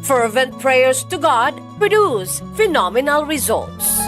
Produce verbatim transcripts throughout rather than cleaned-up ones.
Fervent prayers to God produce phenomenal results.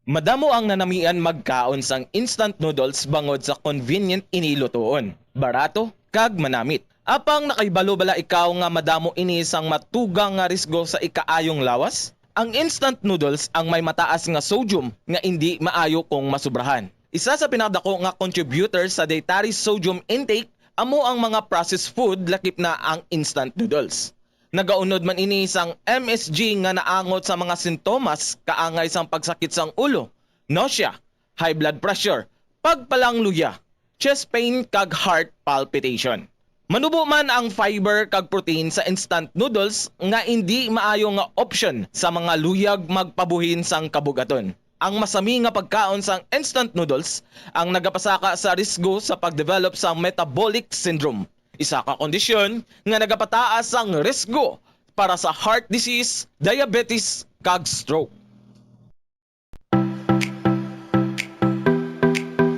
Madamo ang nanamian magkaon sang instant noodles bangod sa convenient ini lutuon, barato, kag manamit. Apang nakahibalo bala ikaw nga madamo ini sang matugang nga risgo sa ikaayong lawas? Ang instant noodles ang may mataas nga sodium nga indi maayo kung masubrahan. Isa sa pinakadako nga contributor sa dietary sodium intake amo ang mga processed food, lakip na ang instant noodles. Nagaunod man ini sang M S G nga naangot sa mga sintomas kaangay sang pagsakit sang ulo, nausea, high blood pressure, pagpalangluya, chest pain, kag heart palpitation. Manubo man ang fiber kag protein sa instant noodles nga indi maayo nga option sa mga luyag magpabuhin sang kabugaton. Ang masami nga pagkaon sang instant noodles ang nagapasaka sa risgo sa pagdevelop sang metabolic syndrome, isa ka kondisyon nga nagapataas sang risgo para sa heart disease, diabetes, kag stroke.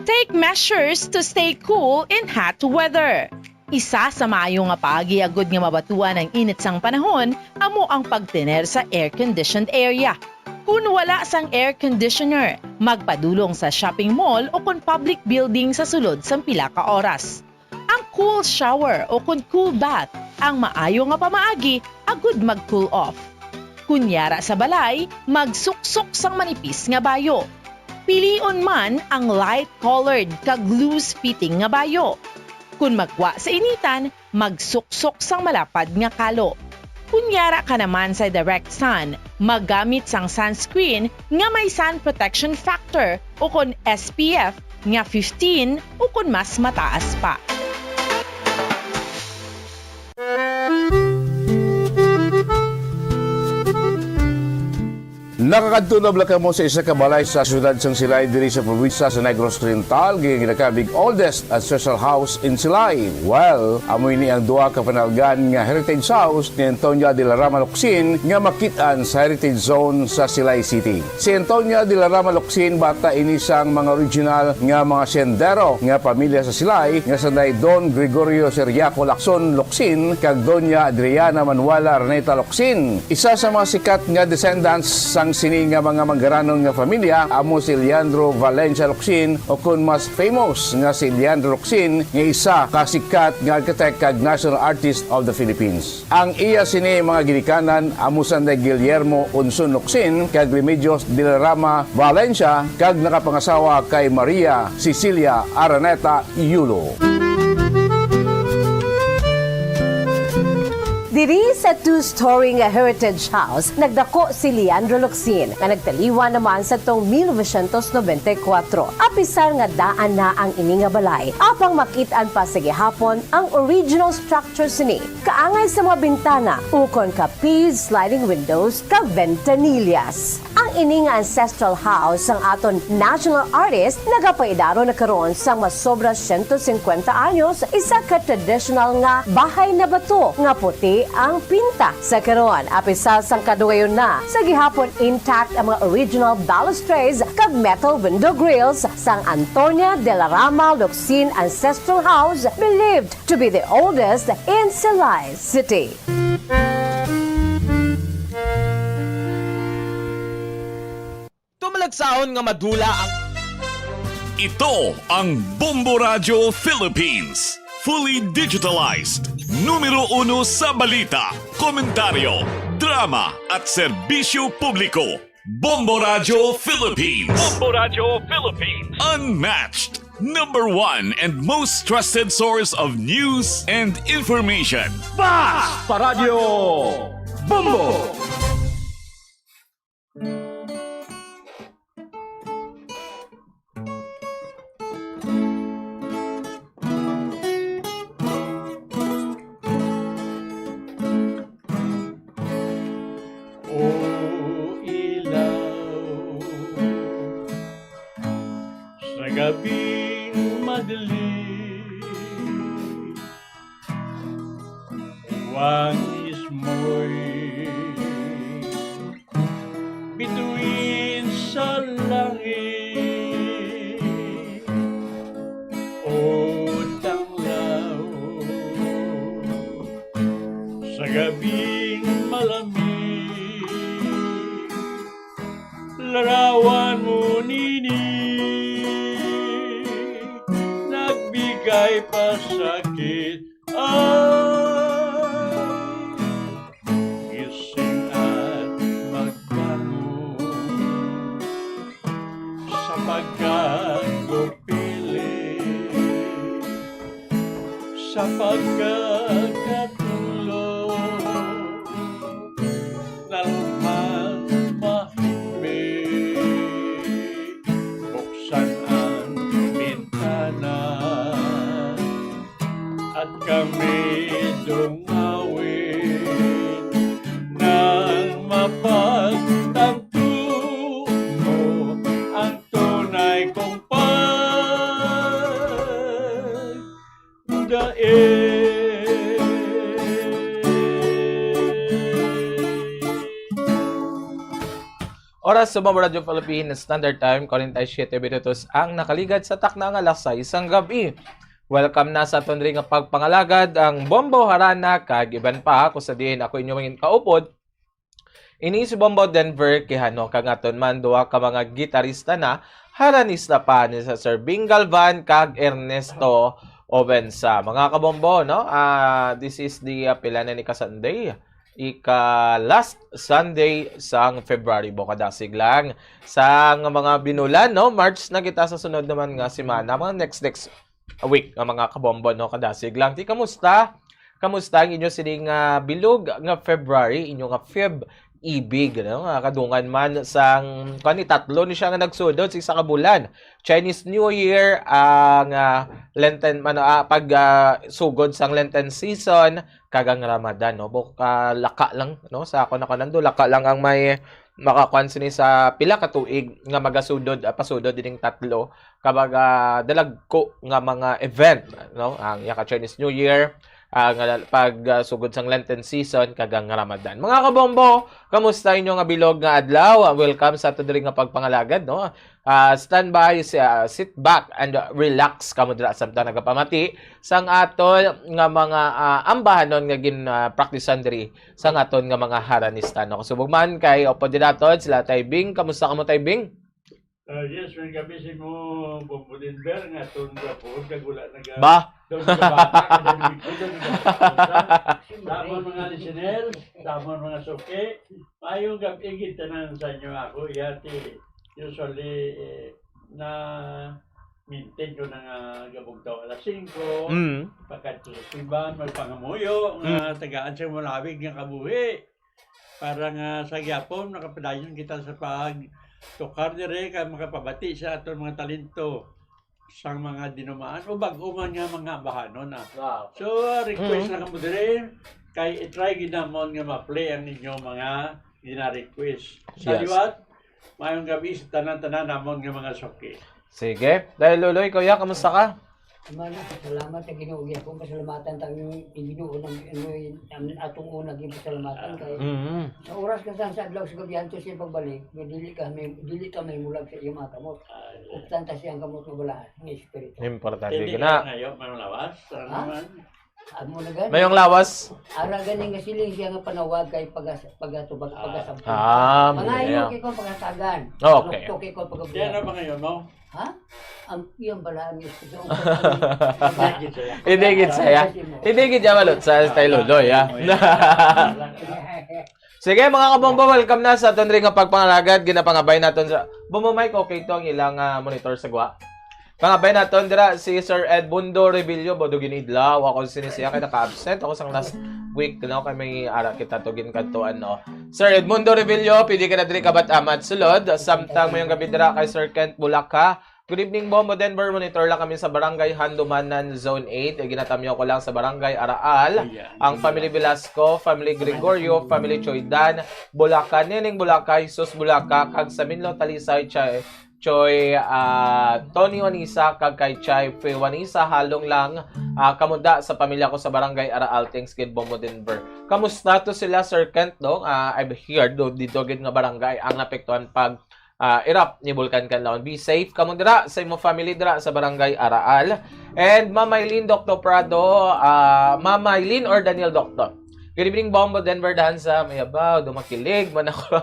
Take measures to stay cool in hot weather. Isa sa maayo nga paagi agud nga mabatuan ang init sang panahon amo ang pagtener sa air-conditioned area. Kon wala sang air conditioner, magpadulong sa shopping mall o kon public building sa sulod sang pila ka oras. Ang cool shower o kon cool bath ang maayo nga pamaagi agud mag-cool off. Kon yara sa balay, magsuksok sang manipis nga bayo. Pilion man ang light-colored kag loose-fitting nga bayo. Kon magwa sa initan, magsuksok sang malapad nga kalo. Kon yara ka naman sa direct sun, maggamit sang sunscreen nga may sun protection factor ukon S P F nga fifteen ukon mas mataas pa. Nakakadto na bala kamo sa isa ka balay sa siyudad sang Silay diri sa probinsya sa Negros Oriental, nga ginakabig oldest ancestral house in Silay? Well, amo ini ang duha ka panalgan nga heritage house ni Antonia de la Rama Locsin nga makit-an sa Heritage Zone sa Silay City. Si Antonia de la Rama Locsin, bata ini sang mga original nga mga siyendero nga pamilya sa Silay nga sanday Don Gregorio Ciriaco Lacson Locsin kag Doña Adriana Manuela Araneta Locsin. Isa sa mga sikat nga descendants sang sini nga mga manggaranon nga familya amo si Leandro Valencia Locsin, o kon mas famous nga si Leandro Locsin, nga isa ka sikat nga architect kag national artist of the Philippines. Ang iya sini mga ginikanan amo sanday Guillermo Unson Locsin kag Remedios de la Rama Valencia, kag nakapangasawa kay Maria Cecilia Araneta Yulo. Diri sa two-story nga Heritage House, nagdako si Leandro Locsin, nga nagtaliwan naman sa tong mil novecientos nobenta y kuwatro. Apisar nga daan na ang ini nga balay, apang makit-an pa sa gihapon ang original structure sini, kaangay sa mga bintana, ukon ka P sliding windows kag ventanillas. Ang ini nga ancestral house sang aton national artist nagapaidaron na karon sang masobra siyento singkwenta anyos, isa ka traditional nga bahay na bato nga puti ang pinta. Sa karon, apisar sang kadugayon na, sa gihapon intact ang mga original balustrades kag metal window grills sang Antonia de la Rama Locsin Ancestral House, believed to be the oldest in Silay City. Tumalagsahon nga madula ang Ito ang Bombo Radyo Philippines. Fully digitalized. Numero uno sa balita, komentaryo, drama, at serbisyo publiko. Bombo Radyo Philippines. Bombo Radyo Philippines. Unmatched. Number one and most trusted source of news and information. Basta Radyo Bombo! O ilaw, sa gabing madilim, Juan mismo'y bituin sa langit. Ay pasakit ang gising at magbangon sa pagkagupili, sa pagkakatulog, nalumhan mahimbing, buksan ang bintana at kami dungawin nang mapagtanto mo ang tunay kong pagdaig. Oras sa Bombo Radyo Philippines Standard Time, forty-seven minutos ang nakaligad sa takna nga alas sais sang gab-i. Welcome na sa aton diri nga pagpangalagad, ang Bombo Harana kag iban pa. Ako sa diin, ako inyo mangin kaupod. Ini si Bombo Denver Quijano, kag aton man duha ka mga gitarista na, haranista pa ni sa Sir Bing Galvan kag Ernesto Obensa. Mga kabombo, no? Ah, this is the, ah, pila na ni ka Sunday? Ika last Sunday sang February, bo, kadasig lang sang mga binulan, no? March na kita sa sunod naman nga semana, mga next, next week nga mga kabombo, no? Kadasig lang. Ti, kamusta? Kamusta ang inyo sining, ah, bilog nga February, inyo nga Feb ibig, no? Nga kadungan man sang, kuwan, ni tatlo ni siya nga nagsudod sa isa ka bulan. Chinese New Year, ang, ah, Lenten, ano, ah, pag, ah, sugod sang Lenten season, kag ang Ramadan, no? Bo, kalaka lang, no? Sa ako na kanando, laka lang ang may makakuan sini sa pila ka tuig nga magasudod, ah, pasudod ining tatlo. Kabag, ah, dalagko nga mga event, no? Ang iya ka Chinese New Year, ah, nga pag, ah, sugod sang Lenten season, kag ang Ramadan. Mga kabombo, kamusta inyo nga bilog nga adlaw? Ah, welcome sa ato diri nga pagpangalagad, no? Ah, stand by, si-, ah, sit back and relax kamo dira samtang nagapamati sang ato nga mga, ah, ambahanon nga gin, ah, praktisan diri sang aton nga mga haranista, no? Kasubog man kay upod dira aton sila Tay Bing. Kamusta kamo, Tay Bing? Ah, yes, may gabi sa imo, Bombo Denver, nga aton gapuhon kag wala naga-, Ba? daw nagabata, kada nagikutan, nagabata. Sa amon mga listeners, sa amon mga suki, maayong gabi gid tanan sa inyo. Ako, iya ti, usually, eh, na maintain ko na nga gabugtaw alas singko, Mm. pagkadto sa simbahan, magpangamuyo, nga Mm. tagaan sa malawig nga kabuhi. Para nga sa gyapon, makapadayon kita sa pagtukar dire kag makapabati sa aton mga talento sang mga dinumaan o bag-o man nga mga ambahanon, ah. Wow. So, uh, request Mm. lang kamo dire, kay i-try gid namon nga ma-play ang inyong mga gina-request. Sa Yes. liwat, maayong gabi sa tanan-tanan namon nga mga suki. Sige. Dahil Luloy, kuya, kamusta ka? Amana, salamat sa Ginoo. Gyapon pasalamatan ta ang Ginoo, ang, ang, ang atong una gyud pasalamatan kay Mm. sa oras ka sa, sa adlaw sa gabi antos siya pagbalik, nga dili ka may, dili ka mahimulag sa iyang mga kamot. Ah, Uptan ta siyang kamot nga balaan nga espiritu. Importante Hindi gina. ka ngayo, may lawas? Ano Ha? naman? Amo na gani. Mayong lawas. Ara gani nga siling siya nga panawag kay pagas-, pagatubag, Ah. pagasampol. Ah, Mangayo yeah. kay kung pagasagan. Okay. Lukto kay kung pagabuyag. Kaya na ba ngayon, no? Ha? Ang iyang balaan nga espiritu. Hindi gid saya. Hindi gid saya. Hindi gid siya malutsa, Tay Luloy, ha? Sige, mga kabombo, welcome na sa aton ring nga pagpangalagad. Ginapangabay naton sa Bombo Mike, okay to ang ilang, ah, monitor sa gwa. Pangabay naton dira si Sir Edmundo Revillo, bodo ginidlaw. Ako sini siya kay naka-absent ako sang last week, no? Kay may ara kita to ginkadtuan, no? Sir Edmundo Revillo, pwede ka na diri kabat amat sulod. Samtang mayong gabi dira kay Sir Kent Bulaka. Good evening, Bombo Denver. Monitor lang kami sa Barangay Handumanan, Zone eight. Eh, ginatamyaw ko lang sa Barangay Araal. Ayan. Ang family Velasco, family Gregorio, family Choydan, Bulaca, Neneng Bulaca, Jesus Bulaca, kag sa Minlo Talisay, Chay, Choy, ah, Tony Juanisa, kag kay Chay Fe Juanisa, halong lang, ah, kamuda sa pamilya ko sa Barangay Araal. Thanks gid, Bombo Denver. Kamusta to sila, Sir Kent, no? Ah, I've heard, do, dito gid nga barangay ang napektuhan pag ah, erupt ni Bulkan Kanlaon. Be safe kamo dira sa imo family dira sa Barangay Araal. And Ma'am Mylene, Doctor Prado, ah, Ma'am Mylene or Daniel Doctor? Good evening, Bombo Denver Danza. May abaw, dumakilig man ako.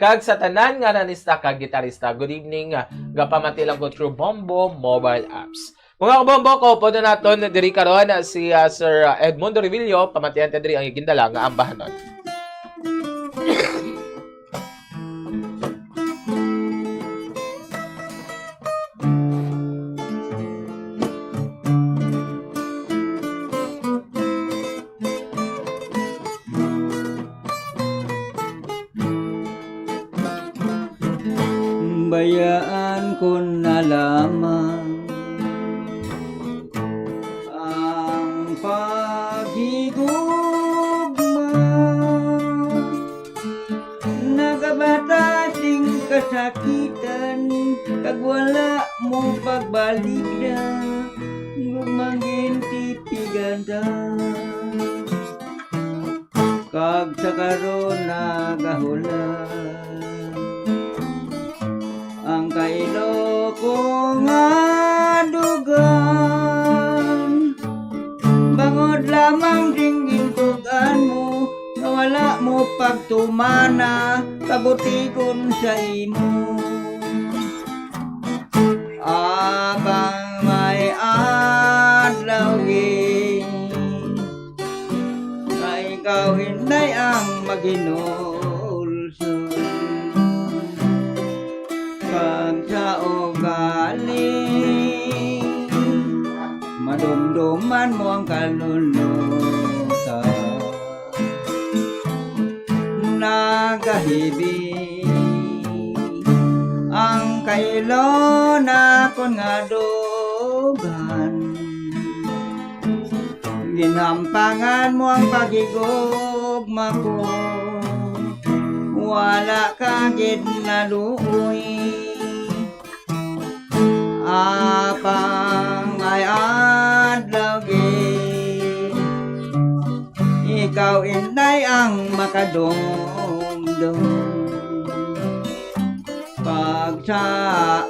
Kag sa tanan nga nanista kag gitarista. Good evening, ah, gapamati lang ko through Bombo mobile apps. Mga kabombo, kaupod na naton diri karon si, ah, Sir, ah, Edmundo Revillo, pamatian ta diri ang igindala nga ambahanon. Bayaan ko na lamang ang paghigugma. Nagabata sing kasakitan, kag wala mo pagbaligda, gugmang gintipigan ta. Kag sa karon nagahulat ang kailo ko nga dugan. Bangod lamang ding gintugan mo, nga wala mo pagtumana, kabutigon sa imo. Abang may adlaw gid, nga ikaw, Inday, ang maghinulsol. Kag sa ugali, madumduman mo ang kaluluta. Nagahibi ang kailo nakon nga dugan. Ginhampangan mo ang paghigugma ko, wala ka gid naluoy. Apang may adlaw gid, ikaw, Inday, ang makadumdom. Pag sa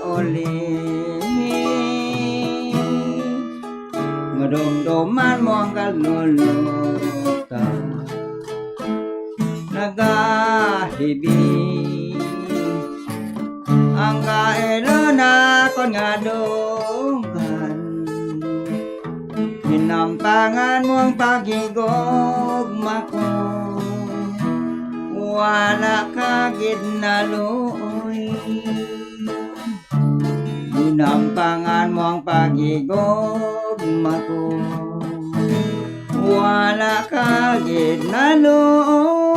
uli, madumduman mo ang kaluluta. Nagahibi ang kailo nakon nga dugan. Ginhampangan mo ang paghigugma ko, wala ka gid naluoy. Ginhampangan mo ang paghigugma ko, wala ka gid naluoy.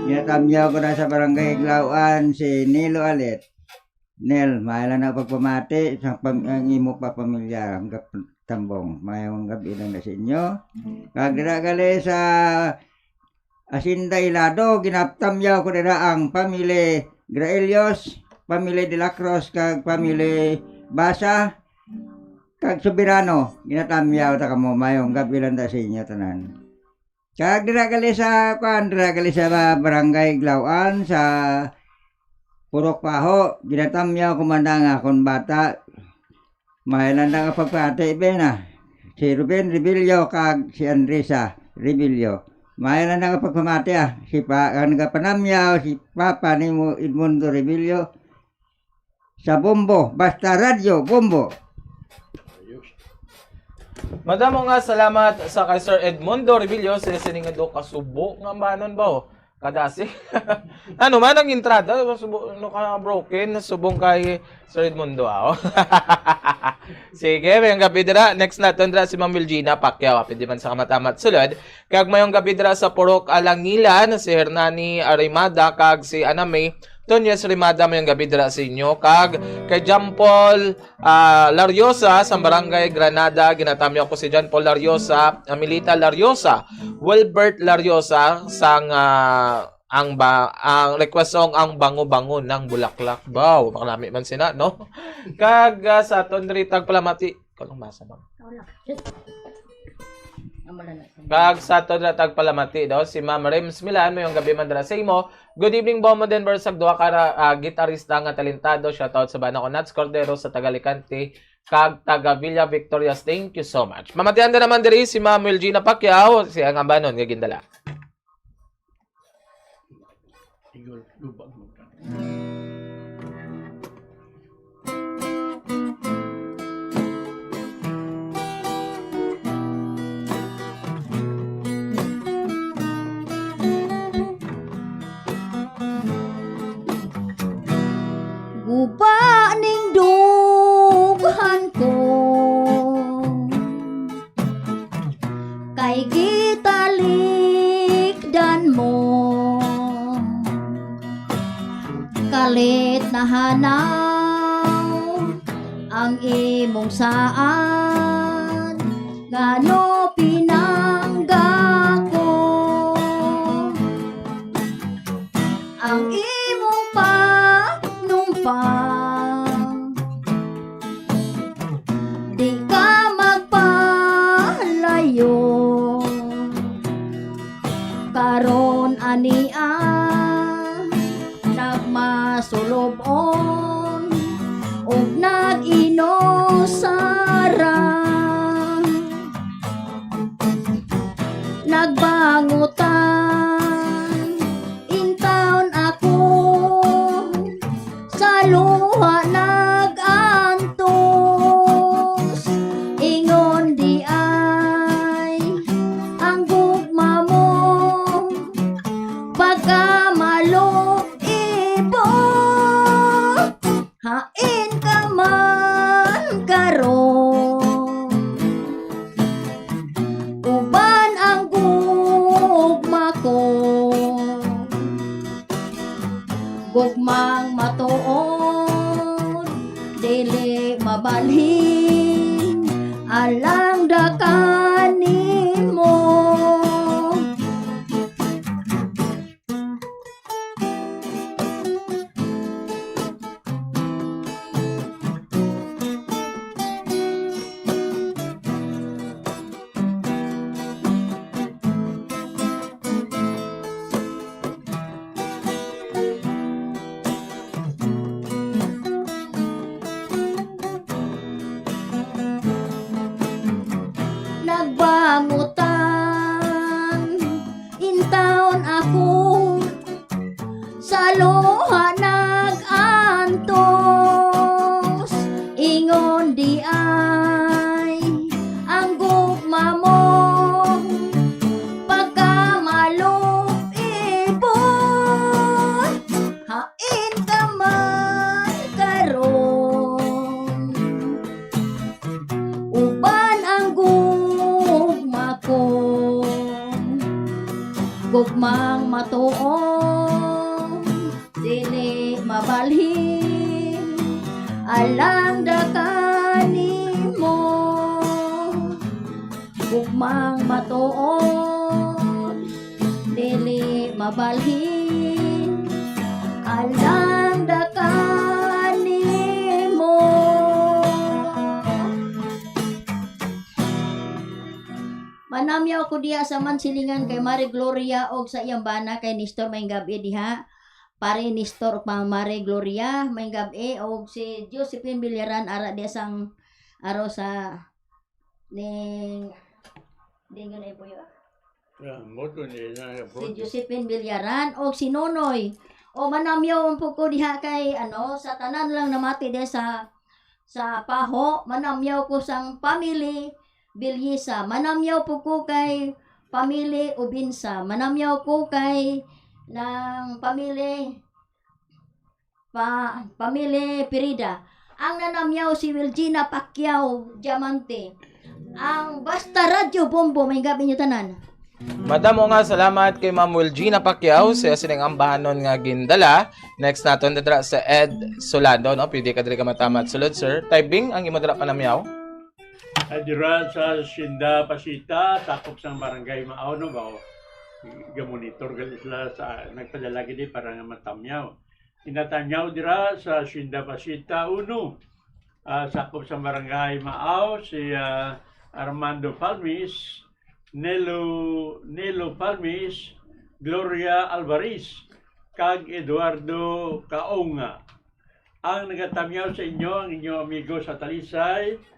Ginatamyaw ko na sa Barangay Iglawan si Nilo Alit. Nel, maayo lang na pagpamati sa pam-, ang imo pa pamilya, ang gap-, tambong. Mayong gabi lang na sa inyo. Kag dira gali sa Hacienda Ilado, ginatamyaw ko dira ang pamilya Graelios, pamilya De La Cruz, kag pamilya Basa, kag Soberano. Ginatamyaw ta kamo. Mayong gabi lang ta sa inyo tanan. Kag dira gali sa, kuan, dira gali sa ba-, Barangay Iglawan, sa Purok Paho, ginatamyaw ko man ang akon bata. Maayo lang na nga pagpati, Ben, ah. Si Ruben Rebillo kag si Andresa Rebillo. Maayo lang na nga pagpamati, ah. Si pa, ang nagapanamyaw, si Papa nimo, Edmundo Rebillo. Sa Bombo, basta Radyo Bombo. Madamo nga salamat sa kay Sir Edmundo Rebillo sa sining nga duha ka subo nga ambahanon ba, oh? Kadasig. Ano man ang entrada, subo, ano ka, broken, subong kay Sir Edmundo, ah, oh. Sige, mayong gabi dira. Next naton dira si Ma'am Wilgina Pacquiao. Pwede man sa kamatamat sulod. Kag mayong gabi dira sa Purok Alangilan, si Hernani Arimada kag si Anami Tonyo Rimada, mayong gabi dira sa inyo. Kag kay John Paul, ah, Lariosa sa Barangay Granada, ginatamyaw ko si John Paul Lariosa, Amelita Lariosa, Wilbert Lariosa, sang, ah, ang ba, ang request song, Ang Bango-Bango ng Bulaklak. Wow, makalami man sina, no? Kag, ah, sa aton diri tagpalamati, ikaw lang basa, ma'am. Ikaw lang. Ang wala na. Kag sa aton na tagpalamati, no, si Ma'am Rems Milan, mayong gabi man dira sa imo. Good evening, Bombo Denver, sa duha ka ra-, ah, gitarista nga talentado. Shoutout sa bana ko, Nats Cordero, sa taga Alicante, kag taga Villa Victorias. Thank you so much. Mamatian na naman diri si Ma'am Wilgina Pacquiao, siya ang ambanon nga gindala. Igor, lubag mo ka. Kalit nahanaw ang imong saad, ngano pinangga ko ang imong panumpa? Di ka magpalayo. Karon ania nagmasulobon ug nag-inusara. Nagbangutan intawon ako, sa luha nag-antos, ingon di ay ang gugma mo, pagkamalob-ibot. Hain ka man karon, uban ang gugma ko. Gugmang matuod, dili mabalhin, alang da kanimo. Nagbangutan intawon ako, sa luha nag-antos, ingon di ay ang gugma mo, pagkamalob-ibot. Hain ka man karon, uban ang gugma ko. Gugmang matuod, dili mabalhin, alang da kanimo. Gugmang matuod, dili mabalhin, alang da kanimo. Manamyaw ko diha sa Mansilingan kay Mare Gloria og sa iyang bana kay Nestor, maayong gab-i diha. Pare Nestor ug Mare Gloria, maayong gab-i, og si Josephine Villaran ara diha sang aro sa ning, di ko na ipuyo. Ah, mo to ni na Si Josephine Villaran og si Nonoy. O, manamyaw ang ko diha kay, ano, sa tanan lang namati diha sa, sa Paho, manamyaw ko sang family Villisa. Manamyaw po ko kay family Ubinsa. Manamyaw ko kay ng family pa, pamili Pirida. Ang nanamyaw si Wilgina Pacquiao Diamante. Ang Basta Radyo Bombo, maayong gab-i niyo tanan. Madamo nga salamat kay Ma'am Wilgina Pacquiao sa sining ambahanon nga gindala. Next naton dira sa Ed Solano, no? Pwede ka diri ka matamat sulod, sir. Taybing, ang imo dira panamyaw? Ay, dira sa Sinda Pasita, sakop sang Barangay Maaw, no, ba? Gamonitor gali sila sa, nagpadala gid para nga matamyaw. Ginatamyaw dira sa Sinda Pasita uno, ah, sakop sa Barangay Maaw, si, ah, Armando Palmis, Nelo, Nelo Palmis, Gloria Alvarez, kag Eduardo Kaonga. Ang nagatamyaw sa inyo, ang inyo amigo sa Talisay,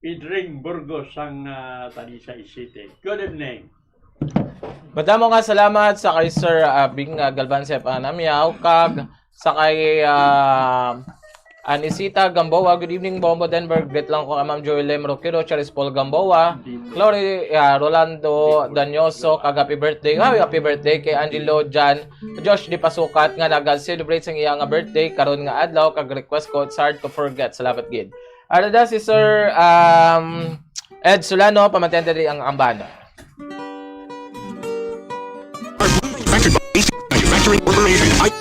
Pedring Burgos sang, ah, Talisay City. Good evening. Madamo nga salamat sa kay Sir, ah, Bing, ah, Galvan sa panamyaw, kag sa kay, ah, Anisita Gamboa. Good evening, Bombo Denver. Greet lang ko kay Ma'am Joy Lem Roquero, Charis Paul Gamboa, Glory, ah, Rolando Danyoso, kag happy birthday. Happy, happy birthday kay Angelo Jan Josh Di Pasukat nga naga-celebrate sang iya nga birthday karon nga adlaw, kag request ko, It's Hard to Forget. Salamat gid. Ara da si Sir, um, Ed Solano, pamatian diri ang ambano. Manufactured by Basic Manufacturing Corporation. I-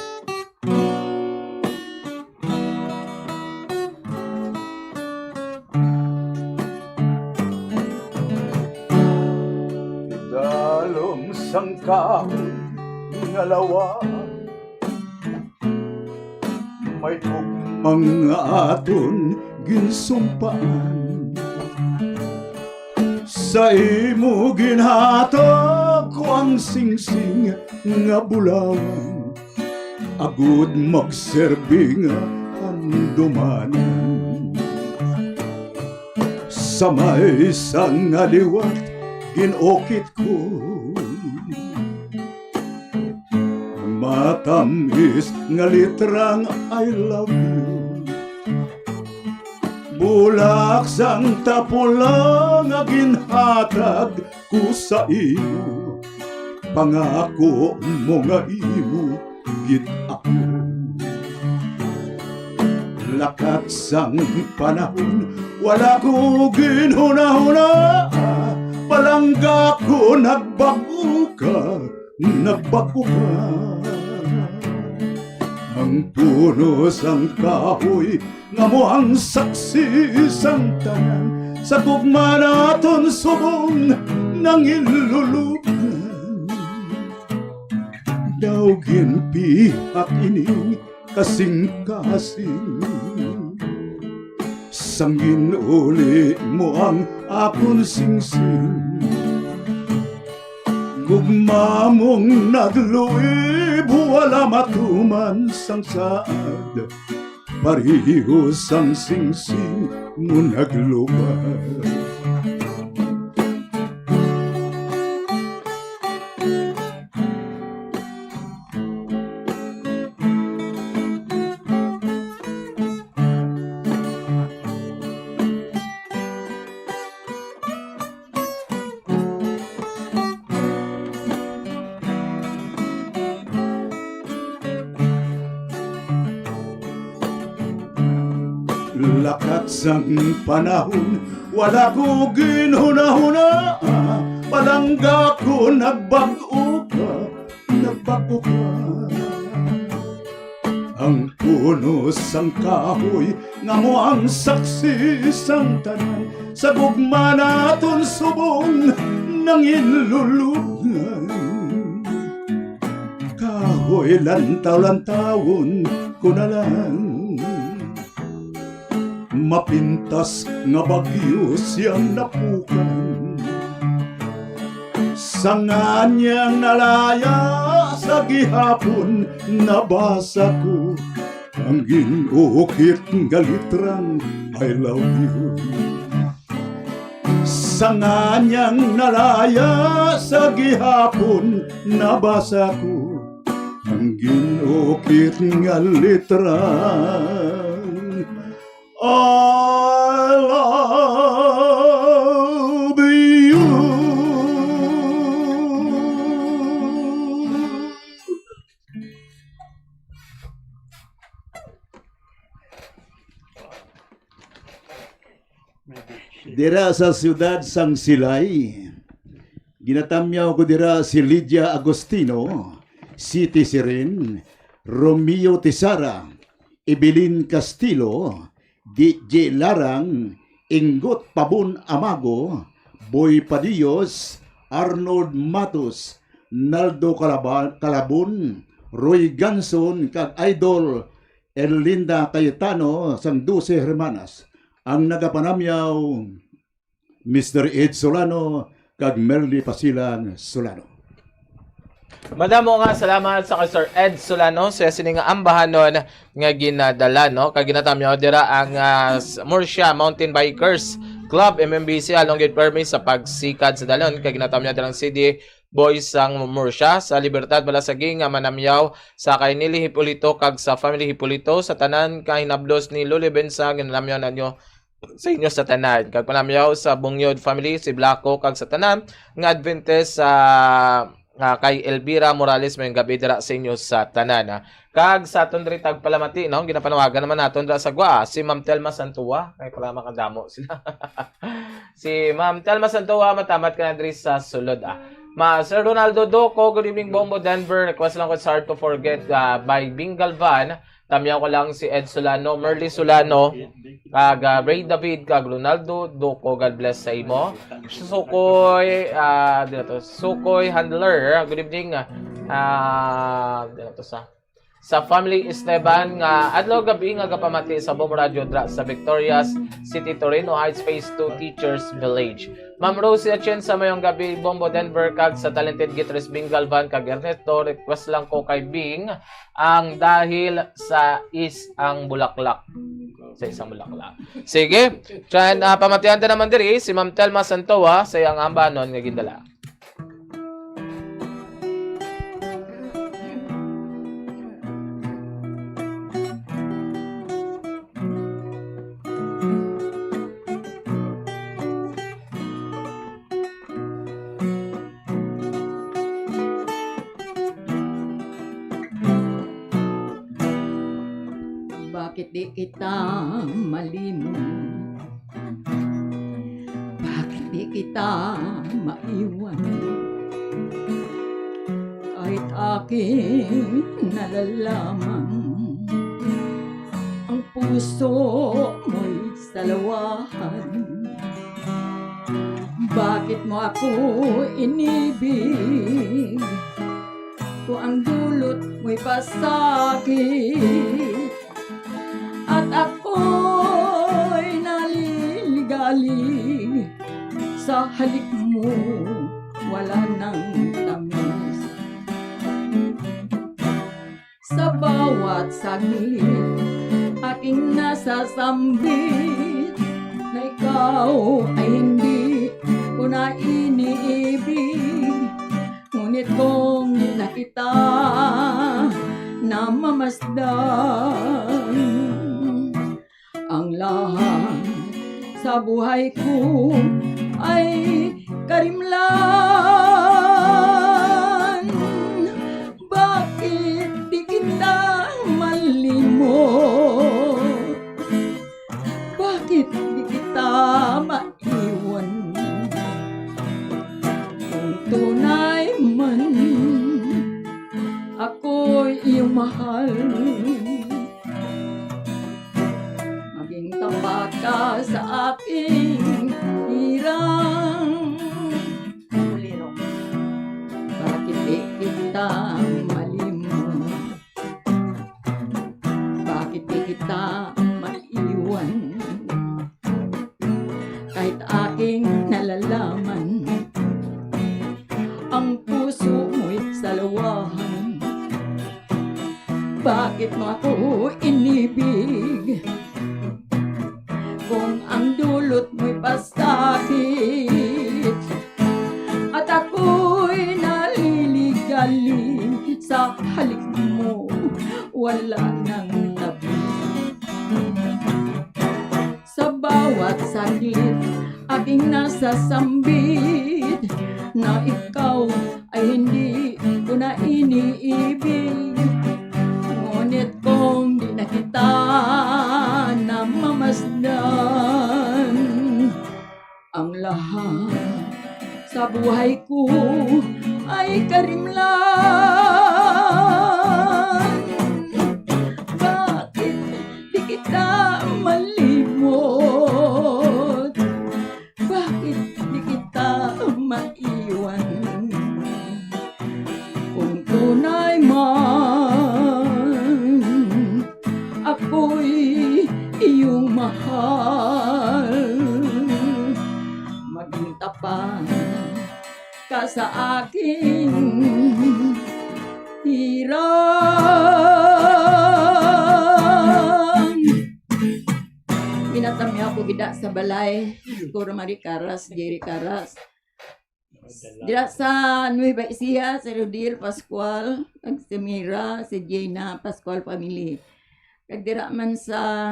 Ang ngalawa may gugmang nga aton ginsumpaan. Sa imo ginhatag ko ang singsing nga bulawan, agud magserbi nga handumanan. Sa may sang nga liwat, gin-ukit ko matamis nga litrang I love you. Bulak sang tapula nga ginhatag ko sa imo, pangako mo nga imo gid ako. Lakat sang panahon, wala ko ginhunahuna, palangga ko nagbag-o ka, nagbag-o ka. Ang puno sang kahoy nga mo ang saksi sang tanan, sa gugma naton subong nanginlulugan. Daw ginpihak ining kasing-kasing, sang gin-uli mo ang akon singsing. Gugma mong nagluib, wala matuman sang saad, pareho sang singsing mo naglubad. Lakat sang panahon, wala ko ginhunahuna, palangga ko nagbag-o ka, nagbag-o ka. Ang puno sang kahoy nga mo ang saksi sang tanan, sa gugma naton subong nanginlulugan. Kahoy lantaw-lantawon ko na lang, mapintas nga bagyo siyang napukan. Sa nganyang nalaya sa gihapon, nabasa ko ang gin-ukit nga litrang I love you. Sa nganyang nalaya sa gihapon, nabasa ko ang gin-ukit nga litrang I love you. Dira sa siyudad sang Silay, ginatamyaw ko dira si Lydia Agustino, Siti Sirin, Romeo Tisara, Evelyn Castilo, D J Larang, Ingot Pabon Amago, Boy Padillos, Arnold Matos, Naldo Calaba-, Calabon, Roy Ganson, kag Idol Erlinda Cayetano sang Doce Hermanas. Ang nagapanamyaw, Mister Ed Solano kag Merly Pasilang Solano. Madamo nga salamat sa kay Sir Ed Solano sa sini nga ambahanon nga ginadala, no? Kag ginatamyaw dira ang, ah, s-, Murcia Mountain Bikers Club, M M B C, halong gid permi sa pagsikad sa dalon. Kag ginatamyaw dira ang C D Boys sang Murcia sa Libertad, Balasagi, nga manamyaw sa kay Nili Hipolito kag sa family Hipolito, sa tanan ka hinablos ni Luli Bensa, ginanamyaw nanyo sa inyo sa tanan. Kag panamyaw sa Bungyod family, si Blanco, kag sa tanan nga Adventist sa, ah, kay Elvira Morales, may gabi dira sa inyo sa tanan, ah. Kag sa aton diri tagpalamati, no, ginapanawagan naman naton dira sa Gua, si Ma'am Telma Santua, kay para makadamo sila. Si Ma'am Telma Santua, matamat ka na diri sa sulod, ah. Ma, Sir Ronaldo Doco, good evening, Bombo Denver. Request lang ko sa Hard to Forget, ah, by Bingal Van. Tamyaw ko lang si Ed Solano, Merly Solano, kag, ah, Ray David, kag Ronaldo Duco. God bless sa imo. Sukoy, ah, dito, Sukoy Handler, good evening. Ah, dito sa sa family Esteban nga adlaw gabi nga gapamati sa Bombo Radio dra sa Victorias City, Torino Heights, Phase two Teachers Village. Ma'am Rosie Atienza, mayong gabi, Bombo Denver, kag sa talented guitarist Bing Galvan kag Ernesto, request lang ko kay Bing ang Dahil sa Isang Bulaklak. Sa Isang Bulaklak. Sige, Chan, ah, pamatian ta naman diri si Ma'am Telma Santoa sa iyang ambanon nga gindala. Bakit di kita malimot? Bakit di kita maiwan? Kahit aking nalalaman, ang puso mo'y salawahan. Bakit mo ako inibig? Kung ang dulot mo'y pasakit, at ako'y naliligalig sa halik mo, wala nang tamis. Sa bawat saglit, aking nasasambit na ikaw ay hindi ko na iniibig. Ngunit kung di na kita namamasdan, ang lahat sa buhay ko ay karimlan. Bakit di kita malimot? Bakit di kita maiwan? Kung tunay man ako'y iyong mahal, maging tapat ka sa aking hirang. Bolero. Bakit di kita malimot? Bakit di kita maiwan? Kahit aking nalalaman, ang puso mo'y salawahan. Bakit mo ako inibig? Kung ang dulot mo'y pasakit, at ako'y naliligalig sa halik mo, wala nang tabi. Sa bawat saglit, aking nasasambit na ikaw ay hindi ko na iniibig. Ngunit kung di na kita namamasdan, ang lahat sa buhay ko ay karimlan. Bakit di kita malimot? Bakit di kita maiwan? Kung tunay man ako'y iyong mahal, maging tapat ka sa aking hirang. Minatamyaw ko gid sa balay, Cora Marie Caras, Jerry Caras. Dira sa Nueva Ecija, si Rodil Pascual, kag si Mira, si Jena Pascual family. Kag dira man sa,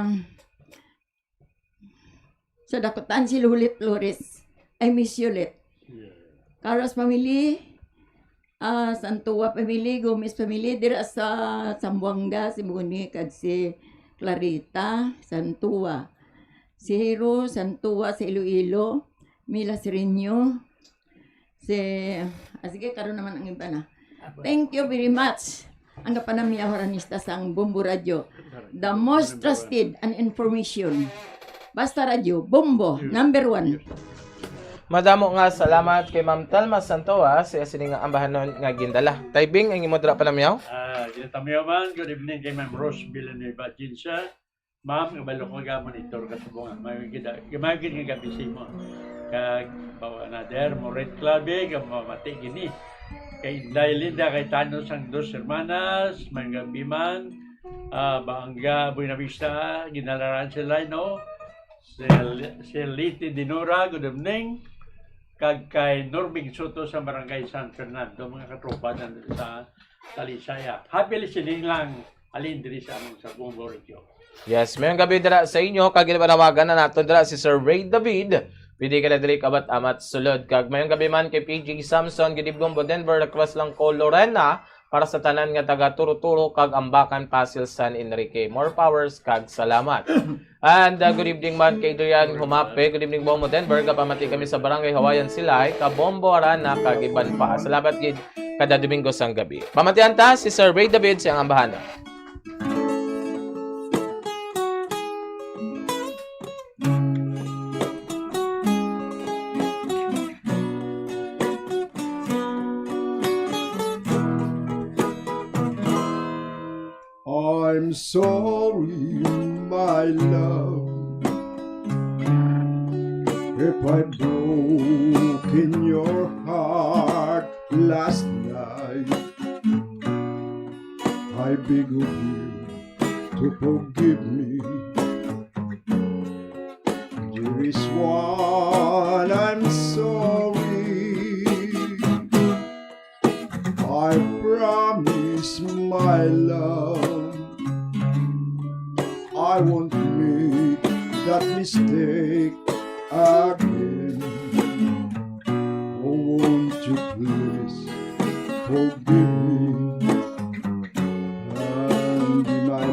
sa Dakotan, si Lulit Flores. I miss you, Lit. Caras family, ah, Santua family, Gomez family, dira sa Zamboanga, si Boni, kag si Clarita Santua. Si Hero Santua sa Iloilo, Mila Sereno, si, ah, sige, karon naman ang iba na. Thank you very much. Ang kapanamya horanista sang Bombo Radio. The most trusted and information. Basta Radyo, Bombo, number one. Madamo nga salamat kay Ma'am Telma Santoa sa sini nga ambahanon nga gindala. Tay Bing, ang imo dira panamyaw? Ah, ginatamyaw man. Good evening kay Ma'am Rose Villanueva Ginsa. Ma'am, kabalo ko nga monitor ka sa bunga. May gid, may gid nga gabi sa imo. Kag, bawa na der, mo red club eh, kag mamati gini. Kay Inday Linda, kay Tano sang Dos Hermanas, may gabi man. Ah, Banga, Buena Vista, ginalaran sila, no? Si, si Liti Dinora, good evening. Kag kay Norbing Soto sa Barangay San Fernando, mga katropa na sa Talisaya. Happy listening lang, alin diri sa among sa Bombo Radio. Yes, mayong gabi dira sa inyo. Kag ginapanawagan na naton dira si Sir Ray David. Pwede ka na diri kabat amat sulod. Kag mayong gabi man kay P J Samson, Gidibgombo, Denver, request lang ko, Lorena, para sa tanan nga taga Turo-Turo kag Ambacan, Pasil, San Enrique. More powers kag salamat. And, uh, good evening man kay Doyan Humape. Good evening, Bombo Denver. Gapamati kami sa Barangay Hawaiian Silay, Kabombo Arana, kag iban pa. Salamat gid kada Domingo sang gabi. Pamatian ta si Sir Ray David sa iyang ambahanan. I'm sorry, my love, if I broke in your heart last night. I beg of you to forgive me. There is one I'm sorry. I promise, my love, I won't make that mistake again. Oh, won't you please forgive me and be my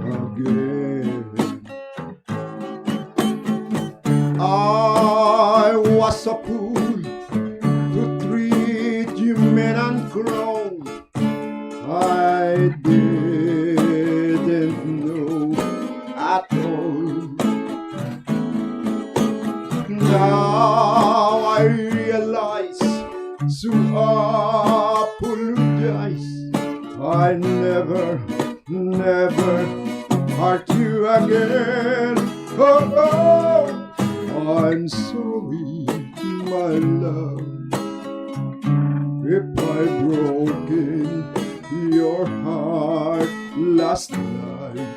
love again? I was a fool to treat you mean and cruel. I didn't know at all. Now I realize, so apologize. I never, never hurt you again. Oh, oh, I'm sorry, my love, if I broken your heart last night.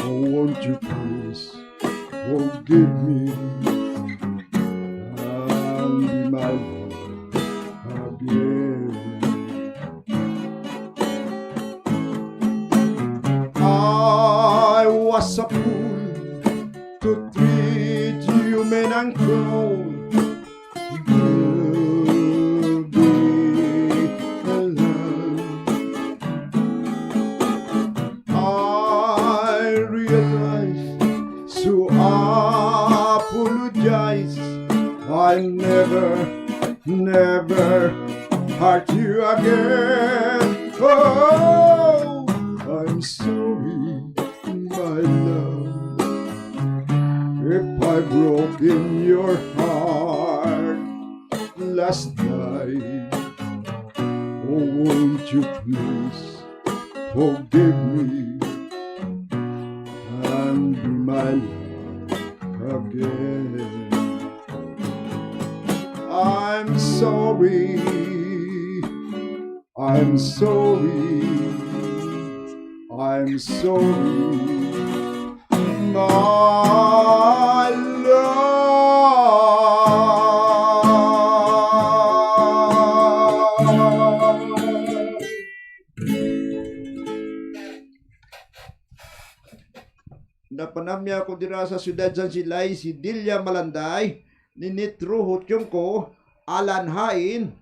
Oh, won't you please forgive me and be my love again? I was a fool to treat you mean and cruel. You'll be alone. I realize, so I apologize. I never, never hurt you again. Oh, I'm sorry, my love, if I broken your heart last night. Oh, won't you please forgive me and be my love again? I'm sorry, I'm sorry, I'm sorry, my love. Napanamya ko dira sa siyudad sang Silay, si Delia Malanday, Ninit Ruho Tiungco, Alan Hain,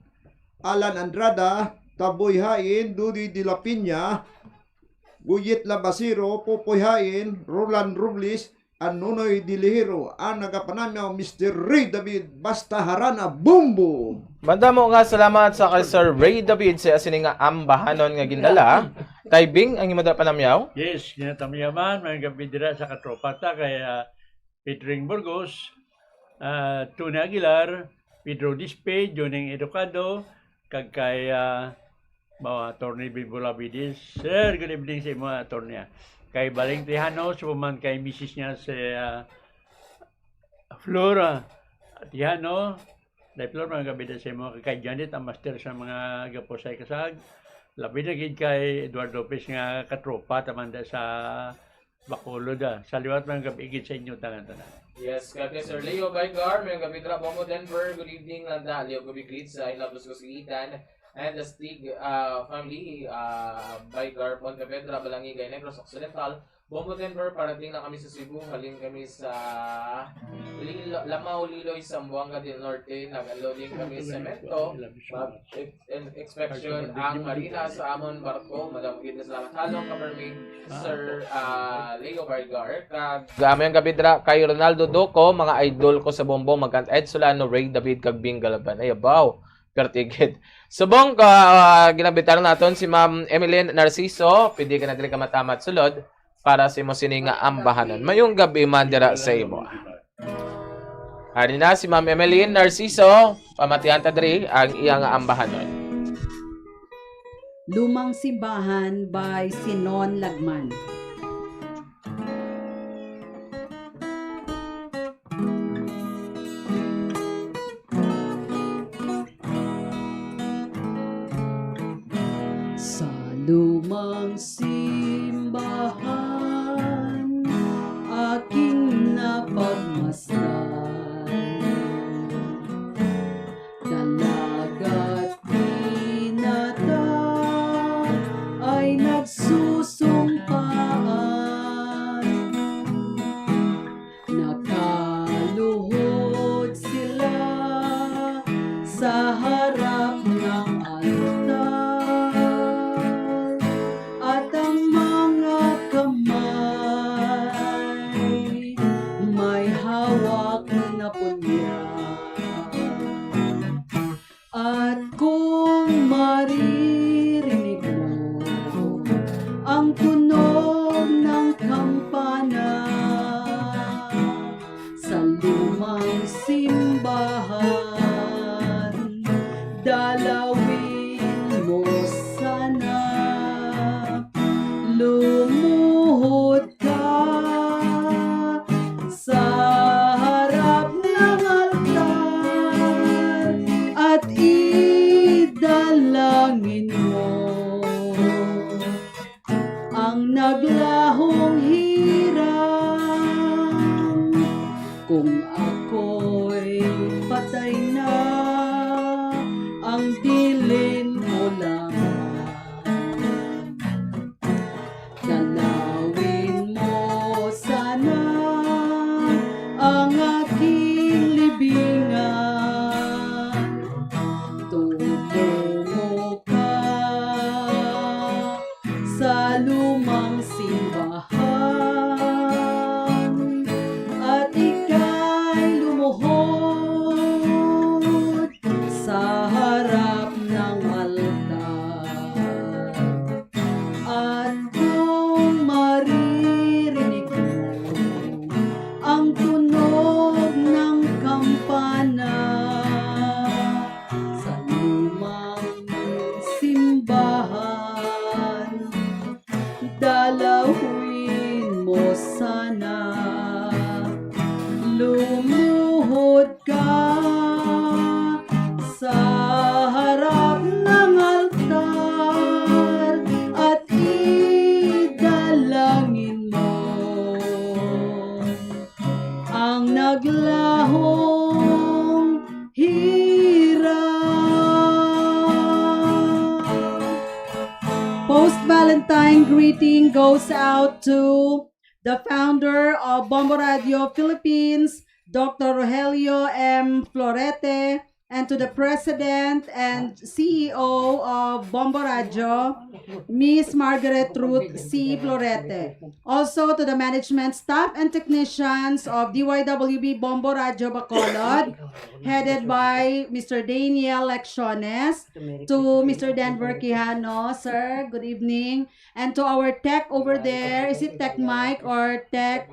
Alan Andrada, Taboy Hain, Dudi de la Piña, Guyit Labasero, Popoy Hain, Roland Robles, and Nonoy Dilihero, ang nagapanamyaw, Mister Ray David Basta Harana Bumbo. Madamo nga salamat sa kay Sir Ray David sa sini nga ambahanon nga gindala. Kay Bing, ang imo da panamyaw? Yes, ginatamyaman, may gabi dira sa katropa ta kay, ah, Pedring Burgos, ah, Tony Aguilar, Pedro Dispe, Joning Educado, kag kay, ah, mga Attorney Bimbo Labides. Sir, good evening sa imo, Attorney, ah. Kay Baling Tejano, subo man kay misis niya si, ah, Flora Tejano. Dai Flora, mga gabi na sa imo. Kay Janet, ang master sa mga gapos ay kasag. Labi na gid kay Eduardo Lopez nga katropa, tamanda sa Bacolod, ah. Sa liwat, mga gabi gid sa inyo, tanan-tanan. Yes, kag kay Sir Leo Vigar, may gabi dira, Bombo Denver. Good evening, Landa, Leo Gubiglit sa Ilabos ko sa Itan. And the Stig, ah, family, ah, Vigar, Pontevedra, Balangigay, Negros Occidental. Bombo Denver, parating na kami sa Cebu, halin kami sa Lilo, Lamao, Liloy, Zamboanga del Norte. Nag-unloading kami sa semento. Mag-, ex-, inspection ang marina sa amon barko. Madamo gid na salamat. Halong kapermi, Sir, ah, Leo Vigar. Kag Gamay ang gabi dira kay Ronaldo Doco, mga idol ko sa Bombo, Magkant Ed Solano, Ray David, kag Bing Galaban. Ay, abaw. Pertigit. Subong ka, ah, ginambitar naton si Ma'am Emeline Narciso, pwede ka na diri ka matamat sulod para sa imo sini nga ambahanan. Mayong gabi man dira sa imo. Ari na si Ma'am Emeline Narciso, pamatian ta diri ang iya nga ambahanan. Lumang Simbahan by Sinon Lagman. Sa lumang simbahan aking napagmasdan, dalaga at binata ay nagsusumpaan. Nakaluhod sila sa harap ng altar, at ang mga kamay may hawak na punya. At kung maririnig mo ang tunog ng kampana sa lumang simbahan, dalawin mo sana. Lumuhod ka sa harap ng altar at idalangin mo ang naglahong hirang. Kung ako'y patay na, ang bilin ko lang. Dalawin mo sana ang aking libingan. Tumungo ka sa lumang simbahan at ika'y lumuhod sa harap ng altar. At kung maririnig mo ang tunog ng kampana sa lumang simbahan, dalawin mo sana. Lumuhod ka sa harap ng altar at idalangin mo ang naglahong hirang. Post-Valentine greeting goes out to the founder of Bombo Radio Philippines, Doctor Rogelio M. Florete, and to the President and C E O of Bombo Radio, Miss Margaret Ruth C. Florete. Also to the management staff and technicians of D Y W B Bombo Radio Bacolod, headed by Mister Daniel Lecciones, to Mister Denver Quijano. Sir, good evening. And to our tech over there, is it Tech Mike or Tech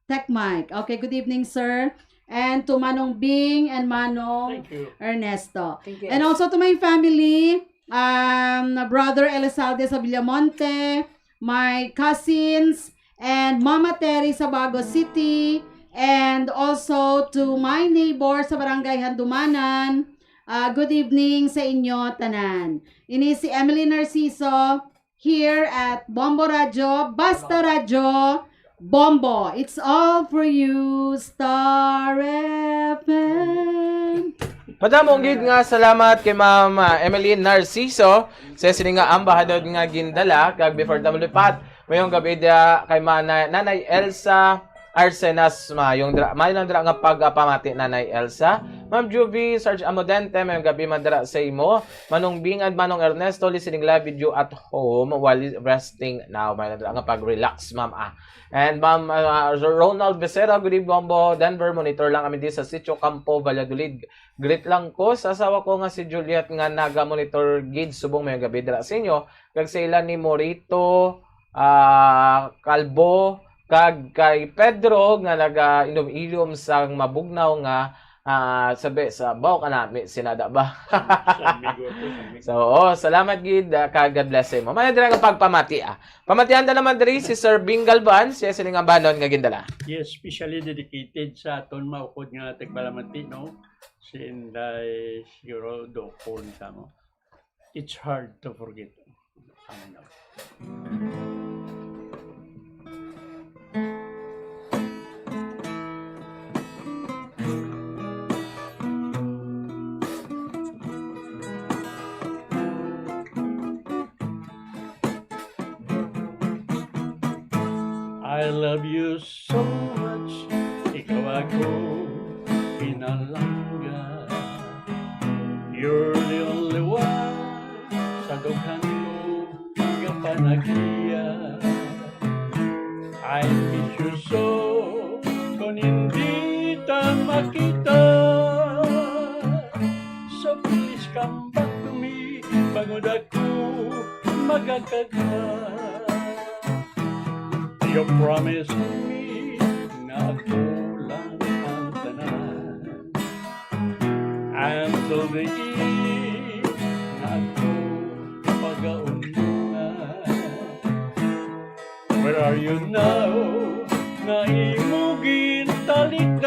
Tech Mike. Okay, good evening, sir. And to Manong Bing and Manong Thank you. Ernesto. Thank you. And also to my family, um, Brother Elizalde sa Villamonte, my cousins, and Mama Terry sa Bago City, and also to my neighbor sa Barangay Handumanan. Ah, good evening sa inyo tanan. Ini si Emily Narciso, here at Bombo Radyo, Basta Radyo, Bombo. It's all for you, Star F M. Madamo gid nga salamat kay Ma'am, ah, Emily Narciso sa sini nga ambahador nga gindala, kag before ta malipat, mayong gabi dia kay Mana-, Nanay Elsa Arcenas. Mayong dra-, may lang dira nga pagpamati, Nanay Elsa. Ma'am Juvie, Sarge Amodente, mayong gabi man dira sa imo. Manong Bing and Manong Ernesto, listening live with you at home while resting now. May lang dira nga pag-relax, ma'am, ah. And Ma'am, ah, Ronald Becerra, good evening, Bombo. Denver, monitor lang kami di sa Sitio Campo, Valladolid. Greet lang ko sa asawa ko nga si Juliet nga naga-monitor gid subong mayong gabi dira sa inyo. Kag sa ila ni Morito, ah, Calvo, kag kay Pedro nga naga-ilom-ilom sang mabugnaw nga, ah, sabi sa baw ka nami sinada ba? Sa amigo ko, sa amigo. So, oh, salamat gid, ah, kag God bless sa imo. May dira nga pagpamati, ah. Pamatian ta naman diri si Sir Bing Galvan, siya sining ambanon nga gindala. Yes, specially dedicated sa aton maukod nga tagbalamati, no? Si Inday siguro Dokon sa mo. It's hard to forget. Ano? I love you so much, ikaw ako pinalangga. You're the only one sa dughan ko nga panagya. I miss you so, kung hindi ta makita. So please come back to me, bangod ako magakaga. You promised me nga ako lang ang tanan. Until the end, nga ako pagaunungan. Where are you now? Nga imo gintalikdan.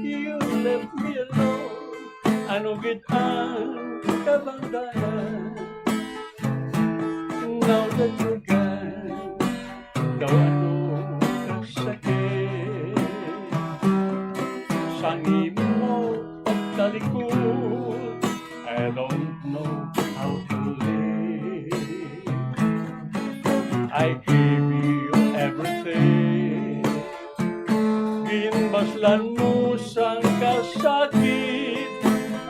You left me alone. Ano gid ang kabangdanan? Now that you're gone, daw ano kasakit sang imo pagtalikod. I don't know how to live. I give you everything. Ginbaslan mo sang kasakit,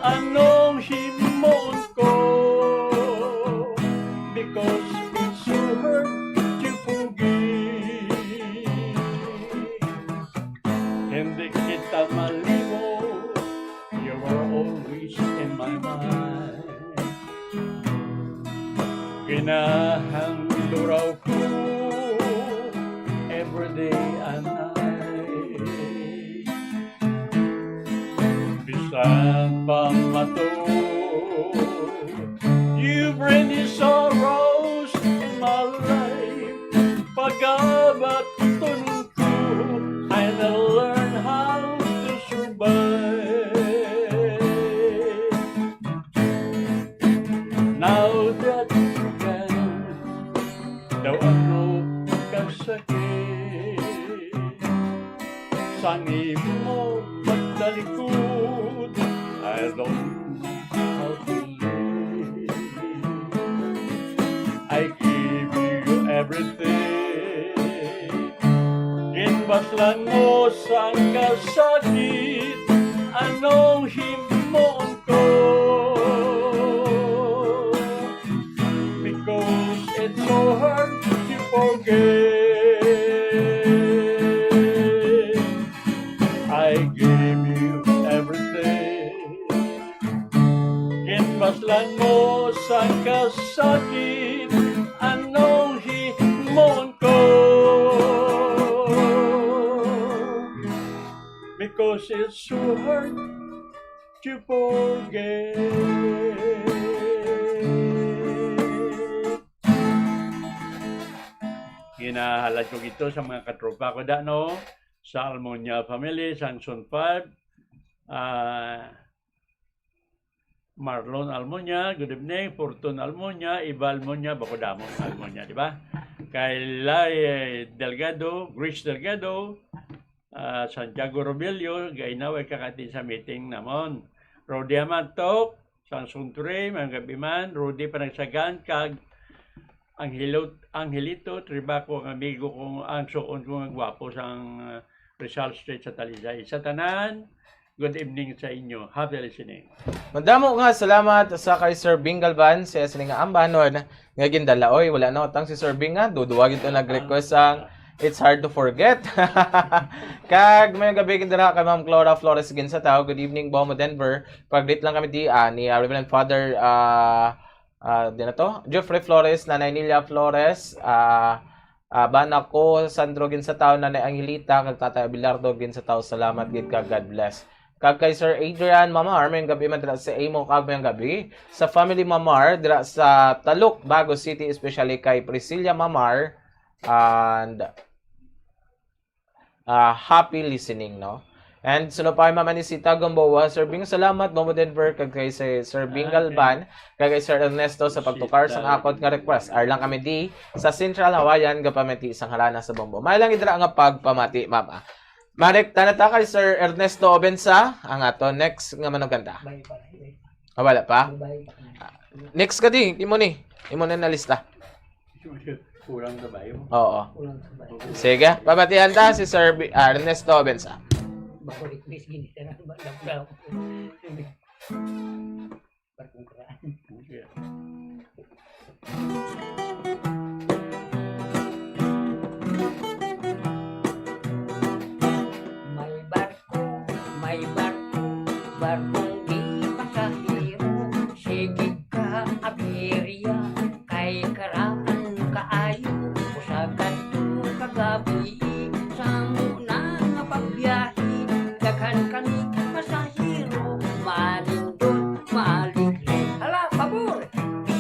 anong himuon ko? Because it's so hurt to forgive. Hindi kita malimot, you were always in my mind. Ginahanduraw ko every day and night. Bisan pa mato, you bring the sorrows in my life. Pagabaton ko, I now learn how to survive. Now that you're gone, daw ano kasakit sang imo pagtalikod, I don't know how to live. I give you everything. Ginbaslan mo sang kasakit, Anong himuon ko? Because it's so hard to forget. I gave you everything. Ginpaslan mo sang kasakit, anong himuon ko? Because it's so hard to forget. Ginahalad ko gito sa mga katropa ko, da, no? Sa Almonia family, sang Zone five, ah, Marlon Almonia, good evening. Fortune Almonia, Eva Almonia, bako damo Almonia, di ba? Kay Lai Delgado, Grace Delgado, ah, Santiago Romelio, gainaw ay kakatin sa meeting namon. Rodi Amantok, sang Suntre, mga gabi man. Rodi Panagsagan, kag Angelot-, Angelito Tribaco, ang amigo kong, ang suon ko nga gwapo sang, ah, Rizal Street sa Talisay. Sa tanan, good evening sa inyo. Happy listening. Madamo nga salamat sa kay Sir Bing Galban, sa sining nga ambanon nga gindala. Oy, wala na utang si Sir Bing, nga duduwa gid to nag-request sang It's Hard to Forget. Kag may gabi gid dira kay Ma'am Clora Flores Ginsatao. Good evening, Bomo Denver. Pag-greet lang kami di, ah, ni, ah, Reverend Father, ah, ah, di na to? Jeffrey Flores, Nanay Nilia Flores, ah, ah, bana ko, Sandro Ginsatao, Nanay Angelita, kag Tatay Abelardo Ginsatao. Salamat gid kag God bless. Kag kay Sir Adrian Mamar, may gabi man dira sa imo, kag may gabi sa family Mamar dira sa Taluk, Bago City, especially kay Priscilla Mamar and, ah, happy listening, no? And sunod pa kay Ma'am Anisita Gamboa, Sir Bing, salamat, Bomo Denver, kag kay Sir, Sir Bing Ah, Galban, kag kay Sir Ernesto sa pagtukar sang Anisita akon nga request. Gamboa. Ar lang kami di sa Central Hawaiian, gapamati sang harana sa Bombo. May lang idra nga pagpamati, Ma'am, ah. Manik, tana ta kay Sir Ernesto Obensa, ang ato next nga manuganda. Bye, bye, bye. Ah, wala pa? Bye. Next ka di, imo ni. Imo na nalista. Kulang sa bayo. Oo. Kulang sa bayo. Sige, pamatihan ta si Sir B-, ah, Ernesto Bensa. Bako request gini, sir. Ba-, ba-, ba-, Barkong karaan. Okay. May barko, may barko, barkong di pasahero. Sige ka, Abiria, kay karaan kaayo. Usa ka to ka gabi, sa muna nga pagbiyahe, daghan kami pasahero. Manindot, maaligre. Hala, pabor!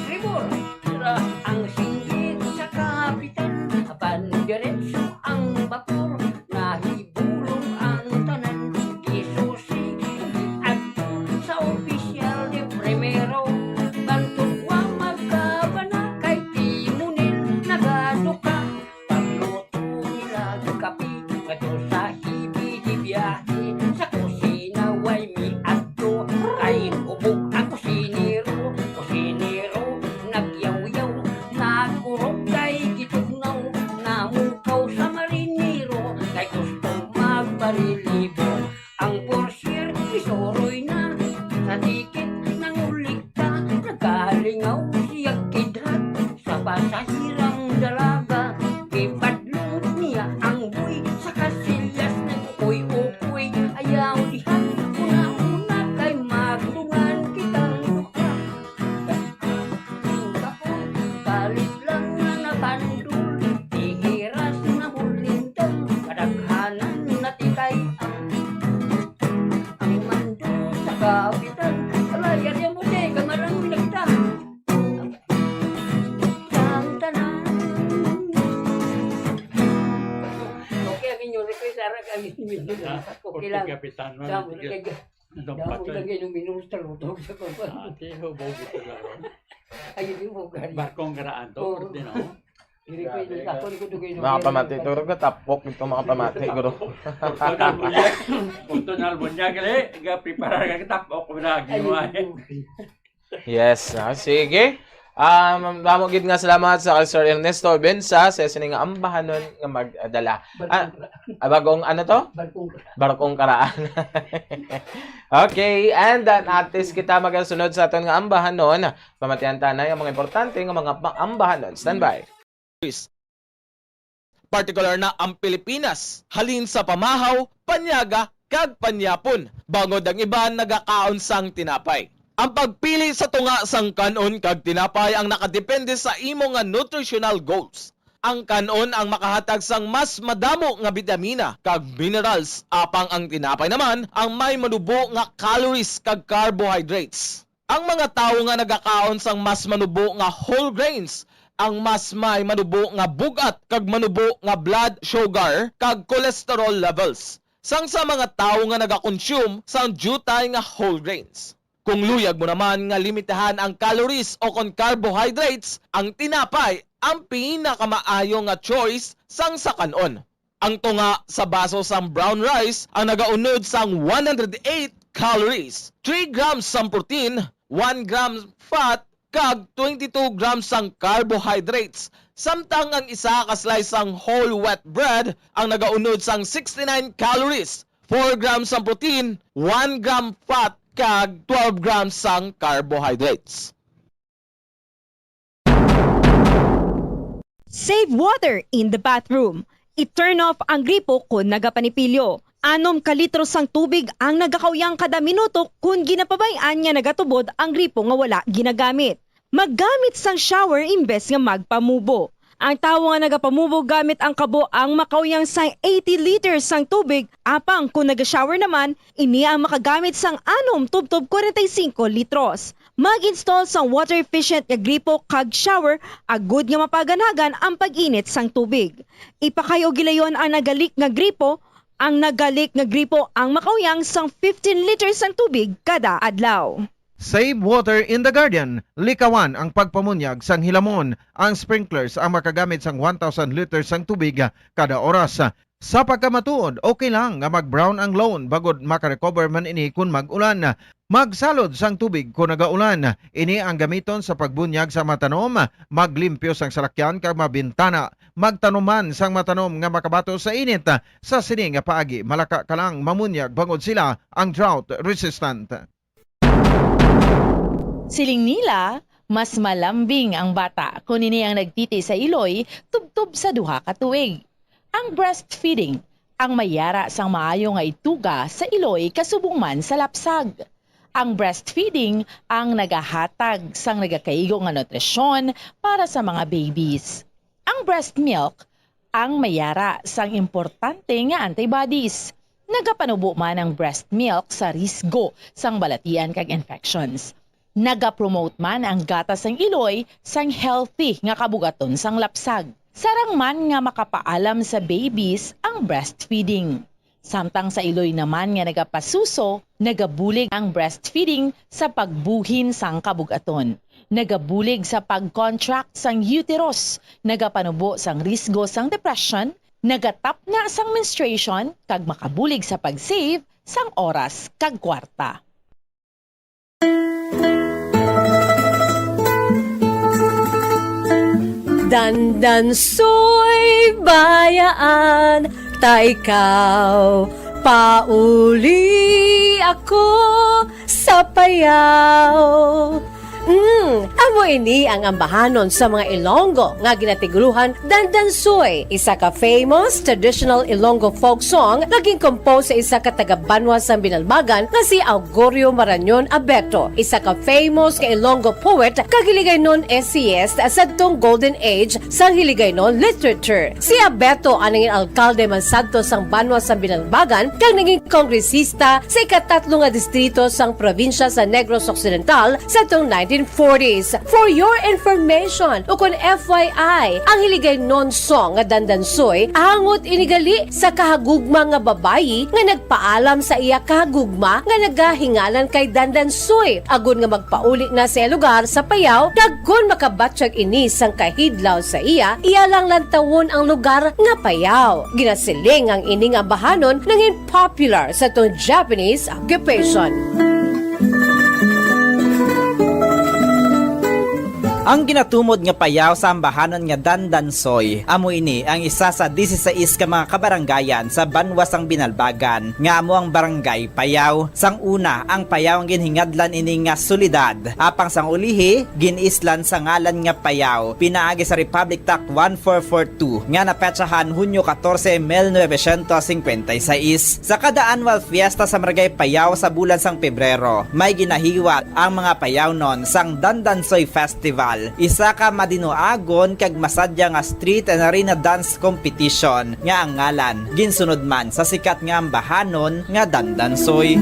Tribor, sira ang singgit sa kapitan, apan diretso ang bapor, nahibulong ang tanan, gisusi, giadto sa opisyal de primero, bantog wa magkabana kay timunil nagaduka. Pagluto nila kape, ngadto sa hibi-hibiyahe. Sa kusina way miadto, kay hubog ang kusinero. Kusinero nagyawyaw, nagkurog kay gitugnaw, namukaw sa marinero, kay gusto magparelibo. Ang porsyento isuroy na, sa tikit nangulikta, nagkalingaw siya kidrat sa pasahirang dalaga. Gibadlong niya ang buy sa kasilyas, nag-ukoy-ukoy, ayaw dihan, una-una kay magdungan kitang duha. Kalit lang nga nabandol, tihiras na bulintang, kadaghanan na tikay ang, ang mando sa kapitan. Alay, yari mo, te, kamalang na kita. Ang tanan. Okay, ang inyo request, ara, ang inyo. Ah, okay lang. Kapitan, Tama, sige. Kay Itong Damo patay. Lagi nung minus talutog sa papa. Ah, tiyo, bobo ko garo. Ay, hindi mo gari. Barkong garaan to, Oo. Pwede, no? Hindi ko Grabe yung ka. Tapon ko dugay nung Mga pamati, garo, gatapok ito, mga pamati, garo. Punto na mo niya. Punto na mo niya, gali. Ga, preparar ka, gatapok ko na, Ay, giwa, eh. hindi mo gari. Yes, ah, sige. Um, damo gid nga salamat sa kay Sir Ernesto Bensa sa sini nga ambahanon nga magdala. Ah, ah, bagong ano to? Barkong Karaan. Okay, and then at least kita magasunod sa aton nga ambahanon. Pamatian ta na yung mga importante nga mga pa- ambahanon. Standby. Partikular na ang Pilipinas, halin sa pamahaw, panyaga, kag panyapon, bangod ang iban nagakaon sang tinapay. Ang pagpili sa tunga sang kan-on kag tinapay ang nakadepende sa imo nga nutritional goals. Ang kan-on ang makahatag sang mas madamo nga bitamina kag minerals, apang ang tinapay naman ang may manubo nga calories kag carbohydrates. Ang mga tawo nga nagakaon sang mas manubo nga whole grains ang mas may manubo nga bug-at kag manubo nga blood sugar kag cholesterol levels sang sa mga tawo nga nagakonsume sang diutay nga whole grains. Kung luyag mo naman nga limitahan ang calories o kon carbohydrates, ang tinapay ang pinakamaayo nga choice sang sa kan-on. Ang tunga sa baso sang brown rice ang nagaunod sang one hundred eight calories, three grams sang protein, one gram fat, kag twenty-two grams sang carbohydrates, samtang ang isa ka slice sang whole wheat bread ang nagaunod sang sixty-nine calories, four grams sang protein, one gram fat, kag twelve grams sang carbohydrates. Save water in the bathroom. I-turn off ang gripo kon nagapanipilyo. Anom ka litro sang tubig ang nagakauyang kada minuto kon ginapabay-an nga nagatubod ang gripo nga wala ginagamit. Maggamit sang shower imbes nga magpamubo. Ang tawo nga nagapamubo gamit ang kabo ang makauyang sang eighty liters sang tubig, apang kon naga-shower naman, ini ang makagamit sang anom tubtob forty-five litros. Mag-install sang water-efficient nga gripo kag shower agud nga mapaganhagan ang pag-init sang tubig. Ipakay-o gilayon ang nagalik nga gripo. Ang nagalik nga gripo ang makauyang sang fifteen liters sang tubig kada adlaw. Save water in the garden. Likawan ang pagpamunyag sang hilamon. Ang sprinklers ang makagamit sang one thousand liters sang tubig kada oras. Sa pagkamatuod, okay lang nga mag-brown ang lawn bangod maka-recover man ini kon mag-ulan. Magsalod sang tubig kon nagaulan. Ini ang gamiton sa pagbunyag sa mga tanom, maglimpyo sang salakyan kag mga bintana. Magtanom man sang mga tanom nga makabato sa init. Sa sini nga paagi, malaka ka lang mamunyag bangod sila ang drought resistant. Siling nila, mas malambing ang bata kon ini ang nagtiti sa iloy tubtob sa duha ka tuig. Ang breastfeeding ang may yara sang maayo nga ituga sa iloy kasubong man sa lapsag. Ang breastfeeding ang nagahatag sang nagakaigo nga nutrisyon para sa mga babies. Ang breast milk ang may yara sang importante nga antibodies. Nagapanubo man ang breast milk sa risgo sang balatian kag infections. Nagapromote man ang gatas sang iloy sang healthy nga kabugaton sang lapsag. Sarang man nga makapaalam sa babies ang breastfeeding. Samtang sa iloy naman nga nagapasuso, nagabulig ang breastfeeding sa pagbuhin sang kabug-aton. Nagabulig sa pag-contract sang uterus, nagapanubo sang risgo sang depression, nagatapna sang menstruation, kag makabulig sa pag-save sang oras kag kwarta. Dandansoy bayaan ta ikaw, pauli ako sa payaw. Mm, amo ini ang ambahanon sa mga Ilonggo nga ginatiguluhan Dandansoy, isa ka famous traditional Ilonggo folk song nga gin-compose sa isa ka taga-banwa sang Binalbagan nga si Augurio Marañon Abeto, isa ka famous nga Ilonggo poet kag Hiligaynon essayist sadtong golden age sang Hiligaynon literature. Si Abeto ang nangin alkalde man sadto sang banwa sang Binalbagan kag nangin kongresista sa ikatatlo nga distrito sang probinsya sa Negros Occidental sadtong nineteen forties. For your information, ukon F Y I, ang Hiligaynon song nga Dandansoy angot ini gali sa kahagugma nga babayi nga nagpaalam sa iya kahagugma nga nagahingalan kay Dandansoy agod nga magpauli na sa iya lugar sa Payao, kag kon makabatyag ini sang kahidlaw sa iya, iya lang lantawon ang lugar nga Payao. Ginasiling ang ining ambahanon nangin popular sadtong Japanese occupation. Ang ginatumod nga payaw sa ambahanon nga Dandansoy, amo ini ang isa sa disisais ka mga kabarangayan sa banwa sang Binalbagan, nga amo ang Barangay Payaw. Sang una, ang payaw ang ginhingadlan ini nga syudad, apang sang ulihi, gin-islan sa ngalan nga Payaw, pinaagi sa Republic Act one four four two nga napetsahan Hunyo katorse, mil novecientos singkwenta y seis. Sa kada annual fiesta sa Barangay Payaw sa bulan sang Pebrero, may ginahiwat ang mga Payawnon sang Dandansoy Festival, isa ka madinuagon kag masadya nga street and arena dance competition nga ang ngalan ginsunod man sa sikat nga ambahanon nga Dandansoy.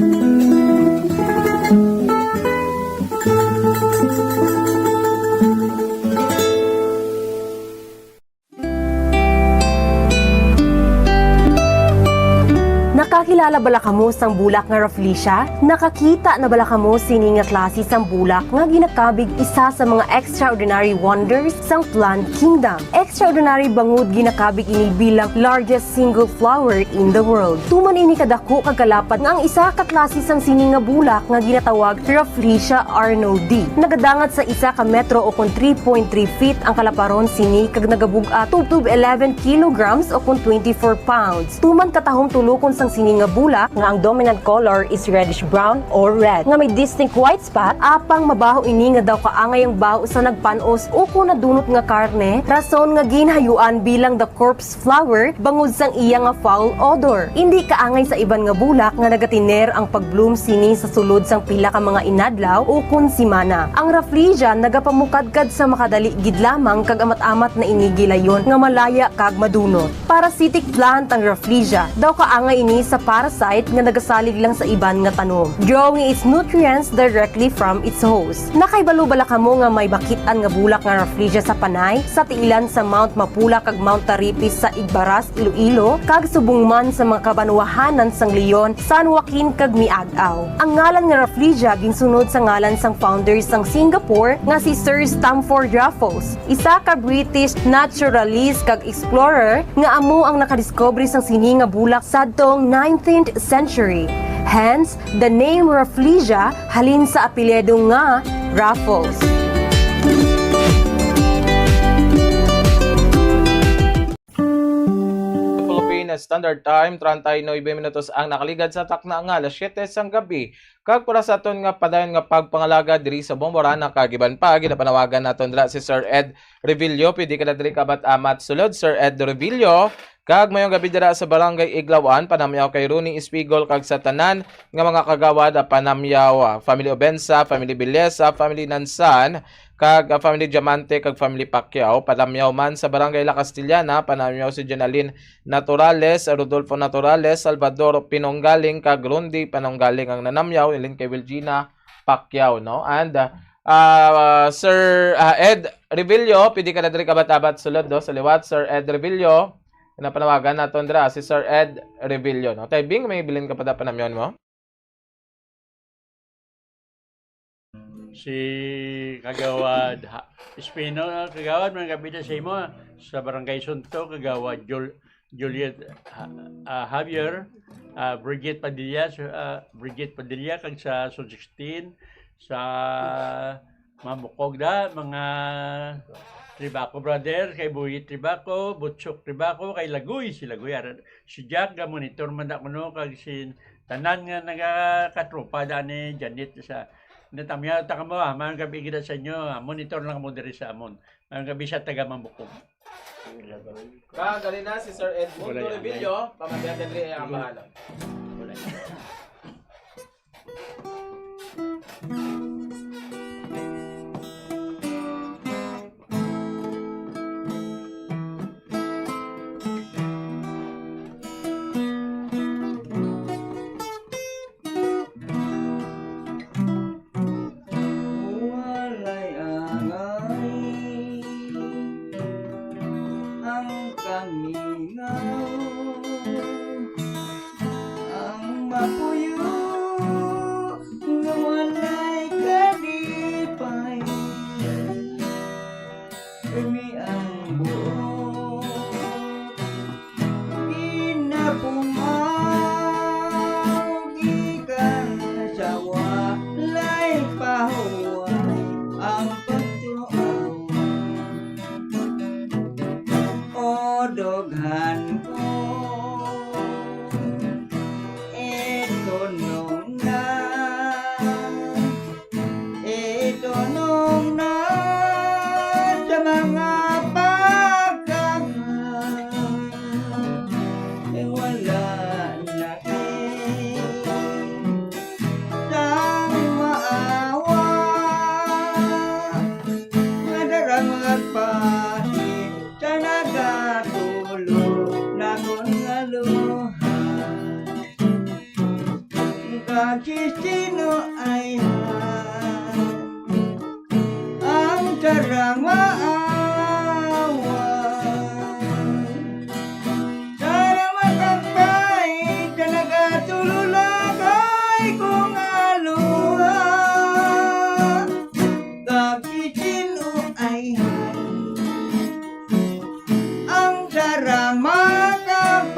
Nakakilala bala kamo sang bulak nga Rafflesia? Nakakita na bala kamo sini nga klase sang bulak nga ginakabig isa sa mga extraordinary wonders sang plant kingdom? Extraordinary bangod ginakabig ini bilang largest single flower in the world. Tuman ini kadako kag kalapad nga ang isa ka klase sang sini nga bulak nga ginatawag Rafflesia arnoldii. Nagadangat sa isa ka metro o kon three point three feet ang kalaparon sini kag nagabug-at tubtob eleven kilograms o kon twenty-four pounds. Tuman katahom tulokon sang sini nga bulak nga ang dominant color is reddish brown or red nga may distinct white spot, apang mabaho ini nga daw kaangay ang baho sa nagpan-os o kon nadunot nga karne, rason nga ginhayuan bilang the corpse flower bangod sang iya nga foul odor. Indi kaangay sa iban nga bulak nga nagatiner ang pag-bloom sini sa sulod sang pila ka mga inadlaw o kon simana. Ang Rafflesia nagapamukadkad sa makadali gid lamang kag amat-amat na ini gilayon nga malaya kag madunot. Parasitic plant ang Rafflesia. Daw kaangay ini sa parasite nga nagasalig lang sa iban nga tanom, drawing its nutrients directly from its host. Nakahibalo bala kamo nga may makit-an nga bulak nga Rafflesia sa Panay, sa tiilan sa Mount Mapula kag Mount Taripis sa Igbaras, Iloilo, kag subong man sa mga kabanwahanan sang Leon, San Joaquin, kag Miag-ao? Ang ngalan nga Rafflesia ginsunod sa ngalan sang founder sang Singapore nga si Sir Stamford Raffles, isa ka British naturalist kag explorer nga amo ang nakadiskubre sang sini nga bulak sadtong nineteenth century. Hence, the name Rafflesia halin sa apelyido nga Raffles. Philippine Standard Time, treinta y nueve minutos ang nakaligad sa takna nga alas siyete sang gabi. Kag para sa aton nga padayon nga pagpangalaga diri sa Bomboran, nakagiban pa, ginapanawagan naton dira si Sir Ed Revillo. Pwede ka na diri kabat-amat sulod, Sir Ed Revillo. Kag mayong gabi dira sa Barangay Iglawan, panamyaw kay Rooney Espigol kag sa tanan nga mga kagawad, ah, panamyaw, ah, Family Obensa, Family Beleza, Family Nansan, kag, ah, Family Diamante, kag Family Pacquiao. Panamyaw man sa Barangay La Castellana, panamyaw si Jonalyn Naturales, Rodolfo Naturales, Salvador Pinonggaling, kag Rondi Pinonggaling ang nanamyaw, ilin kay Wilgina Pacquiao, no? And, ah, ah, Sir, ah, Ed Revillo, pwede ka na diri kabat-abat sulod, no? Sa liwat, Sir Ed Revillo, napanawagan naton dira si Sir Ed Revillo, no? Tay Bing, may bilin ka pa da panamyaw mo? Si Kagawad Ha-, Espino, Kagawad, mga kabida sa imo, sa Barangay Sunto, Kagawad Jul-, Juliet Ha-, ah, Javier, ah, Bridget Padilla, su-, ah, Bridget Padilla, kag sa Zone sixteen, sa Mambukog da, mga Tribaco Brothers, kay Buyi Tribaco, Butchok Tribaco, kay Lagoy, si Lagoy, ara-, si Jack, ga monitor man da kuno, kag si tanan nga nagakatropa da ni Janet sa, natamyaw ta kamo, ah, mga gabi gid sa inyo, ah, monitor lang kamo diri sa amon. Mga gabi sa taga Mambukog. Ka, dali na si Sir Edmundo Wala yan. Rebillo, pamatihan ka diri ang bahala. Wala yan. Walay angay ang kamingaw, ang mapuyo nga walay kalipay. Kami ang buot ginapungaw gikan sa walay pahuway ang pagtuo. Dughan ko, itunong na, itunong na sa mga pagkaman, wala na sang maawa, nga darang magpahit sa nagatulo nakon nga luha. Kag si sino ay ang sarang maawa? Sarang magpahit sa nagatulo nakon nga luha. Kag si sino ay ang sarang makapalan?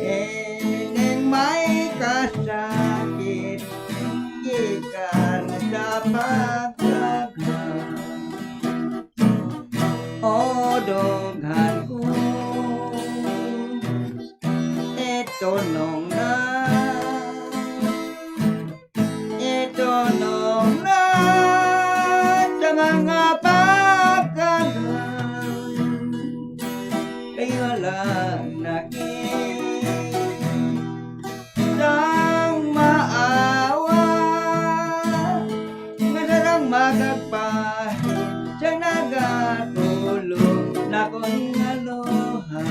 Ining may kasakit gikan sa pagdaghan. O dughan ko, itunong na, itunong na sa mga pagkaman, kay wala na gid sang maawa, nga sarang magagpahit sa nagatulo nakon nga luha.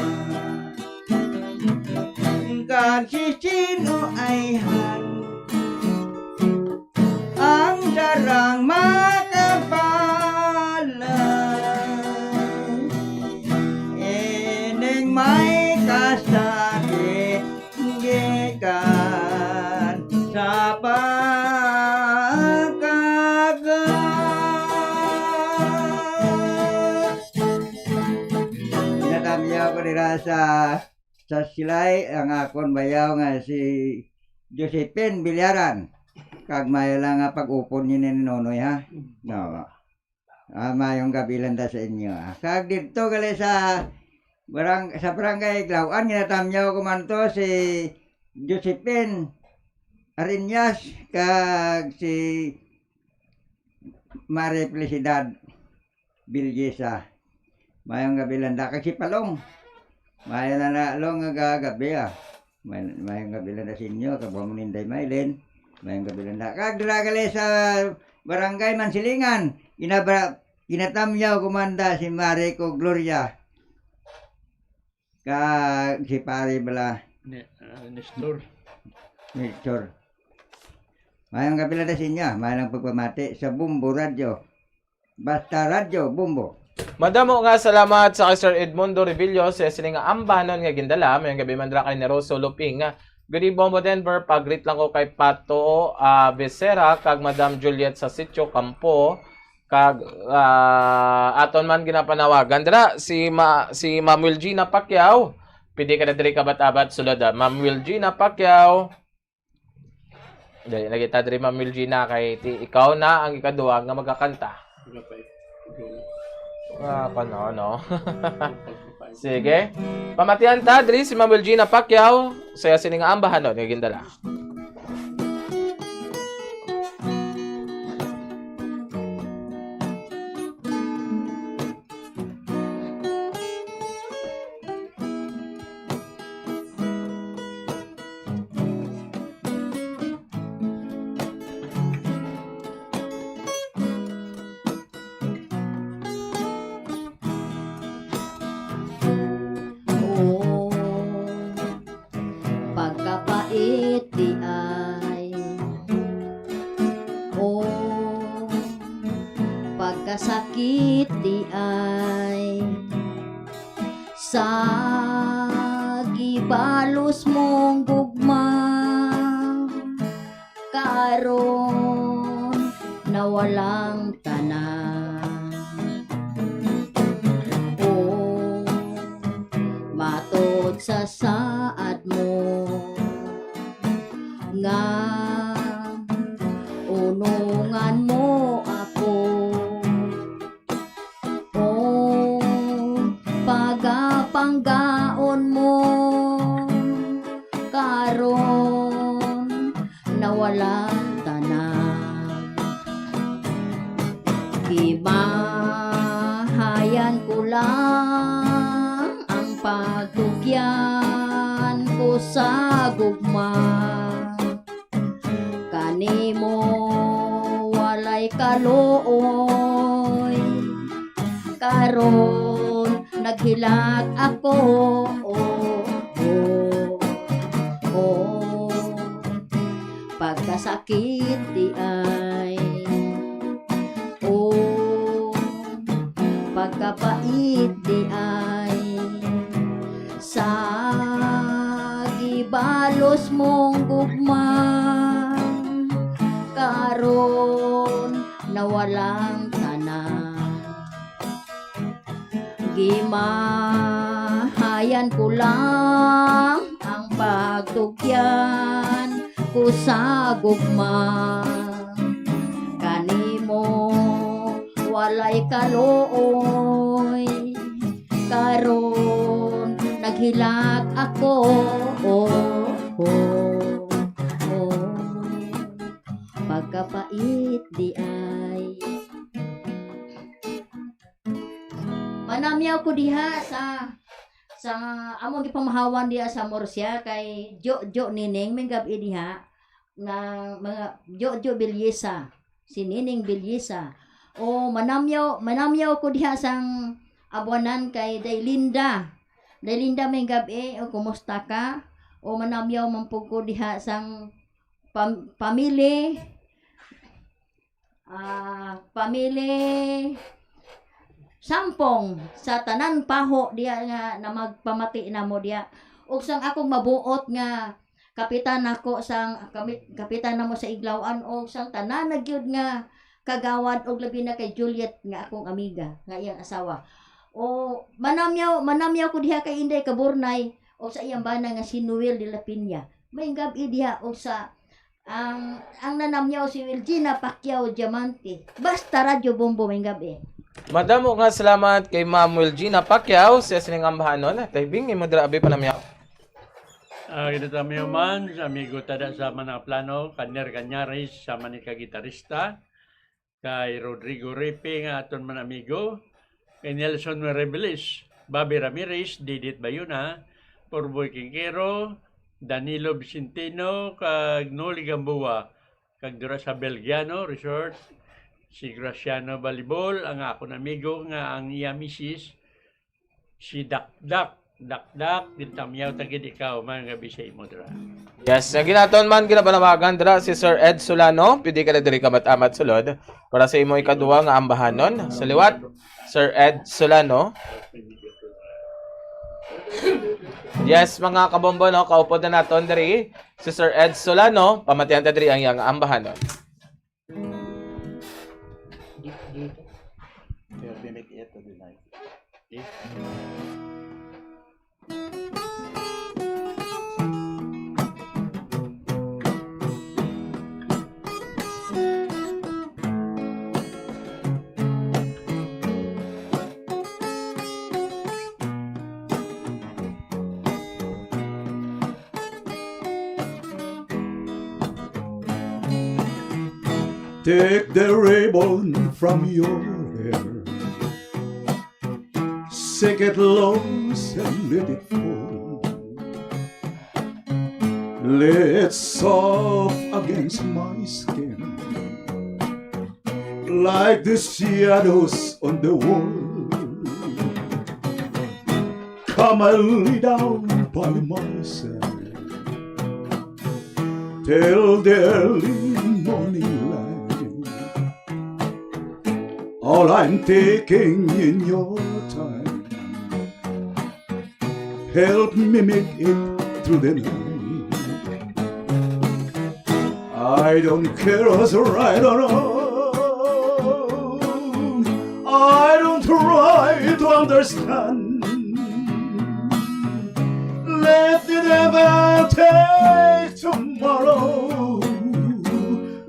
Kag si sino ay han ang sarang makapalan? Ining may kasakit gikan sa pagkaga. Natamyaw ko dira sa, sa silay ang akon bayaw nga si Josephine Billaran. Kag may lang nga pag-upod ni Nonoy, ha? No. Ah, mayong gabi lang ta sa inyo, ah. Kag didto gali sa barang-, sa barangay Iglaw-an, ginatamyaw ko man to si Josephine Ariñas kag si Mare Felicidad Bilyesa. Mayong gabi lang ta kag si Palong. Mayo na na, Long, nga gabi, ah. May, mayong gabi lang na sa inyo, kag mo ni Inday Maylin. Mayong gabi lang na. Kag dira gali sa barangay Mansilingan, ginabra-, ginatamyaw ko man ta si Mare ko Gloria. Kag si Pare bala. Ni-, ah, Nestor. Nestor. Mayong gabi lang na sa inyo, mayong pagpamati sa Bombo Radyo. Basta Radyo Bombo. Madamo nga salamat sa kay Sir Edmundo Rebillo sa sini nga ambahanon nga gindala. Mayong gabi man dira kay Neroso Luping. Good evening, Bombo Denver. Pag-greet lang ko kay Pato, ah, Becerra kag Madam Juliet sa Sitio Campo. Kag, ah, aton man ginapanawagan dira si Ma-, si Ma'am Wilgina Pacquiao. Pwede ka na diri kabat-abat sulod, ah. Ma'am Wilgina Pacquiao. Dali, lagi ta diri, Ma'am Wilgina, kay ti-, ikaw na ang ikaduha nga magakanta. Wala pa eh. Wala. Ah, kano, no? Pagpapay. Sige. Pamatian ta diri si Ma'am Wilgina Pacquiao, sa iya sini nga ambahanon nga gindala. Oh, pagkapait di ay. Oh, pagkasakit di ay. Sa gibalos mong gugma, karon nawalang tanan. O, matod sa saad mo, nga unungan mo ako. Panggaon mo karon nawalan tanan. Gimahayan ko lang ang pagtugyan ko sa gugma. Kanimo walay kaluoy. Karon naghilak ako. Oh, oh, oh. Pagkasakit di ay. Oh, pagkapait di ay. Sa gibalos mong gugma, karon nawalang tanan. Gimahayan ko lang ang pagtugyan ko sa gugma. Kanimo walay kaluoy. Karon naghilak ako. Oh, oh, oh. Pagkapait di ay. Manamyaw ko diha sa, sa among gipamahawan diha sa Murcia kay Jo Jo Nining, may gab-i diha nga mga Jo Jo Belleza, si Nining Belleza. O manamyaw, manamyaw ko diha sang abuanan kay Day Linda. Day Linda, may gab-i, o kumusta ka? O manamyaw man pud ko diha sang pam-, pamili, ah, pamili Sampong sa tanan paho diya nga na magpamati namo diya. Ug sang akong mabuot nga kapitan nako sang kami-, kapitan namo sa Iglawan, ug sang tanan na gyud nga kagawad, ug labi na kay Juliet nga akong amiga, nga iyang asawa. O manamyaw, manamyaw ko diha kay Inday Kaburnay, ug sa iyang bana nga si Noel de la Peña. May gab-i diha, ug sa ang, ang nanamyaw si Wilgina Pacquiao Diamante. Basta Radyo Bombo, may gab-i. Madamo nga salamat kay Ma'am Wilgina Pacquiao sa sining ambahanon. Taybing, imo dira abi panamyaw. Ah, ginatamyaw man sa amigo tada sa Manang Aplano, Kanyer Cañares, sa manika gitarista, kay Rodrigo Ripe nga aton man amigo, kay Nelson Rebeles, Bobby Ramirez, Didit Bayona, Purboy Quinquero, Danilo Vicentino, kag Noli Gamboa, kag dira sa Belgiano Resort, si Graciano Balibol, ang akon amigo nga ang iya misis, si Dakdak. Dakdak, gintamyaw ta gid ikaw, may gab-i sa imo dira. Yes, sa ginaton man, ginabanawagan dira si Sir Ed Solano. Pwede ka na diri kamat-amat sulod para sa imo ikaduha nga ambahanon. Sa liwat, Sir Ed Solano. Yes, mga kabombo, no, kaupod na naton diri si Sir Ed Solano. Pamatian ta diri ang iyang ambahanon. Dito, dito. Pero mimic ito din ay. Take the ribbon from your hair. Shake it loose and let it fall. Lay it soft against my skin, like the shadows on the wall. Come and lay down by myself till the early morning light. All I'm taking in your time, help me make it through the night. I don't care what's right or wrong. I don't try to understand. Let the devil take tomorrow.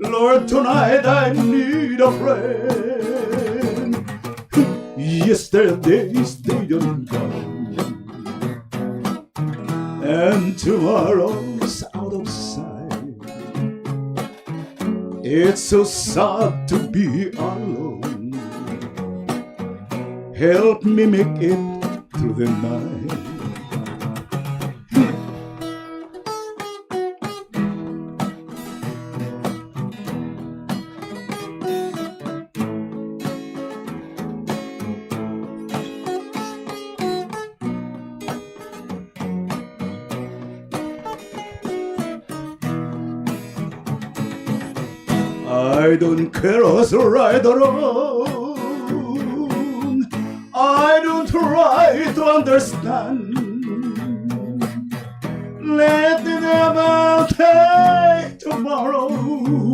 Lord, tonight I need a friend. Yesterdays, they don't come. Tomorrow's out of sight. It's so sad to be alone. Help me make it through the night. I don't care who's right or wrong. I don't try to understand. Let the devil take tomorrow's.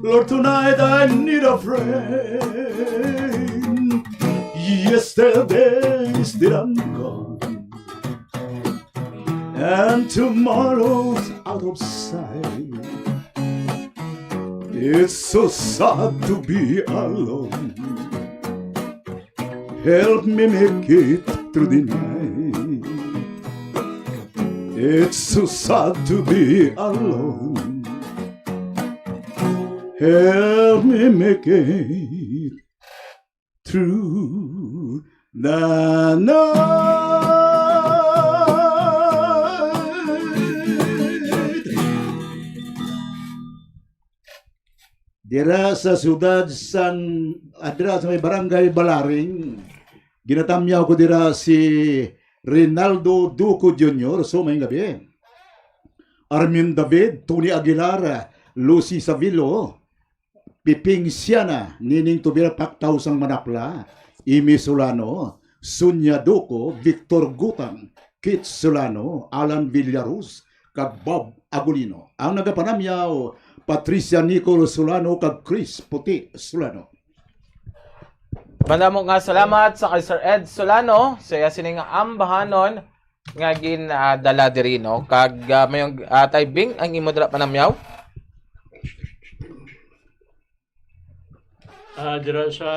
Lord, tonight I need a friend. Yesterday is still gone, and tomorrow's out of sight. It's so sad to be alone. Help me make it through the night. It's so sad to be alone. Help me make it through the night. Dira sa siyudad sang, ah, dira sa may Barangay Balaring, ginatamyaw ko dira si Rinaldo Duco Junior. So, may gabi. Armin David, Tony Aguilar, Lucy Savilo, Piping Siana, Nining Tubira, Paktaw sang Manapla, Imi Solano, Sonia Duco, Victor Gutang, Kit Solano, Alan Villaruz, kag Bob Agulino. Ang nagapanamyaw, Patricia Nicole Solano kag Chris Puti Solano. Madamo nga salamat sa kay Sir Ed Solano, sa iya sini nga ambahanon nga gin, ah, dala diri, no? Kag, ah, may, ah, Tay Bing, ang imo dala panamyaw? Ah, dira sa,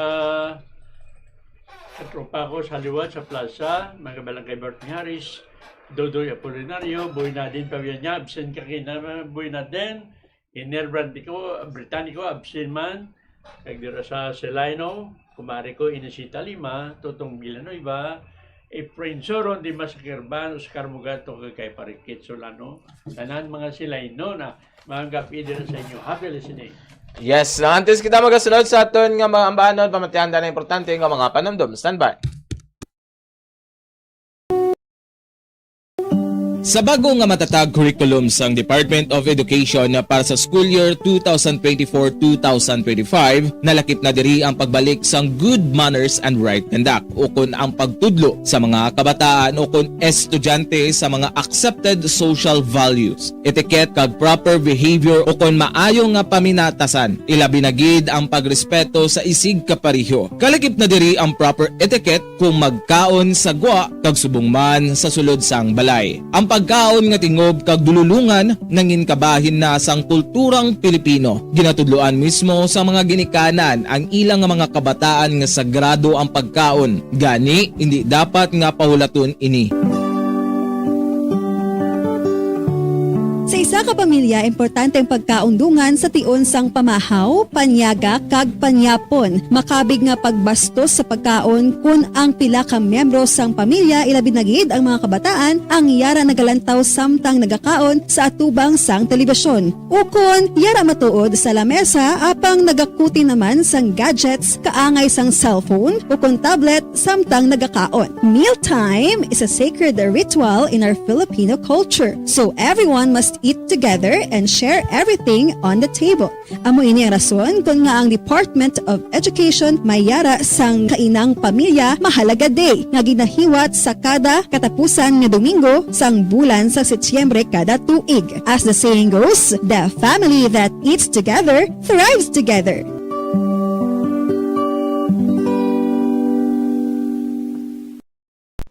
sa tropa ko sa liwat sa plaza, mga kabalang kay Bert Miharis, Dodoy Apolinario, Boy Nadine Pabianya, absent ka kina, Boy Nadine, Iner Brandico, Britannico, absent man, kag dira sa Celino, kumare ko, Inesita Lima, Totong Villanueva, Efrain Soron, Dimas Akirban, Oscar Mugato, kag kay Parikit Solano, tanan mga Celino na, mga gabi dira sa inyo. Happy listening. Yes, antes kita magasunod sa aton nga mga ambanon, pamatihan na importante nga mga panumdom. Standby. Sa bag-o nga matatag curriculum sang Department of Education para sa school year two thousand twenty-four, two thousand twenty-five, nalakip na diri ang pagbalik sang good manners and right conduct, ukon ang pagtudlo sa mga kabataan ukon estudyante sa mga accepted social values, etiquette, kag proper behavior, ukon maayo nga paminatasan, ilabi na gid ang pagrespeto sa isigkapareho. Kalakip na diri ang proper etiquette kung magkaon sa gwa kag subong man sa sulod sang balay. Ang pagkaon nga tingob kag dululongan nangin kabahin na sang kulturang Pilipino. Ginatudloan mismo sa mga ginikanan ang ilang nga mga kabataan nga sagrado ang pagkaon. Gani, indi dapat nga pahulaton ini. Sa isa ka pamilya, importante ang pagkaon dungan sa tion sang pamahaw, panyaga, kag panyapon. Makabig nga pagbastos sa pagkaon kon ang pila ka miyembro sang pamilya, ilabi na gid ang mga kabataan, ang yara nagalantaw samtang nagakaon sa atubang sang telebisyon. Ukon yara matuod sa lamesa apang nagakuti naman sang gadgets kaangay sang cellphone ukon tablet samtang nagakaon. Mealtime is a sacred ritual in our Filipino culture, so everyone must eat together and share everything on the table. Amo ini ang rason kon nga ang Department of Education may yara sang Kainang Pamilya Mahalaga Day nga ginahiwat sa kada katapusan nga Domingo sang bulan sa Setyembre kada tuig. As the saying goes, the family that eats together thrives together.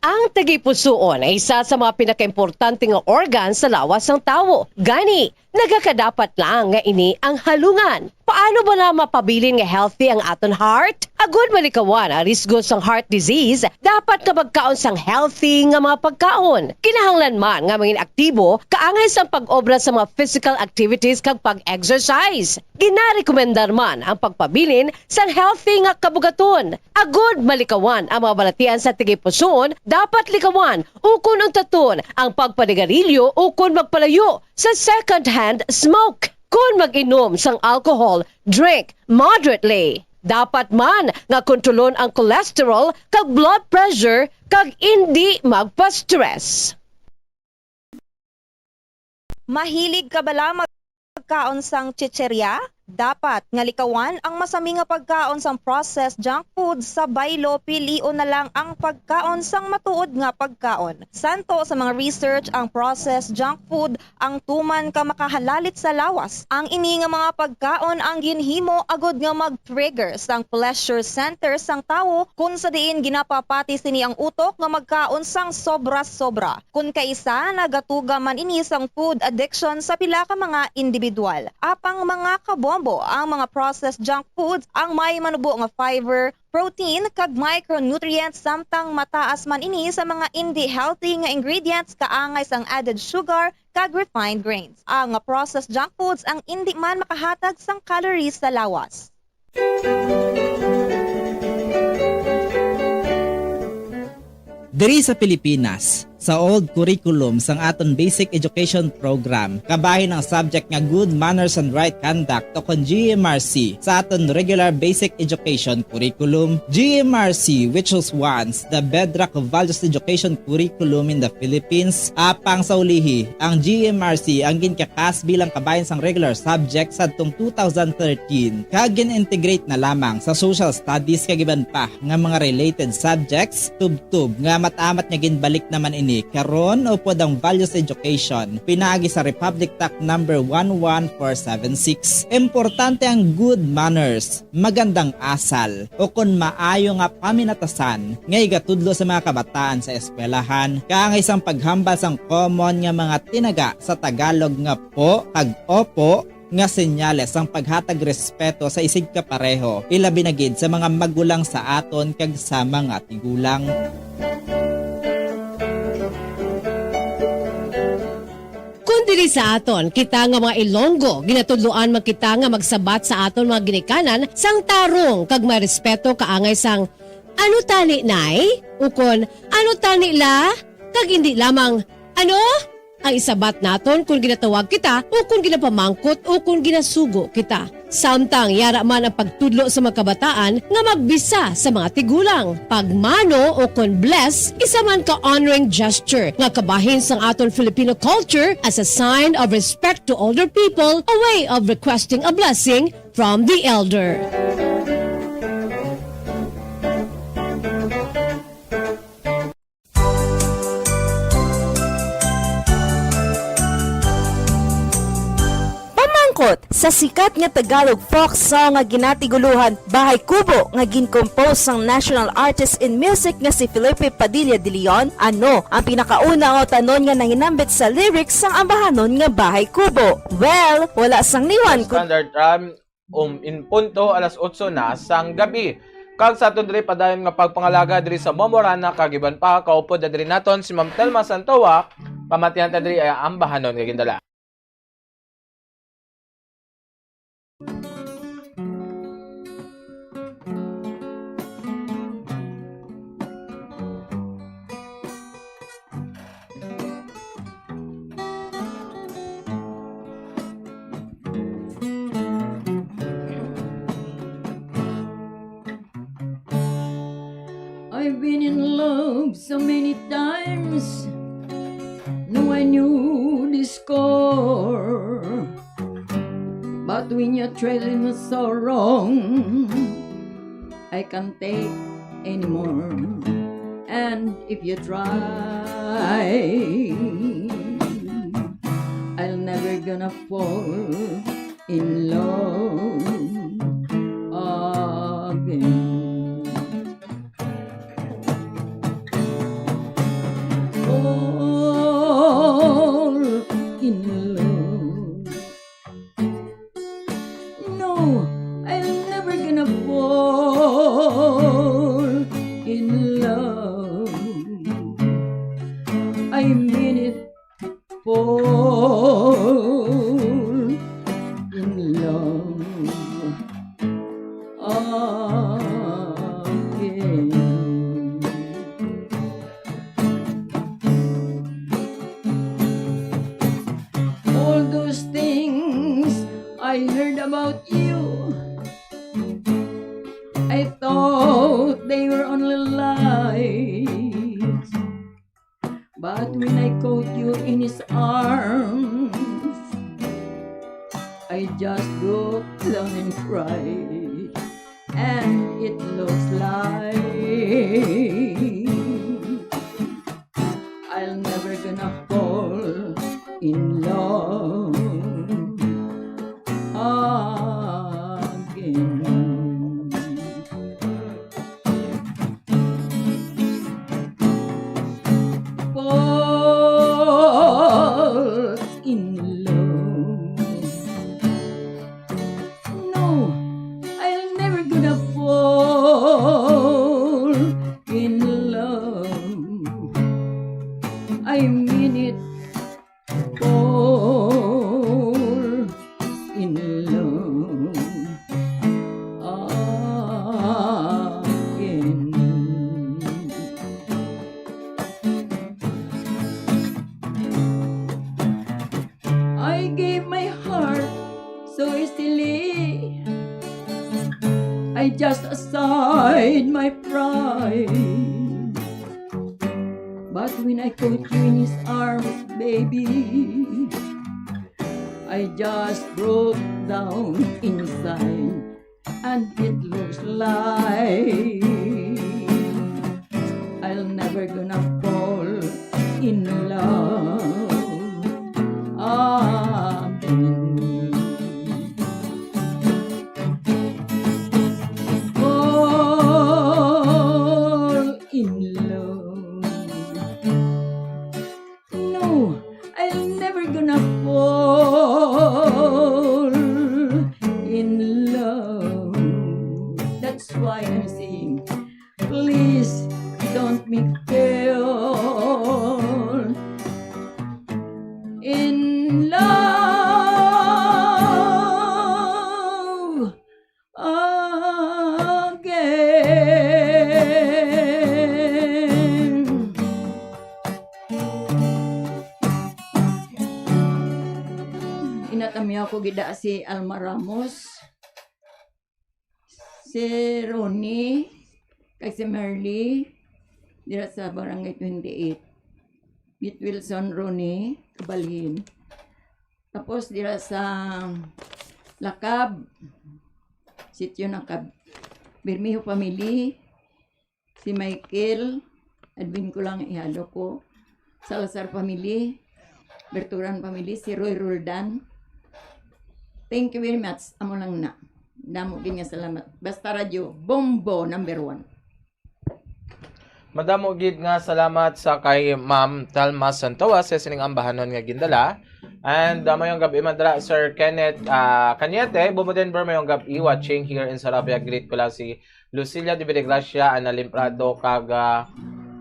Ang tagipusoon ay isa sa mga pinakaimportante nga organ sa lawas sang tawo. Gani, nagakadapat lang nga ini ang halungan. Paano bala mapabilin nga healthy ang aton heart? Agud malikawan ang risgo sang heart disease, dapat nga magkaon sang healthy nga mga pagkaon. Kinahanglan man nga mangin aktibo kaangay sang pag-obra sa mga physical activities kag pag-exercise. Ginarekomendar man ang pagpabilin sang healthy nga kabugaton. Agud malikawan ang mga balatian sa tagipusoon, dapat likawan ukon untaton ang pagpanigarilyo ukon magpalayo sa second-hand smoke. Kon mag-inom sang alcohol, drink moderately. Dapat man nga kontrolon ang cholesterol kag blood pressure kag indi magpa-stress. Mahilig ka bala magkaon sang chicheria? Dapat nga likawan ang masami nga pagkaon sang processed junk food sa baylo. Pilion na lang ang pagkaon sang matuod nga pagkaon. Santo sa mga research, ang processed junk food ang tuman ka makahalalit sa lawas. Ang ini nga mga pagkaon ang ginhimo agud nga mag-trigger sang pleasure center sang tawo, kun sa diin ginapapati sini ang utok nga magkaon sang sobra-sobra. Kun kaisa, nagatuga man ini sang food addiction sa pila ka mga individual. Apang, mga kabombo, ang mga processed junk foods ang may manubo nga fiber, protein, kag micronutrients, samtang mataas man ini sa mga indi healthy nga ingredients kaangay sang added sugar kag refined grains. Ang processed junk foods ang indi man makahatag sang calories sa lawas. Diri sa Pilipinas, sa old curriculum sang aton basic education program, kabahin ang subject nga Good Manners and Right Conduct, o kon G M R C, sa aton regular basic education curriculum. G M R C, which was once the bedrock of values education curriculum in the Philippines, apang sa ulihi, ang G M R C ang ginkakas bilang kabahin sang regular subject sadtong two thousand thirteen, kag gin-integrate na lamang sa social studies kag iban pa nga mga related subjects, tubtob nga amat-amat nga ginbalik naman ini karon upod ang values education pinaagi sa Republic Act number one one four seven six. Importante ang good manners, magandang asal, o kon maayo nga paminatasan nga igatudlo sa mga kabataan sa eskwelahan, kaangay sang paghambal sang common nga mga tinaga sa Tagalog nga po kag opo, nga senyales sang paghatag respeto sa isigkapareho, ilabi na gid sa mga magulang sa aton kag sa mga tigulang. Kon diri sa aton, kita nga mga Ilonggo, ginatudloan man kita nga magsabat sa aton mga ginikanan sang tarong kag may respeto kaangay sang, "Ano tani, Nay?" ukon, "Ano tani, La?" Kag indi lamang, "Ano?" ang isabat naton kon ginatawag kita o kon ginapamangkot o kon ginasugo kita. Samtang yara man ang pagtudlo sa mga kabataan nga magbisa sa mga tigulang. Pagmano o kon bless, isa man ka honoring gesture nga kabahin sang aton Filipino culture as a sign of respect to older people, a way of requesting a blessing from the elder. Pamangkot, sa sikat nga Tagalog folk song nga ginatiguluhan Bahay Kubo nga gin-compose sang national artist in music nga si Felipe Padilla de Leon, ano ang pinakauna nga utanon nga nahinambit sa lyrics sang ambahanon nga Bahay Kubo? Well, wala sang liwan kun Standard Time, um, in punto alas otso na sang gabi. Kag sa aton diri padayon nga pagpangalaga diri sa Momorana kag iban pa, kaupod na diri naton si Ma'am Telma Santoa, pamatihan ta diri ang ambahanon nga gindala. I've been in love so many times, now I knew the score. But when you're treating me so wrong, I can't take anymore. And if you try, I'll never gonna fall in love again. Fall in love. No, They were only lies. But when I caught you in his arms, I just broke down and cried. And it looks like I'll never gonna fall in love again. Fall in love. No, I'll never gonna fall in love. I mean it, fall in love again. I gave my heart so easily. I just aside my pride. But when I caught you in his arms, baby, I just broke down inside. And it looks like I'll never gonna fall in love again. Fall in love. No, I'll never gonna fall in love. That's why I'm saying, please don't make fail in love again. Inatamyaw ko gid si Alma Ramos, si Ronnie, kag si Merly, dira sa Barangay twenty-eight. Bit Wilson Ronnie, kabalhin. Tapos dira sa Lakab, Sitio Nakab, Bermejo family, si Michael, admin ko lang, ihalo ko, Salazar family, Berturan family, si Roy Roldan. Thank you very much. Amo lang na. Damo gid nga salamat. Basta Radyo, Bombo number one. Madamo gid nga salamat sa kay Ma'am Talma Santoa sa sining ambahanon nga gindala. And, uh, mayong gabi man dira, Sir Kenneth, uh, Cañete, Bobo Denver, mayong gabi, watching here in Sarabia. Greet ko lang si Lucilla de Videgracia, Ana Limprado, kag, uh,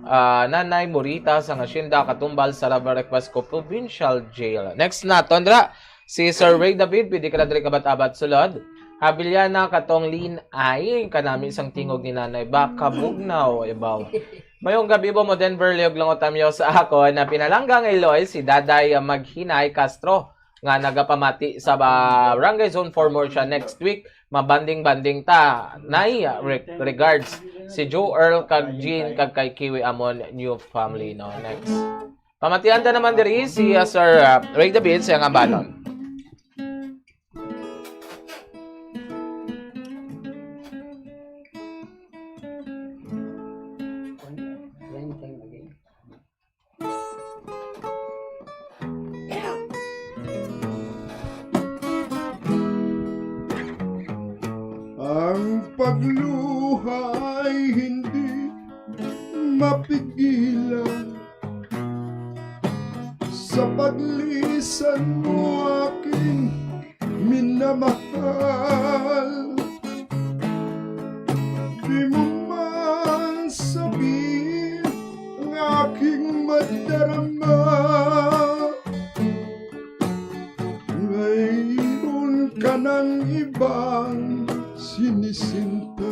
uh, Nanay Morita sa Hacienda Katumbal, Sarabia, Request ko, Provincial Jail. Next naton dira, si Sir Ray David, pwede ka na diri kabat-abat sulod. Habiliana katong Lin ay kanami sang tingog ni Nanay ba kabugnaw ibaw. Mayong gabi po mo Denver, liog lang utamyo sa ako na pinalangga nga iloy si Daday Maghinay Castro nga nagapamati sa ba-, Barangay Zone four Murcia next week. Mabanding-banding ta. Nay, re-, regards si Joe Earl kag Jean kag kay Kiwi Amon new family, no. Next. Pamatian ta naman diri si, uh, Sir, uh, Ray David sa iyang ambanon. Ang pagluha ay hindi mapigilan. Sa paglisan mo aking minamahal, di mo man sabihin ang aking madarama. Mayroon ka ng ibang sinisinta.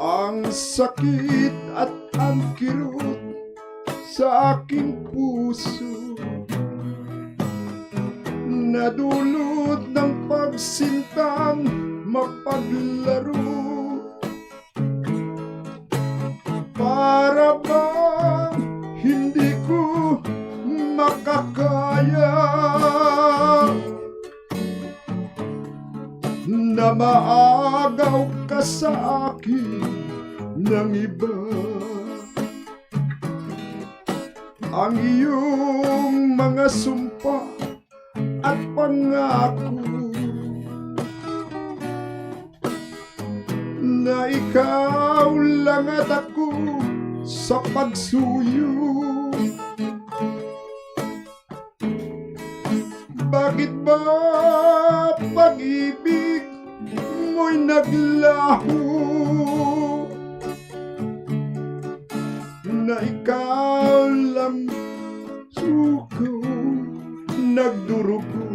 Ang sakit at ang kirot sa aking puso, nadulot ng pagsintang mapaglaro. Para bang hindi ko makakaya na maagaw ka sa akin ng iba? Ang iyong mga sumpa at pangako na ikaw lang at ako sa pagsuyo. Bakit ba pag-ibig mo'y naglaho na ikaw lang suko nagdurugo?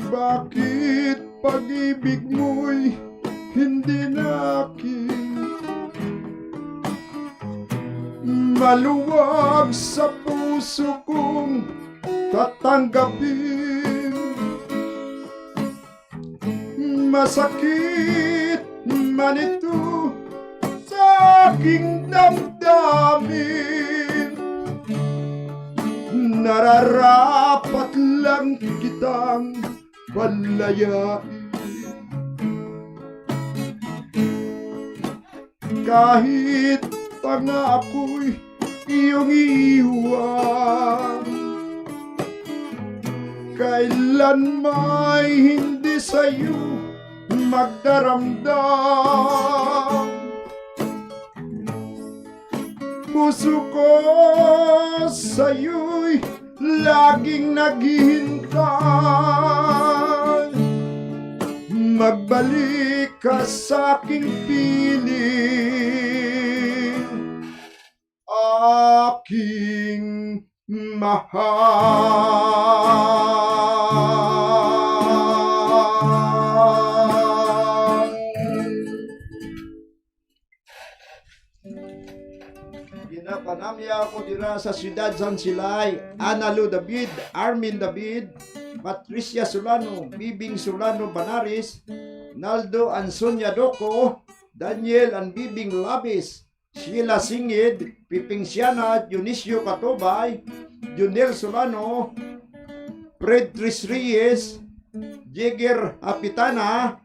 Bakit pag-ibig mo'y hindi na akin? Maluwag sa puso kong tatanggapin. Masakit man ito sa aking damdamin, nararapat lang kitang palayain. Kahit pa nga ako'y iyong iwan, kailan may hindi sa'yo magdaramdam. Puso ko sa'yo'y laging naghihintay. Magbalik ka sa aking piling, aking mahal. Ginapanamya ko dira sa siyudad sang Silay, Ana Lu David, Armin David, Patricia Solano, Bibing Solano Banaris, Naldo and Sonia Doco, Daniel and Bibing Labis, Sheila Singid, Piping Siana, Dionisio Catubay, Junel Solano, Fred Tris Reyes, Jigger Apitana,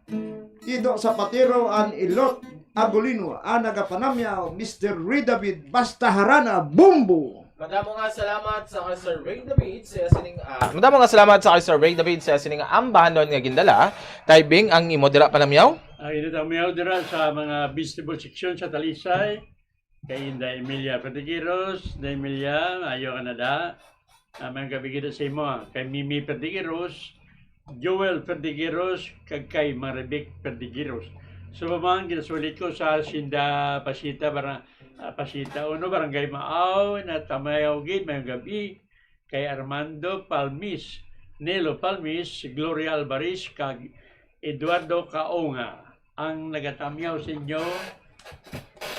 Ido Zapatero, and Ilot Agulino, ang nagapanamyaw, Mister Ray David Basta Harana Bumbo. Madamo nga salamat sa kay Sir Ray David sa sining, ah, madamo nga salamat sa kay Sir Ray David sa sining ambahanon nga gindala. Taybing ang imo dira panamyaw? Ang imo panamyaw dira sa mga vegetable section sa Talisay. Kay Inday Emilia Perdigiros, Inday Emilia, ayo ka na da. Ah, may gabi kita sa imo, ah. Kay Mimi Perdigiros, Joel Perdigiros, kag kay Marivic Perdigiros. So, pa man, ginasulit ko sa Sinda Pasita, barang, ah, Pasita uno, Barangay Maaw, na tamayaw gid, may gabi. Kay Armando Palmis, Nelo Palmis, Gloria Alvarez, kag Eduardo Caonga. Ang nagatamyaw sa inyo,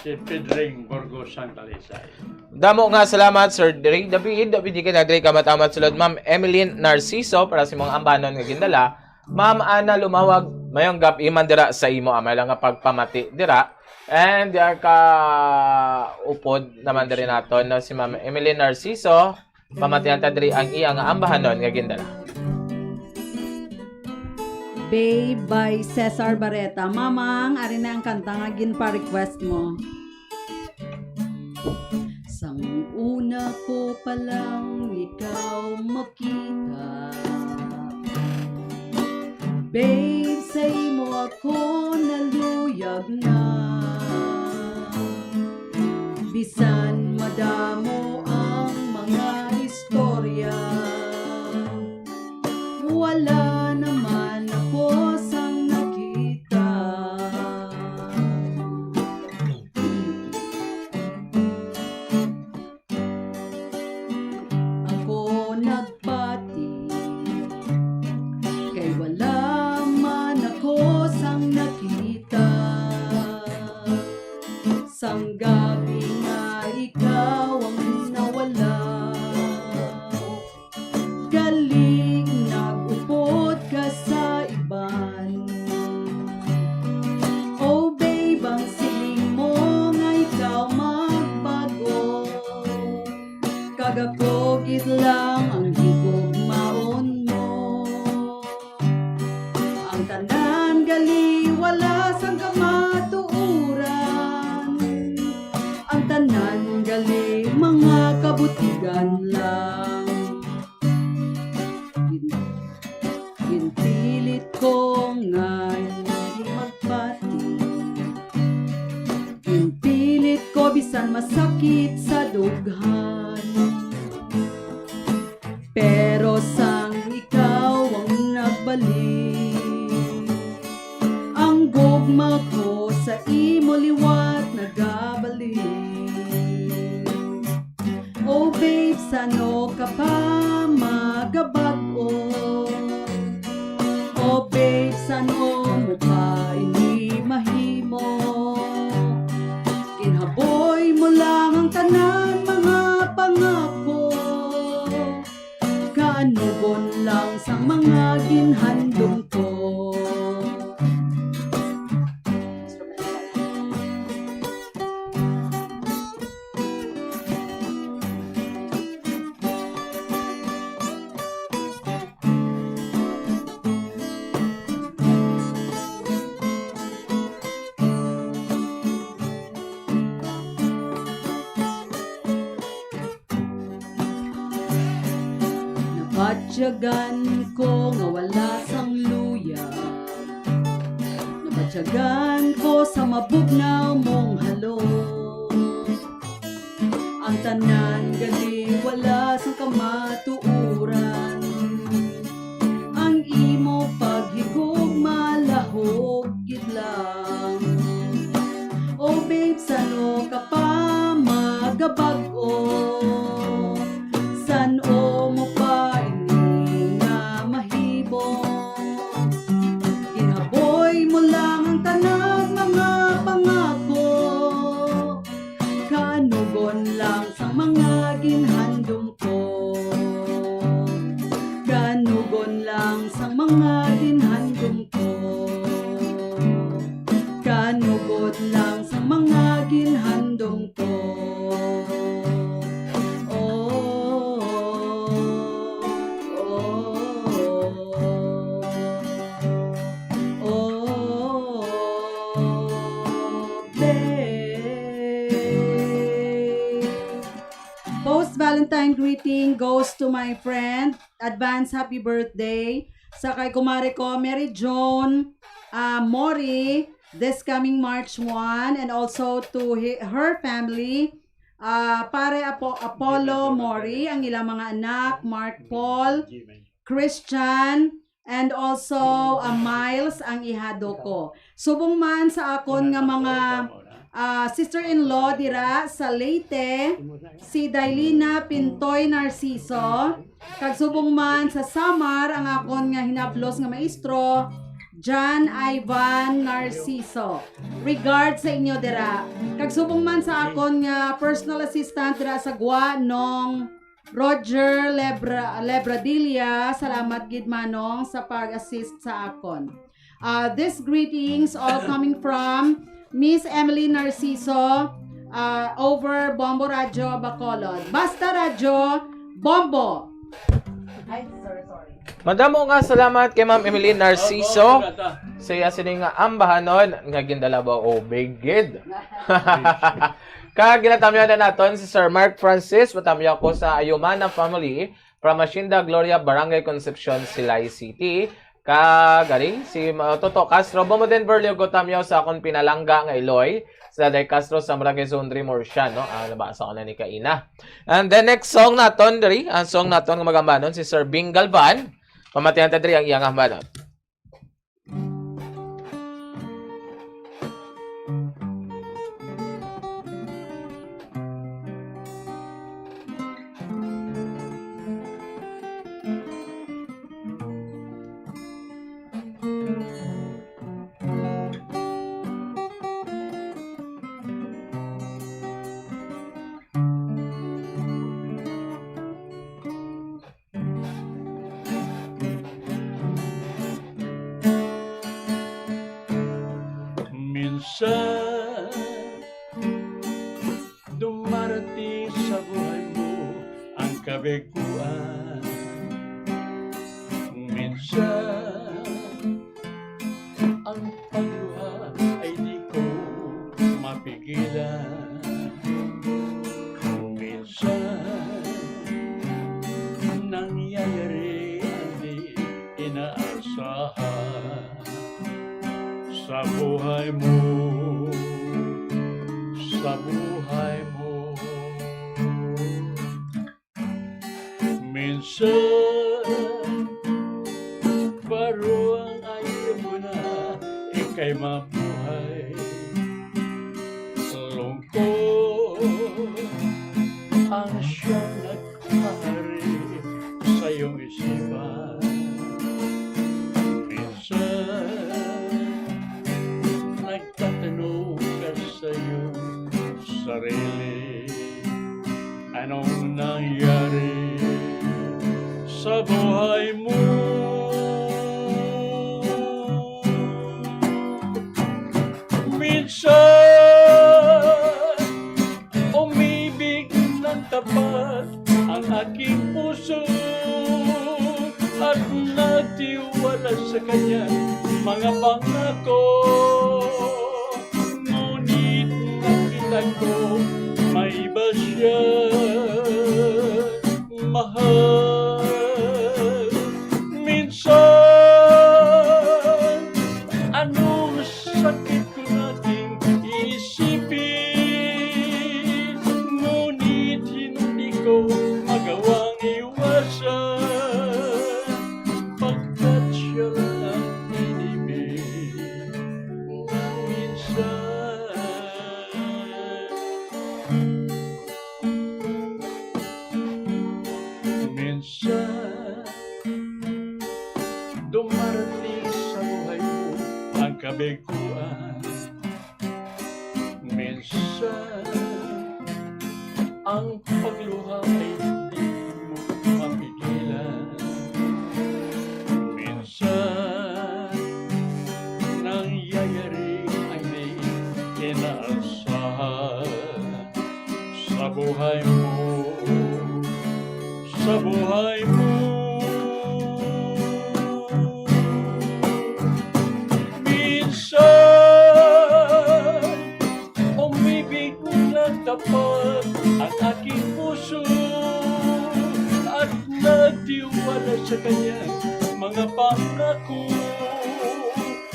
si Pedring Burgos sang Talisay. Damo nga salamat, Sir Ray David. Pwede ka na diri ka matamat sulod, Ma'am Emeline Narciso, para sa mga ambanon nga gindala. Ma'am Ana Lumawag, mayong gab-i man dira sa imo, amay lang nga pagpamati dira. And, ah, ka upod naman diri naton, no, si Ma'am Emeline Narciso. Pamatian ta diri ang iya nga ambahanon nga gindala. Babe by Cesar Barreta. Mamang, ari na ang kanta nga ginpa-request mo. Sang una ko pa lang ikaw makita, babe, sa imo ako naluyag na. Bisan madamo ang mga istorya, wala naman ako sang nakita. Ako nagpati, kay wala man ako sang nakita. Sang gabi nga ikaw ang Ang tanan gali wala sang kamatuoran. Ang tanan gali mga kabutigan lang. Gin-, ginpilit ko nga hindi magpati. Ginpilit ko bisan masakit sa dughan. Pero sang ikaw ang nagbalik, ang gugma ko sa imo liwat nagabalik. Oh babe, sano ka pa magabag-o? Oh babe, sano mo pa ini mahimo? Ginhaboy mo lang ang tanan mga pangako. Kaanugon lang sang mga ginhandom ko. Nabatyagan ko nga wala sang luya. Nabatyagan ko sa mabugnaw mong halong. Ang tanan gali wala sang kamatuoran. Ang imo paghigugma lahog gid lang. Oh babe, sano ka pa magabag-o? San-o mo pa ini nga mahimo? Ginhaboy mo lang ang tanan mga pangako. Kaanugon lang sang mga ginhandom ko. Kaanugon lang sang mga ginhandom ko. Kaanugon lang sang mga ginhandom ko. Oh, oh, oh, oh, babe. Post Valentine greeting goes to my friend. Advance happy birthday sa kay kumare ko, Mary Joan, ah, Mori, this coming March one, and also to hi-, her family, ah, pare Apo-, Apollo Mori, ang ilang mga anak, Mark Paul, Christian, and also, ah, Miles ang ihado ko. Subong man sa akon nga mga, ah, sister-in-law dira sa Leyte, si Dailina Pintoy Narciso, kag subong man sa Samar ang akon nga hinablos nga maestro, John Ivan Narciso. Regard sa inyo dira. Kag subong man sa akon nga personal assistant dira sa Guanong, Roger Lebra-, Lebradilla, salamat gid, Manong, sa pag-assist sa akon. Uh, these greetings all coming from Miss Emily Narciso, uh, over Bombo Radyo Bacolod. Basta Radyo, Bombo! Ay, sorry, sorry. Madamo nga salamat kay Ma'am Emily Narciso sa iya sini nga ambahanon nga gindala ba o bigid. Kag ginatamyaw na naton si Sir Mark Francis, matamyaw ko sa Ayumana family, from Hacienda Gloria, Barangay Concepcion, Silay City. Kag ari, si Ma-, Toto Castro, Bomo Denver, Liugo, tamyaw sa akon pinalangga nga iloy, si Daday Castro sa Barangay Zone three, Murcia, no? Ah, nabasa ko na ni kaina. And the next song naton diri, ang song naton nga magambanon si Sir Bing Galvan. Pamatihan ta diri ang iyang ambanon. Minsan, dumarating sa buhay mo ang kabiguan. Minsan, Sa buhay mo, sa buhay mo. Minsan, baro ang ayo mo na, ikay mabuhay. Lungkot ang siyang nagpahari sa iyong isipan. Minsan, nagtatanong ka sa iyong sarili, anong nangyari sa buhay mo? Minsan, umibig ng tapat ang aking puso at nagtiwala sa kanya mga pangako. Ngunit nakita ko may iba siya mahal. Minsan, anong sakit kung aking isipin, ngunit hindi ko magawang iwasan, pagkat siya lang ang inibig ng minsan. Minsan, dumarating sa buhay mo ang kabiguan. Minsan, ang pagluha ay di mo mapigilan. Minsan, nangyayari ang di inaasahan sa buhay mo, sa buhay mo. Minsan, umibig ng tapat ang aking puso at nagtiwala sa kanya mga pangako.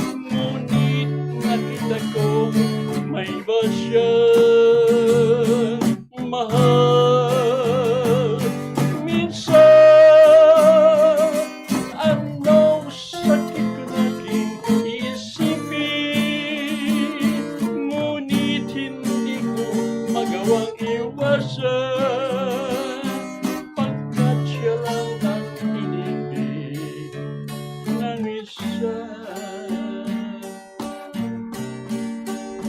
Ngunit nakita ko may iba siya mahal. Minsan, ano sakit ko naging isipin, ngunit hindi ko magawang iwasan, pagkat siya lang ang inibig ng isa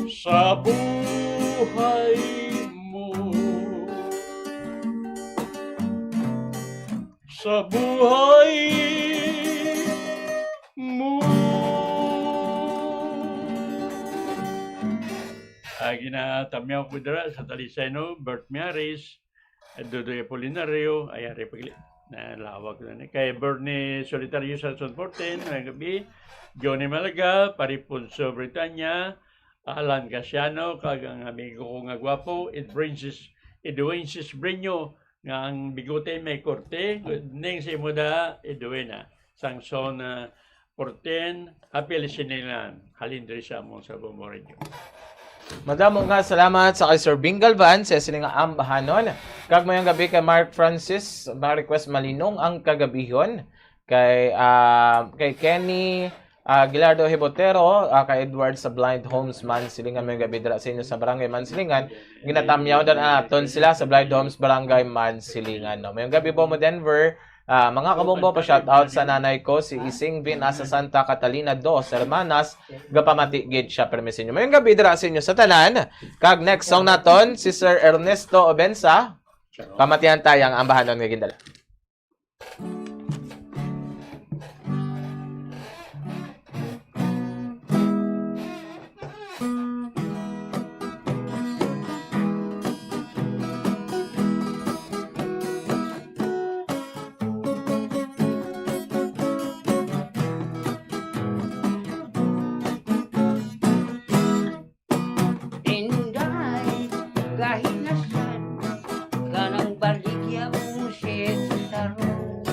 sa buhay mo. Sa buhay mo. Ah, ginatamyaw ko dira sa Talisay, no? Bert Miaris, Dudoy Apolinario, ay, ari pagli-, nalawag na ni. Kay Bernie Solitario sa Zone fourteen, may gabi. Johnny Malaga, Paripunso Britanya, Alan Casiano, kag ang amigo ko nga gwapo, Edwin Sis-, Edwin Sisbreño, nga ang bigote may korte. Good evening sa imo da, Edwina. Sang Zone, ah, fourteen, happy listening lang. Halin diri sa among sa Bombo Radio. Madamo nga salamat sa kay Sir Bing Galvan sa sining nga ambahanon. Kag mayong gabi kay Mark Francis, mga request malinong ang kagabihon. Kay, ah, kay Kenny, ah, Gilardo Hibotero, ah, kay Edward sa Blind Homes Mansilingan, mayong gabi dira sa inyo sa Barangay Mansilingan. Ginatamyaw na naton sila sa Blind Homes Barangay Mansilingan, no? Mayong gabi po mo, Denver. Ah, mga kabombo, pa shout out sa nanay ko, si Ising Vin, sa Santa Catalina, Dos Hermanas. Gapamati gid siya permi sa inyo. Mayong gabi dira sa inyo sa tanan. Kag next song naton, si Sir Ernesto Obensa. Pamatihan tayo ang ambahanon nga gindala. Inday, kahinasan, kanang baligya mong sitaro.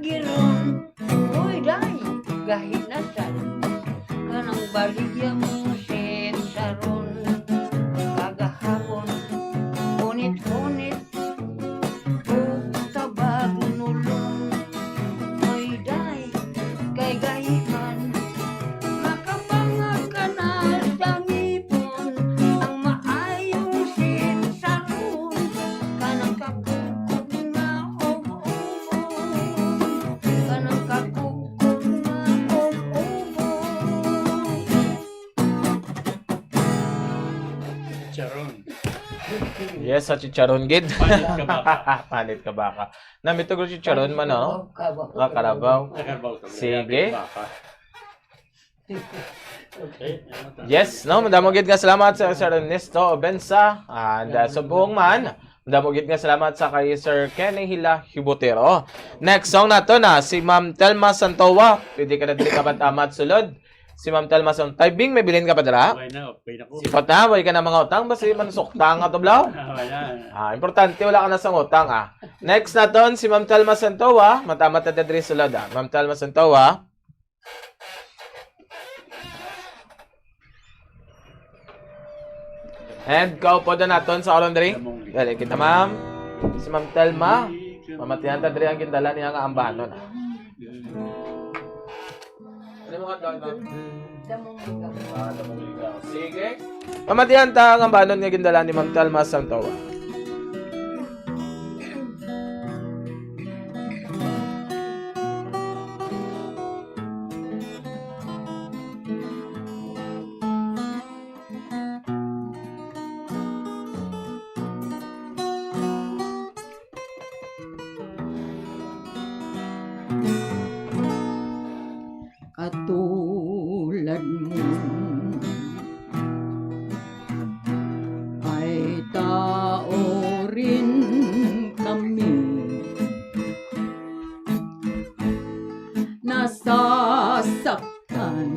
Iron, hoy, day, gahi na sad. Kanang baligya mo, Sen Sharon. Kagahapon, hunit-hunit, ug tabag nulong. Hoy, day, kay gahi man, makapangag ka na sa ngipon. Ang maayong Sen Sharon, kanang kakukog nga ubo-ubo. Kanang kakukog nga ubo-ubo. Charon. Yes, sa chicharon gid. Panit ka baka. Panit ka baka. Namito ko chicharon man, no? Karabaw. Ah, karabaw. Sa karabaw, sa Sige. Baka. Okay, ano ta? Yes, no? Madamo gid nga salamat sa Sir Ernesto Obensa and, uh, subong man. Madamo gid nga salamat sa kay Sir Kenny Hila Hibotero. Next song nato na si Ma'am Telma Santoa. Pwede ka na diri ka amat-amat sulod. Si Ma'am Telma Santoa. Tay Bing, may bilin ka pa dira? Okay na, okay na ko. Sipot na, way ka na mga utang, basi man suktang nga tublaw. Ah, wala. Ah, importante, wala ka na sang utang, ah. Next naton, si Ma'am Telma Santoa. Matamat na diri sulod, ah. Ma'am Telma Santoa. And kaupod na naton sa oron diri. Dali kita, ma'am. Si Ma'am Telma. Mamatihan ta diri ang gindala niya nga ambanon, ah. Ano mo kadlaw, ma'am? Damong ligaw. Ah, damong ligaw. Sige. Mamatihan ta ang ambanon nga gindala ni Ma'am Telma Santoa. Katulad mo ay tao rin kami, nasasaktan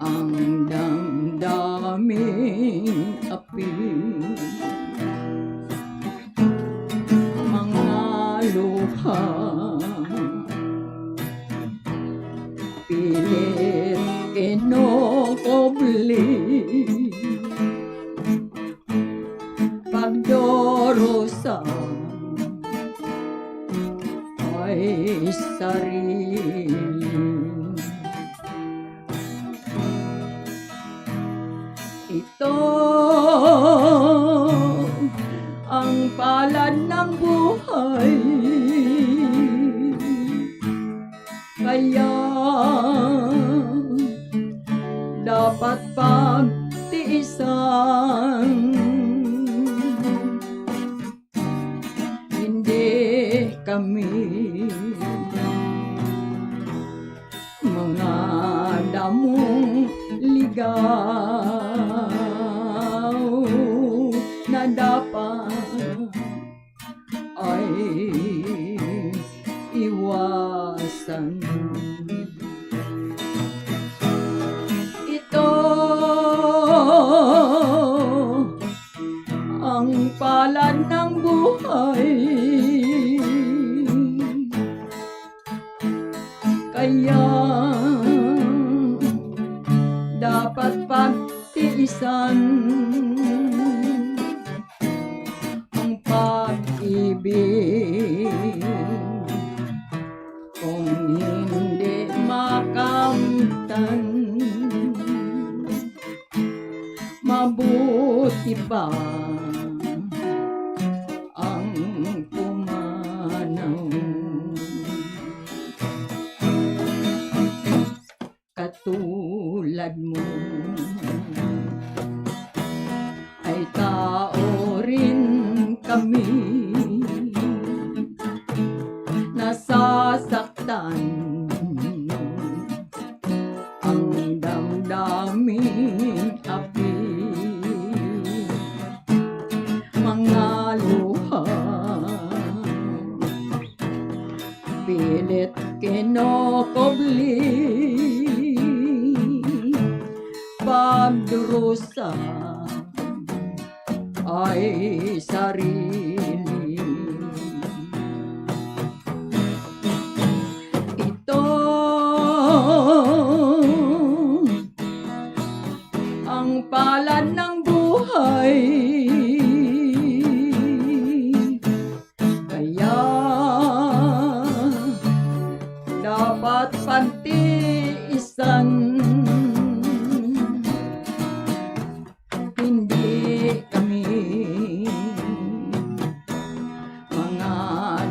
ang damdaming api. Mga luha, pilit kinukubli, pagdurusa ay sarili. Ito ang palad ng buhay, kaya dapat pagtiisan. Hindi kami mga damong ligaw na dapat ay iwasan. Ito ang palad ng buhay. Kaya dapat pagtiisan ang pag-ibig. Kung hindi makamtan, mabuti pa ang pumanaw. Katulad mo ay tao rin kami, nasasaktan ang damdaming api. Mga luha, pilit kinukubli, pagdurusa ay sarili.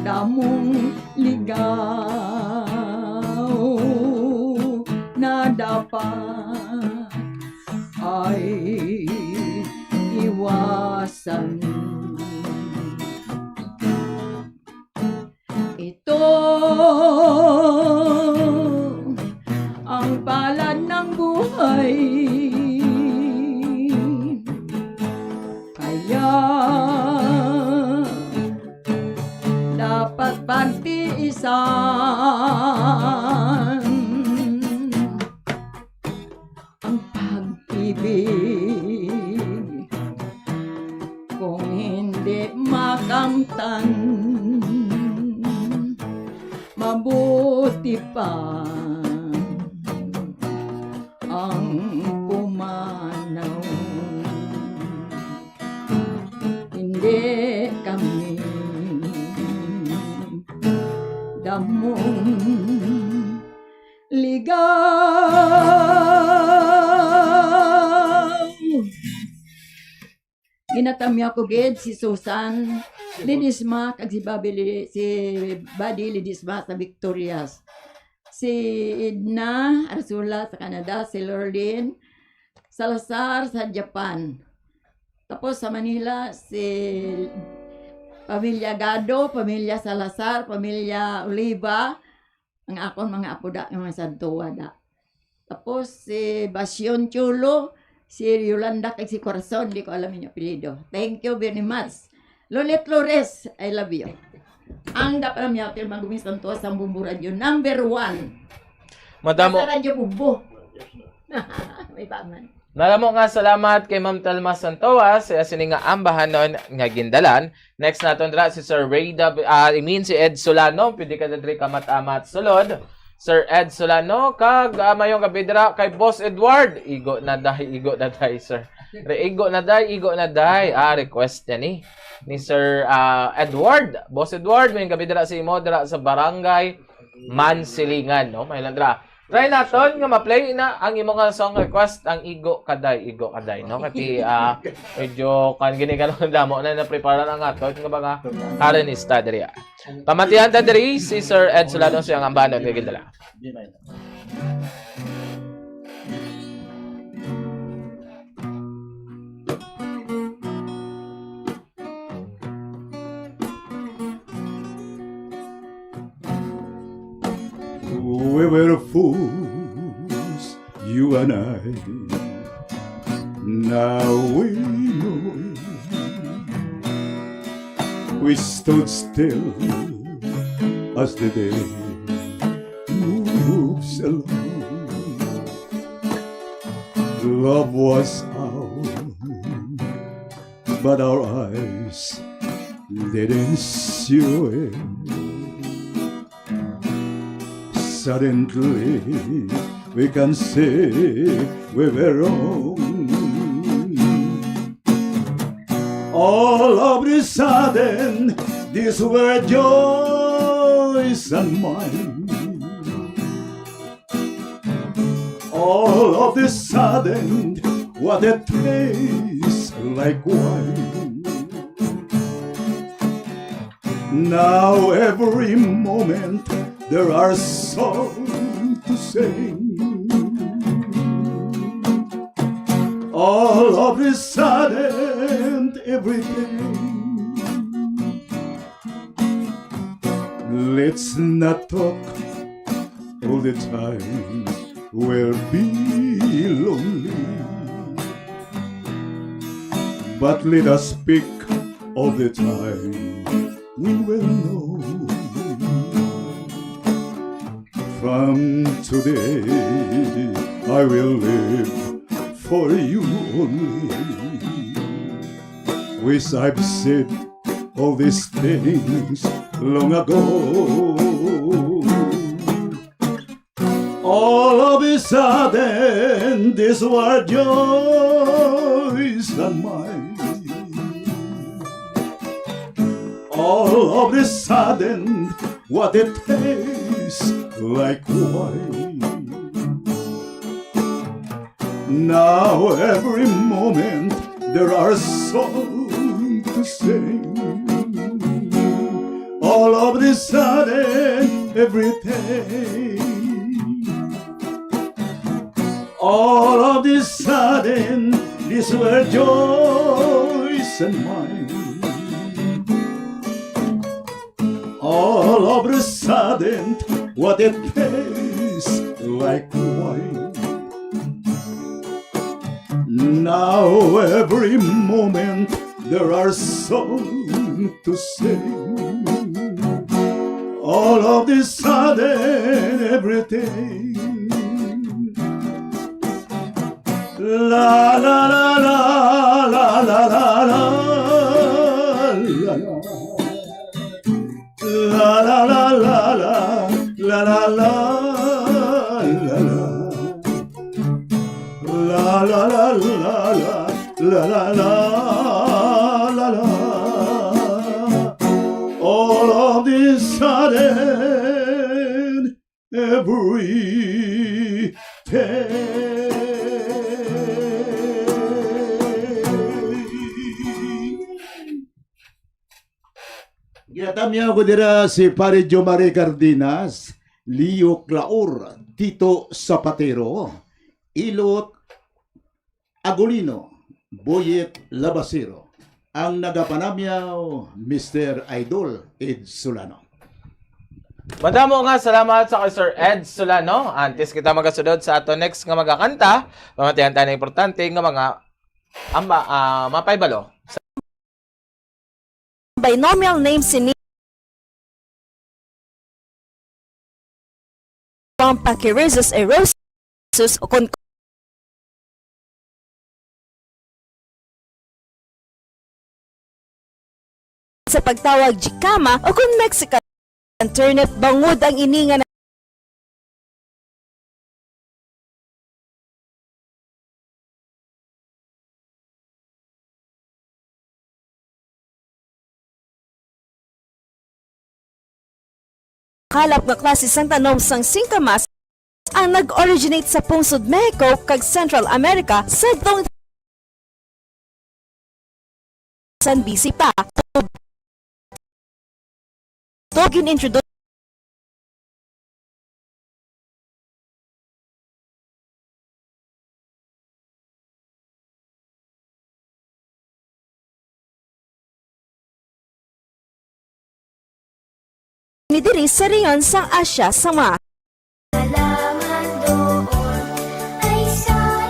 Tamong ligaw na dapat ay iwasan. Ito ang palad ng buhay. Kaya dapat pagtiisan ang pag-ibig. Kung hindi makamtan, mabuti pa ang pumanaw. Hindi kami damong ligaw. Ginatamyaw ko gid si Susan Ledesma kag si Bobby Li-, si Buddy Ledesma sa Victorias. Si Edna Arzola sa Canada, si Lorlene Salazar sa Japan. Tapos sa Manila, si pamilya Gado, pamilya Salazar, pamilya Oliva, ang akon mga apo da, nga mga santuwa da. Tapos si Basyon Chulo, si Yolanda, kag si Corazon, di ko alam inyo apelyido. Thank you very much. Lolet Flores, I love you. Ang dapat lang niya, pero magumis ang tuwa sa Bumbu Radio number one. Madamo. Sa Radyo Bumbu. May paman. Madamo nga salamat kay Ma'am Telma Santoas, sa sini nga ambahanon nga gindalan. Next naton dira si Sir Ray Dab-, ah, I mean si Ed Solano, pwede ka na diri kamat-amat sulod. Sir Ed Solano, kag, ah, mayong gabi dira kay Boss Edward. Igo na day, igo na day, sir. Re, igo na day, igo na day. Ah, request niya ni, ni Sir, ah, Edward. Boss Edward, mayong gabi dira sa imo, dira sa Barangay Mansilingan, no? May lang dira. Try naton nga ma-play na ang imo nga song request, ang Igo Kaday, Igo Kaday, no? Kati, ah, medyo kan gini ka lang damo na naprepara na nga to, nga mga karon ista diri, ah. Pamatihan ta diri si Sir Ed Solano sa iyang ambanon nga gindala. We were fools, you and I. Now we know it. We stood still as the day moves along. Love was out, but our eyes didn't see it. Suddenly, we can see we were wrong. All of a sudden, these were joys and mine. All of a sudden, what it tastes like wine. Now every moment there are songs to sing. All of a sudden, everything. Let's not talk all the time. We'll be lonely. But let us speak all the time. We will know. From today, I will live for you only. Wish I've said all these things long ago. All of a sudden, these were joys and mine. All of a sudden, what it tastes like wine. Now every moment there are songs to sing. All of the sudden, everything. All of the sudden, these were joys and mine. All of the sudden, what it tastes like wine. Now every moment there are songs to sing. All of this sudden everything. La la la la la la la la la la. La la la la la la la la la. La la la la la la la la la la. All of this sudden everything. Ginatamyaw ko dira si Pare Jomari Cardenas, Leo Claor, Tito Zapatero, Ilot Agulino, Boyet Labasero, ang nagapanamyaw, Mister Idol Ed Solano. Madamo nga salamat sa kay Sir Ed Solano. Antes kita magasunod sa ato next nga magakanta, pamatihan tayo ng importante nga mga amba, ah, mapay balo. Binomial name sini from Pachyrhizos erosus o kon sa pagtawag jicama o kon Mexican turnip, bangod ang ini nga kalap nga klase sang tanom sang singkamas ang nag-originate sa pungsod Mexico kag Central America sadtong san B C pa. To gin-introduce ni diri sa rehiyon sang Asia sa mga Nalaman doon ay sa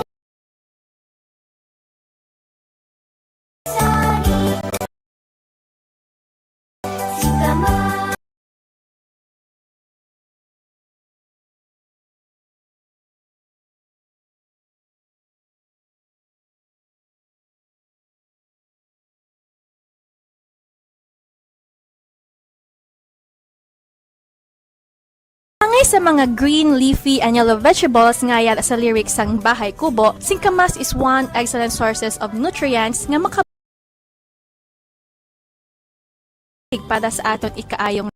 Angay sa mga green, leafy, and yellow vegetables nga yara sa lyrics sang Bahay Kubo, singkamas is one excellent sources of nutrients nga maka- para sa aton ikaayong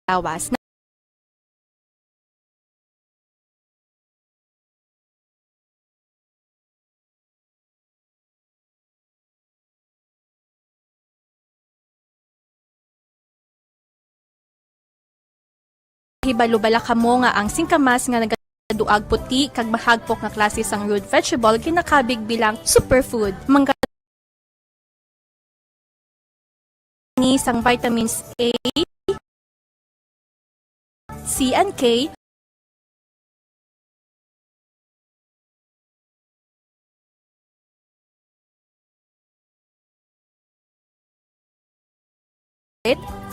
lawas. Hibalo bala kamo nga ang singkamas nga nagaduag puti kag mahagpok nga klase sang root vegetable ginakabig bilang superfood? Mangga ni sang vitamins A, C, and K.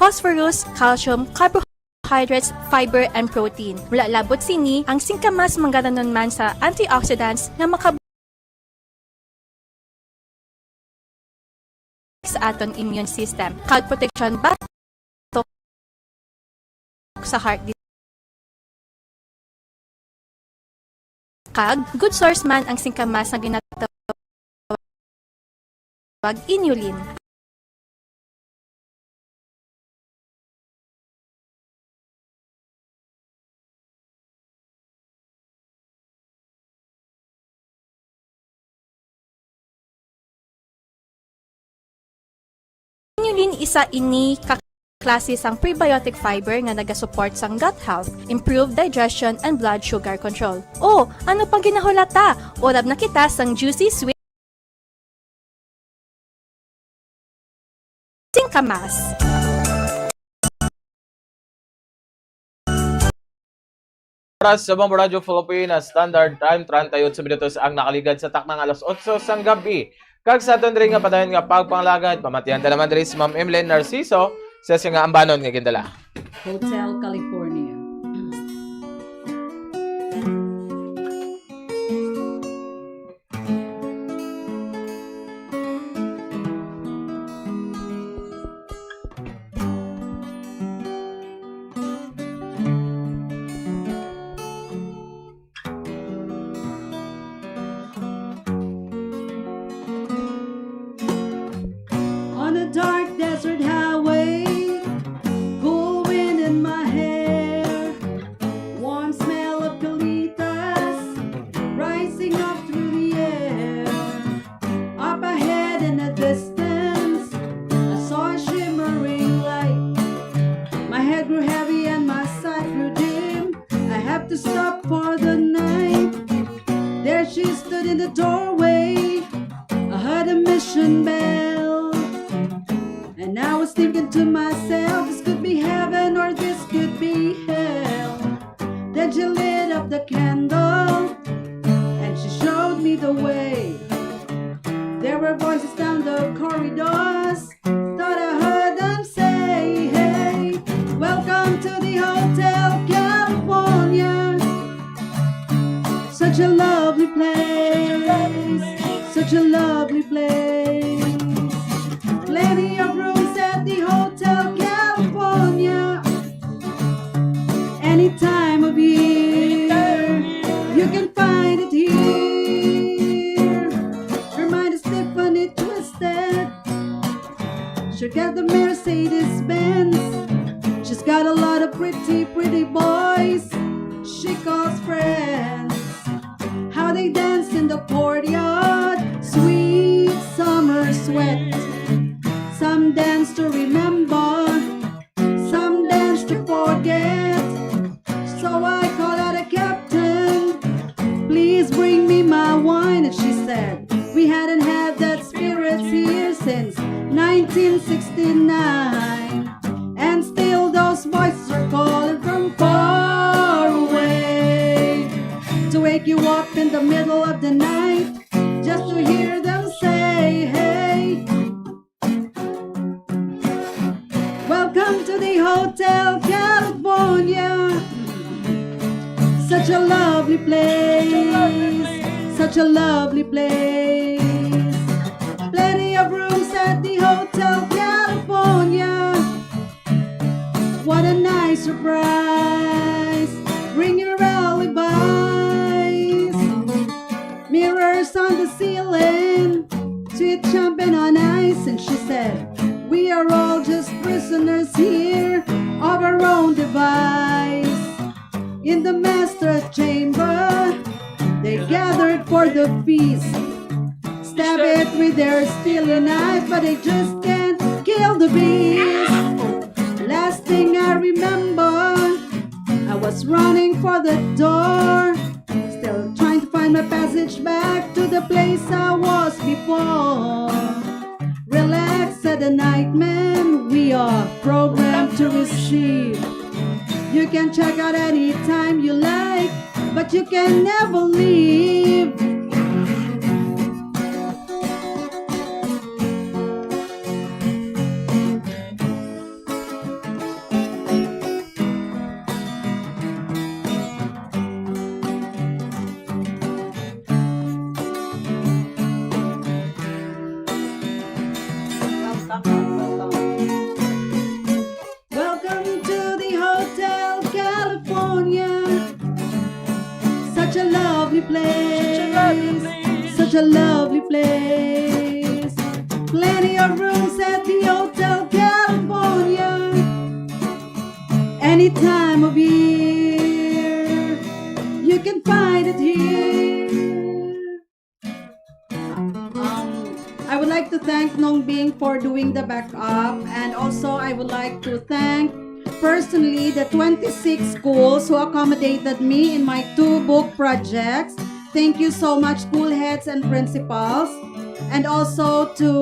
Phosphorus, calcium, carbohydrates, fiber, and protein. Wala labot sini, ang singkamas manggaranunman sa antioxidants nga maka- sa aton immune system, kag proteksyon batok sa heart disease. Kag good source man ang singkamas nga ginatawag inulin. Protein, isa ini ka klase sang prebiotic fiber nga nagasupport sang gut health, improve digestion, and blood sugar control. O, ano pang ginahulata? Urab na kita sang juicy sweet singkamas. Oras sa Bombo Radyo Filipina Standard Time, treinta y ocho minutos ang nakaligad sa taknang alas otso sang gabi. Kag sa aton diri nga padayon nga pagpangalagad, pamatian ta naman diri si Ma'am Emlyn Narciso sa siya nga ambanon nga gindala. Hotel California. On a dark desert highway, cool wind in my hair, warm smell of colitas rising up through the air. Up ahead in the distance, I saw a shimmering light. My head grew heavy and my sight grew dim. I have to stop for the night. There she stood in the doorway. I heard a mission bell. And I was thinking to myself, this could be heaven or this could be hell. Then she lit up the candle and she showed me the way. There were voices down the corridors. Thought I heard them say, hey, welcome to the Hotel California. Such a lovely place, such a lovely place. Plenty of rooms at the Hotel California. Any time of year, you can find it here. Her mind is stiff and it twisted. She got the Mercedes Benz. She's got a lot of pretty, pretty boys she calls friends. How they dance in the courtyard, sweet summer sweat. Some dance to remember, some dance to forget. So I call out a captain, please bring me my wine. And she said, we hadn't had that spirits here since nineteen sixty-nine. And still those voices are calling from far away to wake you up in the middle of the night just to hear them say, hey, welcome to the Hotel California. Such a lovely place, such a lovely place. Plenty of rooms at the Hotel California. What a nice surprise. Bring your alibis. Mirrors on the ceiling, sweet champagne on ice. And she said, we are all just prisoners here of our own device. In the master chamber, they gathered for the feast. Stab it with their steely knife, but they just can't kill the beast. Last thing I remember, I was running for the door, still trying to find my passage back to the place I was before. Relax, said the nightman, we are programmed to receive. You can check out anytime you like, but you can never leave. Welcome to the Hotel California. Such a lovely place. Such a lovely place. Such a lovely place. Plenty of rooms at the Hotel California. Any time of year, you can find it here. Um, I would like to thank Nong Bing for doing the backup. And also, I would like to thank personally the twenty-six schools who accommodated me in my two book projects. Thank you so much, school heads and principals. And also to,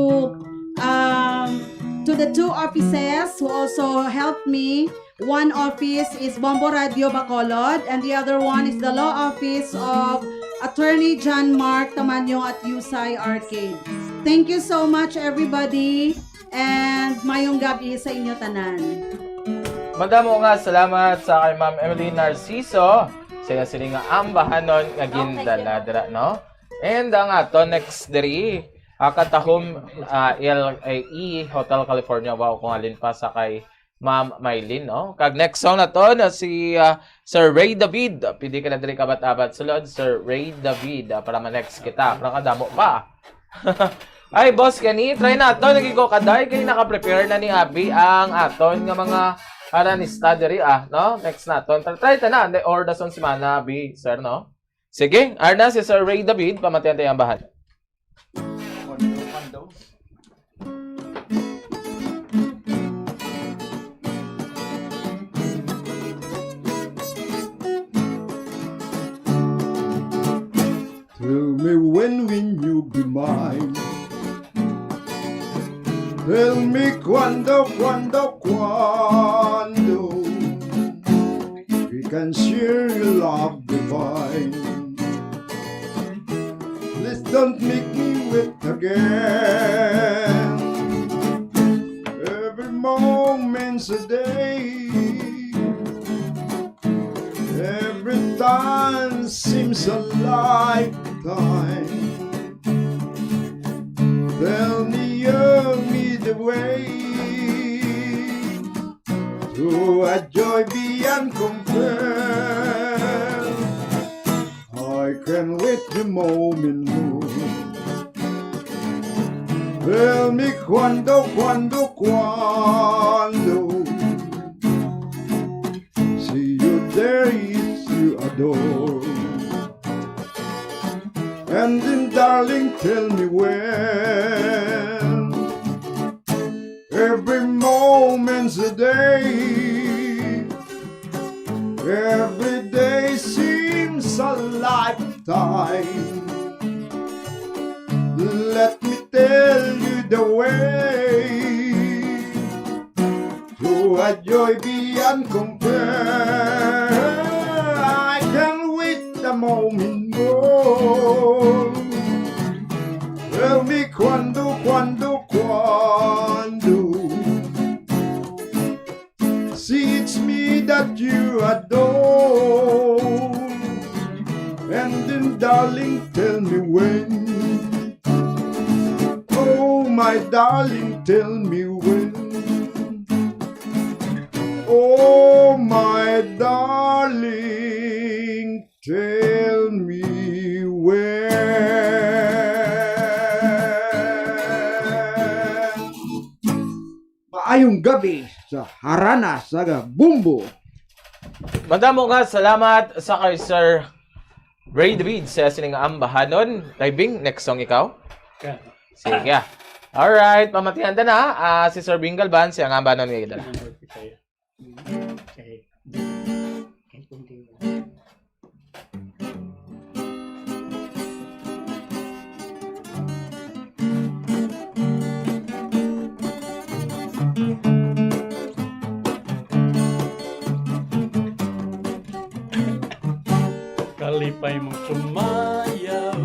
um, to the two offices who also helped me. One office is Bombo Radio Bacolod, and the other one is the law office of Attorney John Mark Tamanyo at Yusay Arcade. Thank you so much, everybody, and mayong gabi sa inyo tanan. Madamo nga salamat sa kay Ma'am Emily Narciso sa iya sini nga ambahanon nga gindala dira, no? And ang ato next diri, ah, Katahom, ah, L A E, Hotel California. Wow, kung alin pa sa kay Ma'am Mylene, no? Kag next song na to na si ah, Sir Ray David. Pwede ka na diri kabat-abat sulod, Sir Ray David, ah, para ma-next kita. Para kadamo pa. Ay, boss, kani, try nato. Naging ko kaday, kay naka-prepare na ni Abi ang aton nga mga aranista diri, ah, no? Next naton. Try, try ta na, or dason si Mana, Abi, sir, no? Sige, arna si Sir Ray David, pamatian tayo ang bahal. Tell me when will you be mine? Tell me cuando, cuando, cuando we can share your love divine. Please don't make me wait again. Every moment's a day. Every time seems a lifetime. Tell me, show me the way to a joy beyond compare. I can't wait the moment more. Tell me cuando, cuando, cuando see you there is you adore. And then, darling, tell me when. Every moment's a day. Every day seems a lifetime. Let me tell you the way to a joy beyond compare. I can't wait a moment more. Tell me cuando, cuando, cuando. See, it's me that you adore. And then, darling, tell me when. Oh, my darling, tell me when. Oh, my darling, tell me when. Maayong gabi sa harana sa Bumbo. Madamo nga salamat sa kay Sir Ray David sa sining ambahanon. Kay Bing, next song ikaw? Sige. Alright, pamatihan ta na. Ah, si Sir Bing Galban, siya nga ambahanon nga gidala. Okay. Kalipay mo sumayaw,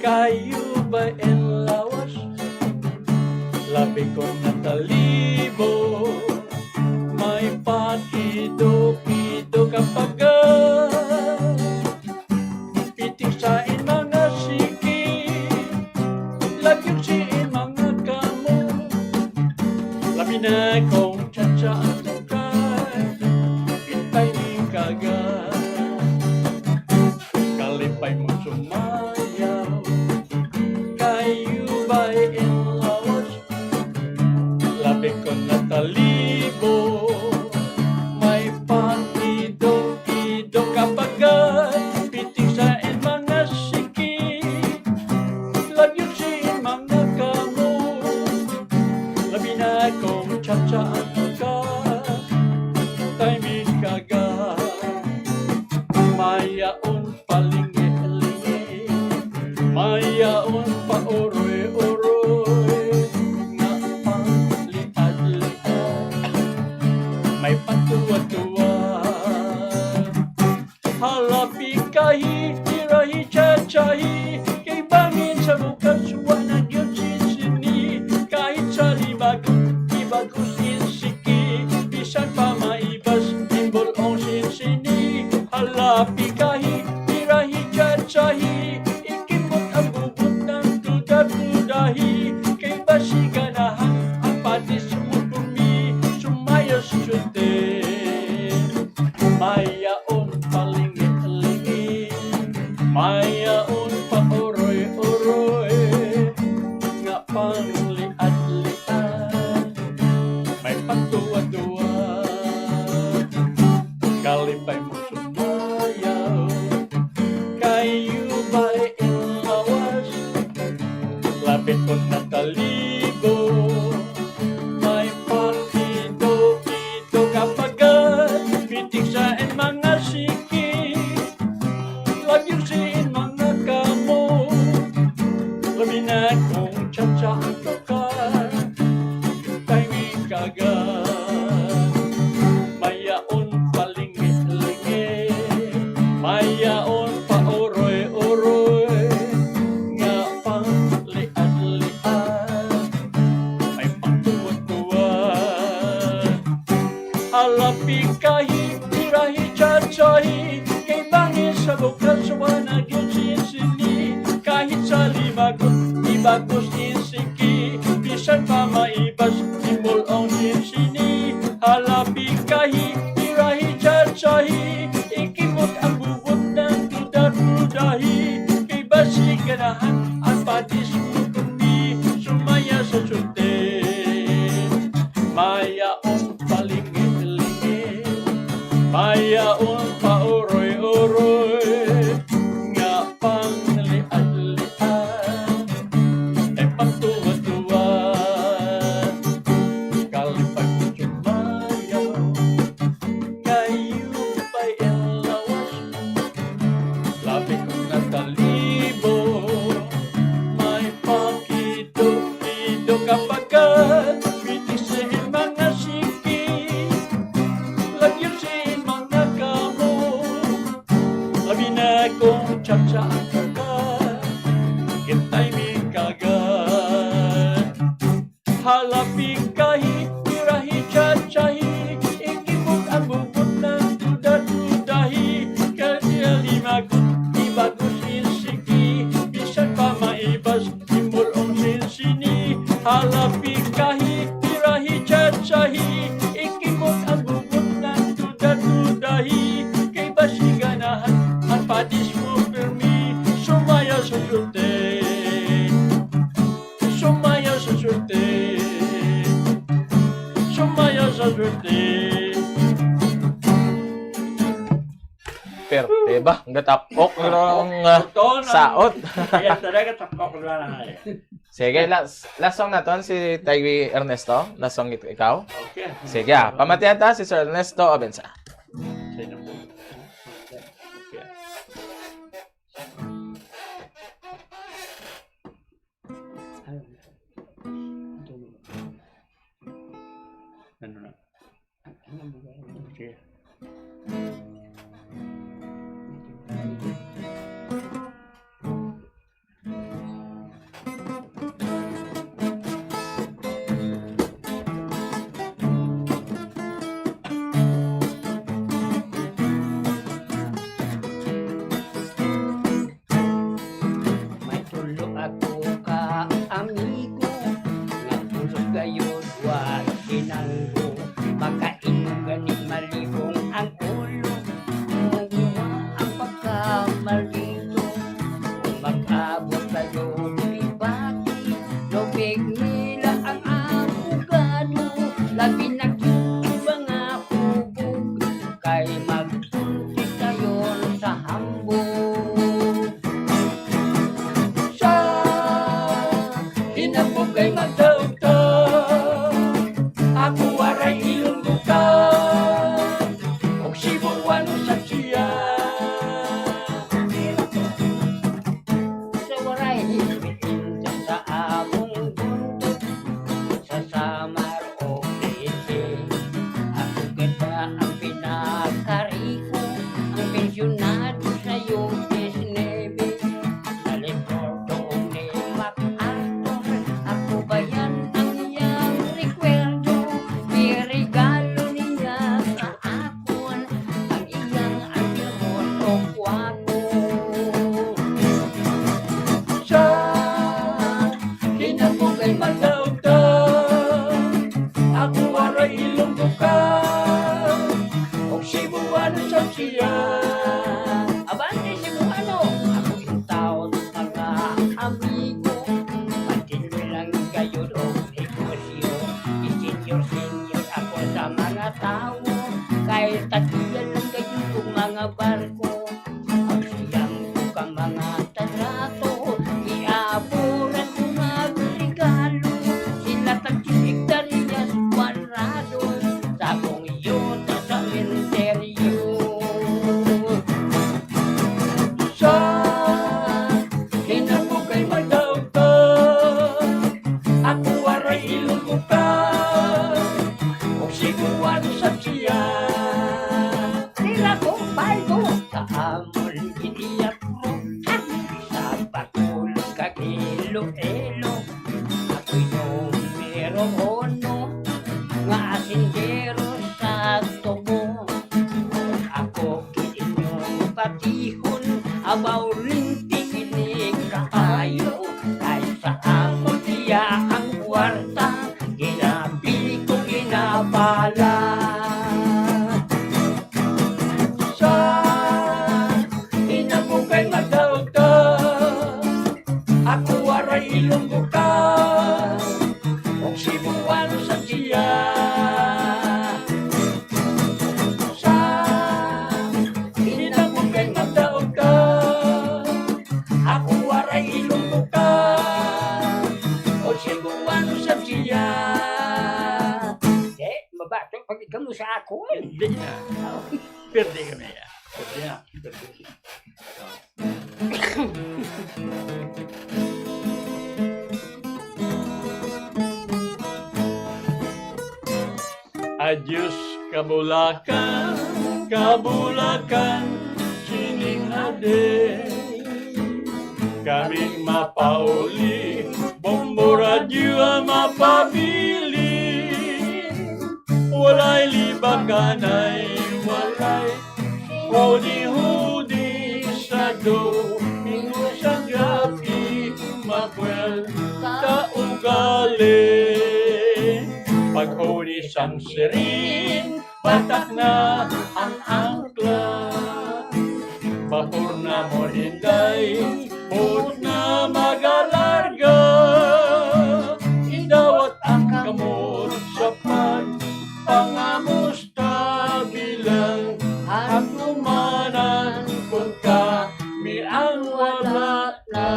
kayo ba en lawas? Labi ko natalibo, may pakido-kido kapaga. Pitik sa in mga siki, lagyog si in mga kamo. Labi na kong tsatsa ang tukay, itay ni kaga. Kalipay mo sumayaw, kayo ba in lawas? Tuwa-tuwa, kalipay mo sumayaw. Kayo ba'y in lawas? Lapit ko na talibo. May pakido-kido kapagat. Pitik sa in mga siki. Lagyo sa in mga kamot. Labi na kung cha-cha ang tukar. Timing kaga. Mayaon palingi-lingi. Mayaon pauroy-uroy. Nga pangliad-liad. Ay pangtuwad-tuwad. Halapi kahi, tirahi, chachahi. Kay bangis sa bukas, wala gyud sinsini. Kahit sa limagot, ibagos insiki. Bisan pa maibas, imulong sinsini. Halapi kahi, tirahi, chachahi. Ikimot ang buot ng duda-dudahi. Kay basig ganahan, ang padis mo kumi. Sumaya sa sulti. Mayaon palingi-lingi, mayaon pauroy-uroy, nga pangliad-liad, ay pagtuwa-tuwa. Kalipay ko sumayaw, kayo pa'y in lawas. Labi ko na talibo, may pakido-kido kapagat. Piti sa mga siki, lagyo sa mga kamot. Labi na kung cha-cha ang kagat, kintay mi kagat. Halapig kahi, tirahi, chachahi, ikibog ang bugot ng duda-dudahi. Kaya limagot, ibagos insiki, bisan pa maibas, imulong sinsini. Halapig kahi, tirahi, chachahi, ikibog ang bugot ng duda-dudahi. Kay basi ganahan, ang padis mo pirmi, sumaya sa sulti. Sumaya sa sulti. Sumaya sa sulti. Perte ba? Ang gatapok, pero ang, ah, Totoo na. Saot. Kaya talaga tapok na na eh. Sige, last, last song naton si Tay Ernesto. Last song it-, ikaw. Okay. Sige, ah, pamatihan ta si Sir Ernesto Abensa. Sino po? Okay. Ano na? Sige. May tulo ako ka amigo, nga pulos gayod wa tinanggo. Makainom gani malibong ang ulo, kumuha ang pagkamaligo. Kung mag-abot kayo dibati, lubig nila ang abogado. Labi na gyud mga hubog, kay magsulti dayon sa hambog. Sa hinambog kay magdaog ta, ako waray Ilonggo ka, og Cebuano sa siya. Sa waray hinambog sa among buntot, sa Samar o P C. tawo, kay tagian lang gayud og mga barko. Ang siyam ko ka mga trato, giaburan ko nga regalo, sila tag hektaryas kwadrado, sa akong yuta sa sementeryo. Sa hinabo kay madaog ka, ako waray ilunggo ka, og siguan sa siya. Tira ko, paldo, sa amon giniapro, sa patulog kag Iloilo. Ako'y numero uno nga asindero sa tubo. Kung ako inyong patihon, abaw, linti ini kaayo. Kay sa amon iya ang kwarta, ginabili ko ginabala. Sa hinabo kay madaog ka, ako waray ilunggo ka, og sibuan sa siya. Sa hinabo kay madaog ka, ako waray ilunggo ka, og sibuan sa siya. Eh, mabato pag ikaw mo sa ako, eh. Hindi na. Perde kami. Perde na. Perde. Adios, kabulakan, kabulakan, sining hadi. Kami mapauli, Bombo Radyo ang mapabili. Walay libaganay, walay hudi-hudi sa Domingo sa gabi, mabuelta ugali. Paghuli sang siring, patak na ang angkla. Bahor na mo, Inday, huot na magalarga. Idawat ang kamot sa pagpangamusta, bilang handumanan kon kami ang wala na.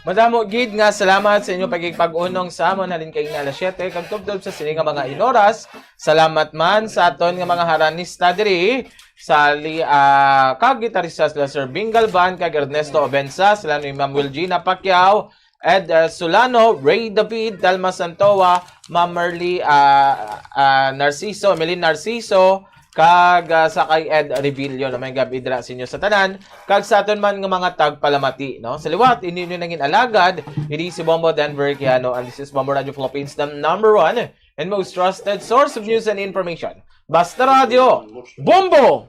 Madamo gid nga salamat sa inyo pagigpag-unong sa amon halin kay na alas siyete kag tubtob sa sini nga mga inoras. Salamat man sa aton nga mga haranista diri, sa li-, ah, kag gitarista sila Sir Bing Galvan kag Ernesto Obensa, sila ni Ma'am Wilgina Pacquiao, Ed, ah, Solano, Ray David, Telma Santoa, Ma'am Merly, ah, ah, Narciso, Emeline Narciso, kag, ah, sa kay Ed Revillo, na may gabi dira sa inyo sa tanan, kag sa aton man nga mga tagpalamati, no? Sa liwat, ini inyo nangin alagad, ini si Bombo Denver Quijano, and this is Bombo Radio Philippines, the number one and most trusted source of news and information. Basta Radyo, Bombo!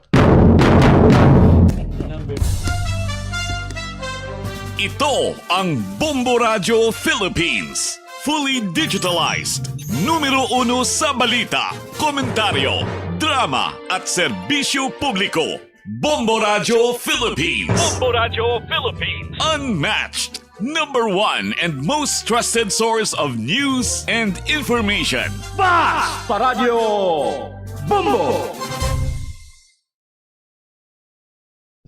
Ito ang Bombo Radyo Philippines. Fully digitalized. Numero uno sa balita, komentaryo, drama, at serbisyo publiko. Bombo Radyo Philippines. Bombo Radyo Philippines. Unmatched. Number one and most trusted source of news and information. Basta Radyo Bombo!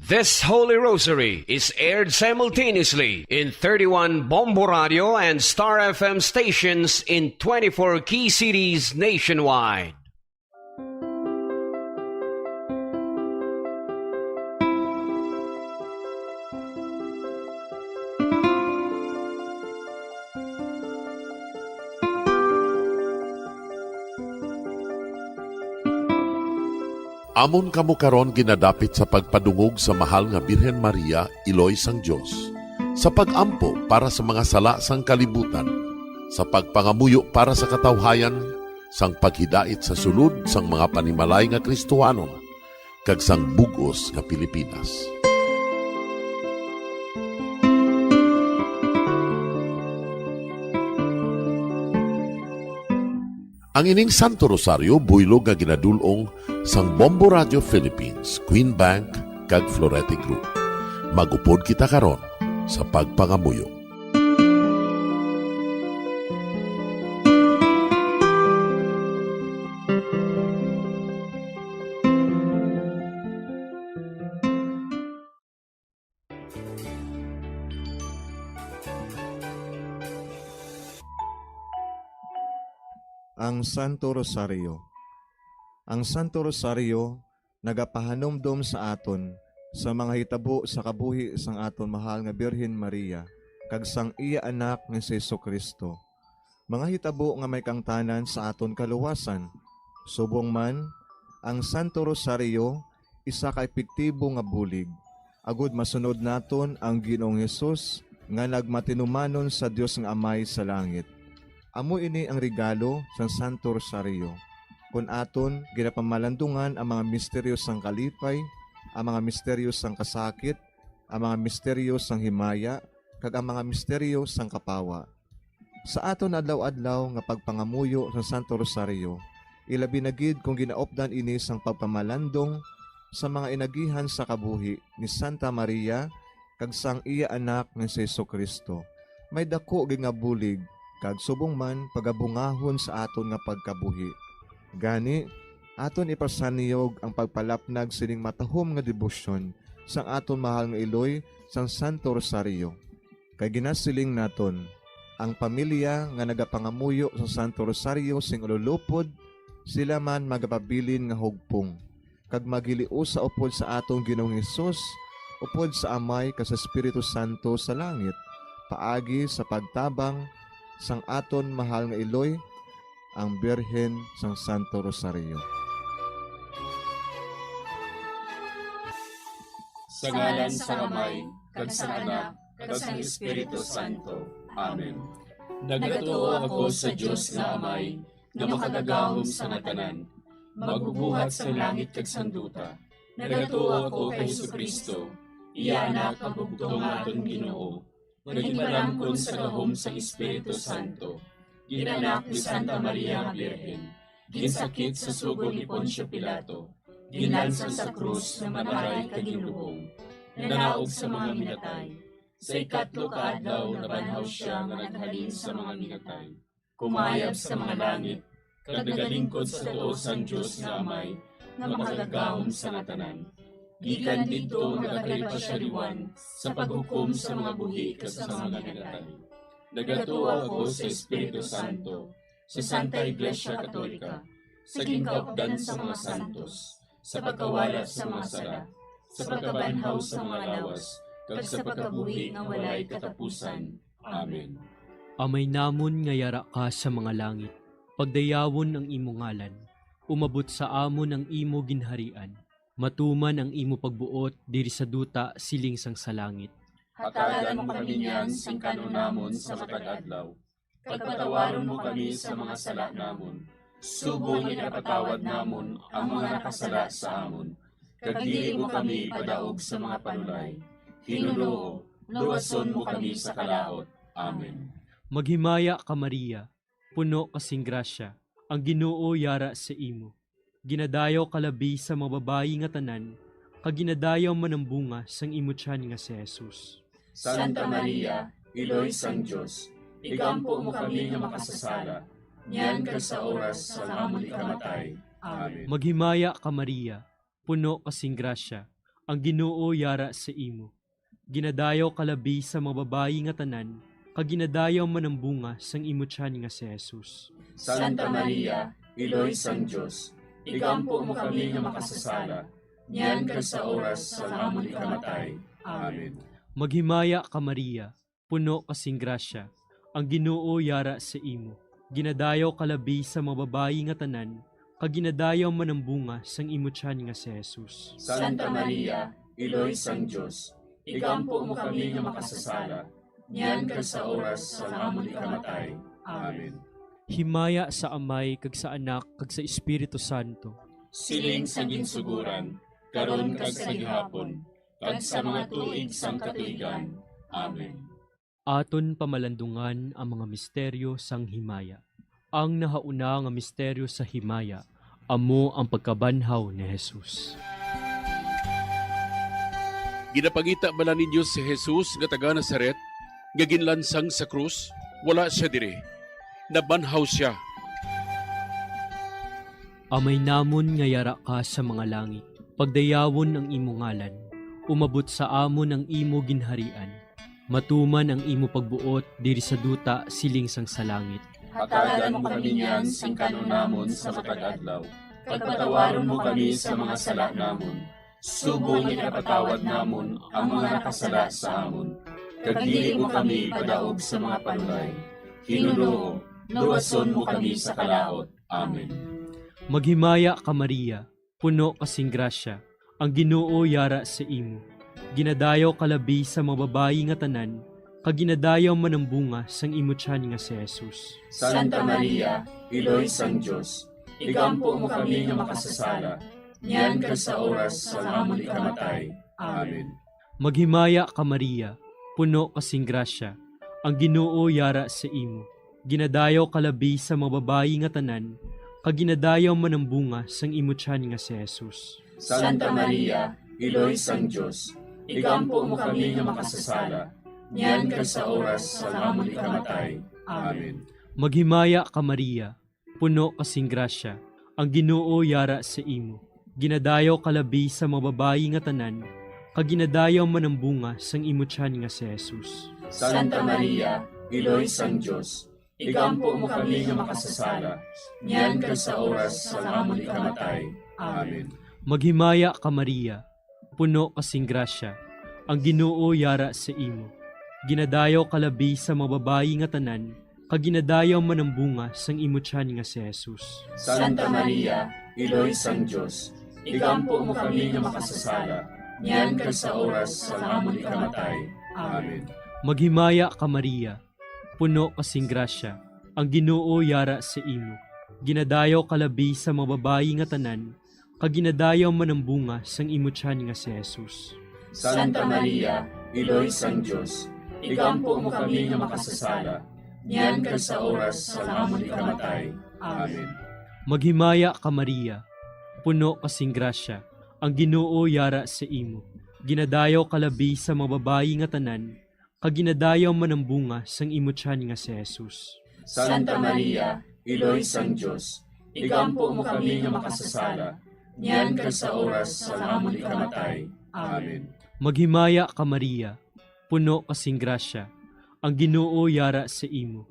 This Holy Rosary is aired simultaneously in thirty-one Bombo Radio and Star F M stations in twenty-four key cities nationwide. Amon kamo karon ginadapit sa pagpadungog sa Mahal nga Birhen Maria, Iloy sang Dios, sa pag-ampo para sa mga sala sang kalibutan, sa pagpangamuyo para sa katawhayan, sang paghidait sa sulod sang mga panimalay nga Kristohanon, kag sang bug-os nga Pilipinas. Ang ining Santo Rosario buylog nga ginadul-ong sang Bombo Radio Philippines, Queen Bank, kag Florete Group. Mag-upod kita karon sa pagpangamuyo. Ang Santo Rosario. Ang Santo Rosario nagapahanumdom sa aton sa mga hitabo sa kabuhi sang aton mahal nga Birhen Maria kag sang iya Anak nga si Jesu-Cristo, mga hitabo nga may kaangtanan sa aton kaluwasan. Subong man, ang Santo Rosario isa ka epektibo nga bulig agud masunod naton ang Ginoong Hesus nga nagmatinumanon sa Dios nga Amay sa langit. Amo ini ang regalo sang Santo Rosario, kon aton ginapamalandungan ang mga misteryo sang kalipay, ang mga misteryo sang kasakit, ang mga misteryo sang himaya, kag ang mga misteryo sang kapawa. Sa aton adlaw-adlaw nga pagpangamuyo sa Santo Rosario, ilabi na gid kon ginaupdan ini sang pagpamalandong sa mga inagihan sa kabuhi ni Santa Maria kag sang iya Anak nga si Jesu-Cristo, may daku gid nga bulig kag subong man pagabungahon sa aton nga pagkabuhi. Gani, aton ipasanyog ang pagpalapnag sining matahom nga debosyon sang aton mahal nga iloy sang Santo Rosario. Kay ginasiling naton, ang pamilya nga nagapangamuyo sa Santo Rosario sing ululupod, sila man magapabilin nga hugpong, kag maghiliusa upod sa aton Ginoong Hesus, upod sa Amay kag sa Espiritu Santo sa langit, paagi sa pagtabang sang aton mahal nga iloy, ang Birhen sang Santo Rosario. Sa ngalan sang Amay, kag sang Anak, kag sang Espiritu Santo. Amen. Nagatuo ako sa Dios nga Amay, nga makagagahom sa nga tanan, magbubuhat sang langit kag sang duta. Nagatuo ako kay Jesu-Cristo, iya Anak nga bugtong nga aton Ginoo, nga ginpalangkon sa gahom sang Espiritu Santo, gin-anak ni Santa Maria nga Birhen, ginsakit sa sugo ni Poncio Pilato, ginlansang sa krus, namatay kag ginlubong, nanaog sa mga minatay. Sa ikatlo ka adlaw nabanhaw sia nga naghalin sa mga minatay, kumayab sa mga langit, kag nagalingkod sa tuo sang Dios nga Amay nga makagagahom sa nga tanan. Gikan didto nagakari pa sia liwan sa paghukom sa mga buhi kag sa mga minatay. Nagatuo ako sa Espiritu Santo, sa Santa Iglesia Katolika, sa ginkaupdan sa mga santos, sa pagkawala sa mga sala, sa pagkabanhaw sa mga lawas, kag sa pagkabuhi nga walay katapusan. Amen. Amay namon nga yara ka sa mga langit, pagdayawon ang imo ngalan, umabot sa amon ang imo ginharian, matuman ang imo pagbuot diri sa duta siling sang sa langit. Hatagan mo kami niyan sing kan-on namon sa matag adlaw, kag patawaron mo kami sa mga sala namon, subong nga ginapatawad namon ang mga nakasala sa amon, kag dili mo kami ipadaog sa mga panulay. Ginoo, luwason mo kami sa kalaut. Amen. Maghimaya ka, Maria, puno ka sing grasya, ang Ginoo yara sa imo. Ginadayaw ka labi sa mga babayi nga tanan, kag ginadayaw man ang bunga sang imo tiyan nga si Jesus. Santa Maria, Iloy sang Dios, igampo mo kami nga makasasala, niyan kag sa oras sang amon ikamatay. Amen. Maghimaya ka, Maria, puno ka sing grasya, ang Ginoo yara sa imo. Ginadayaw ka labi sa mga babayi nga tanan, kag ginadayaw man ang bunga sang imo tiyan nga si Jesus. Santa Maria, Iloy sang Dios, igampo mo kami nga makasasala, niyan kag sa oras sang amon ikamatay. Amen. Maghimaya ka, Maria, puno ka sing grasya, ang Ginoo yara sa imo. Ginadayaw ka labi sa mga babayi nga tanan, kag ginadayaw man ang bunga sang imo tiyan nga si Jesus. Santa Maria, Iloy sang Dios, igampo mo kami nga makasasala, niyan kag sa oras sang amon ikamatay. Amen. Himaya sa Amay, kag sa Anak, kag sa Espiritu Santo. Siling sa ginsugoran, karon kag sa gihapon, kag sa mga tuig sang katuigan. Amen. Aton pamalandungan ang mga misteryo sang himaya. Ang nahauna nga misteryo sa himaya amo ang pagkabanhaw ni Jesus. Ginapangita bala ninyo si Jesus nga taga Nazaret nga ginlansang sa krus? Wala sia diri. Nabanhaw sia. Amay namon nga yara ka sa mga langit, pagdayawon ang imo ngalan. Umabot sa amon ang imo ginharian. Matuman ang imo pagbuot diri sa duta siling sang sa langit. Hatagan mo kami niyan sing kan-on namon sa matag adlaw, kag patawaron mo kami sa mga sala namon, subong nga ginapatawad namon ang mga nakasala sa amon. Kag dili mo kami ipadaog sa mga panulay. Ginoo, luwason mo kami sa kalaut. Amen. Maghimaya ka, Maria, puno ka sing grasya, ang Ginoo yara sa imo. Ginadayaw ka labi sa mga babayi nga tanan, kag ginadayaw man ang bunga sang imo tiyan nga si Jesus. Santa Maria, Iloy sang Dios, igampo mo kami nga makasasala, niyan kag sa oras sang amon ikamatay. Amen. Maghimaya ka, Maria, puno ka sing grasya, ang Ginoo yara sa imo. Ginadayaw ka labi sa mga babayi nga tanan, kag ginadayaw man ang bunga sang imo tiyan nga si Jesus. Santa Maria, Iloy sang Dios, igampo mo kami nga makasasala, niyan kag sa oras sang amon ikamatay. Amen. Maghimaya ka, Maria, puno ka sing grasya, ang Ginoo yara sa imo. Ginadayaw ka labi sa mga babayi nga tanan, kag ginadayaw man ang bunga sang imo tiyan nga si Jesus. Santa Maria, Iloy sang Dios, igampo mo kami nga makasasala, niyan kag sa oras sang amon ikamatay. Amen. Maghimaya ka, Maria, puno ka sing grasya, ang Ginoo yara sa imo. Ginadayaw ka labi sa mga babayi nga tanan, kag ginadayaw man ang bunga sang imo tiyan nga si Jesus. Santa Maria, Iloy sang Dios, igampo mo kami nga makasasala, niyan kag sa oras sang amon ikamatay. Amen. Maghimaya ka, Maria, puno ka sing grasya, ang Ginoo yara sa imo. Ginadayaw ka labi sa mga babayi nga tanan, kag ginadayaw man ang bunga sang imo tiyan nga si Jesus. Santa Maria, Iloy sang Dios, igampo mo kami nga makasasala, niyan kag sa oras sang amon ikamatay. Amen. Maghimaya ka, Maria, puno ka sing grasya, ang Ginoo yara sa imo. Ginadayaw ka labi sa mga babayi nga tanan, kag ginadayaw man ang bunga sang imo tiyan nga si Jesus. Santa Maria, Iloy sang Dios, igampo mo kami nga makasasala, niyan kag sa oras sang amon ikamatay. Amen. Maghimaya ka, Maria, puno ka sing grasya, ang Ginoo yara sa imo.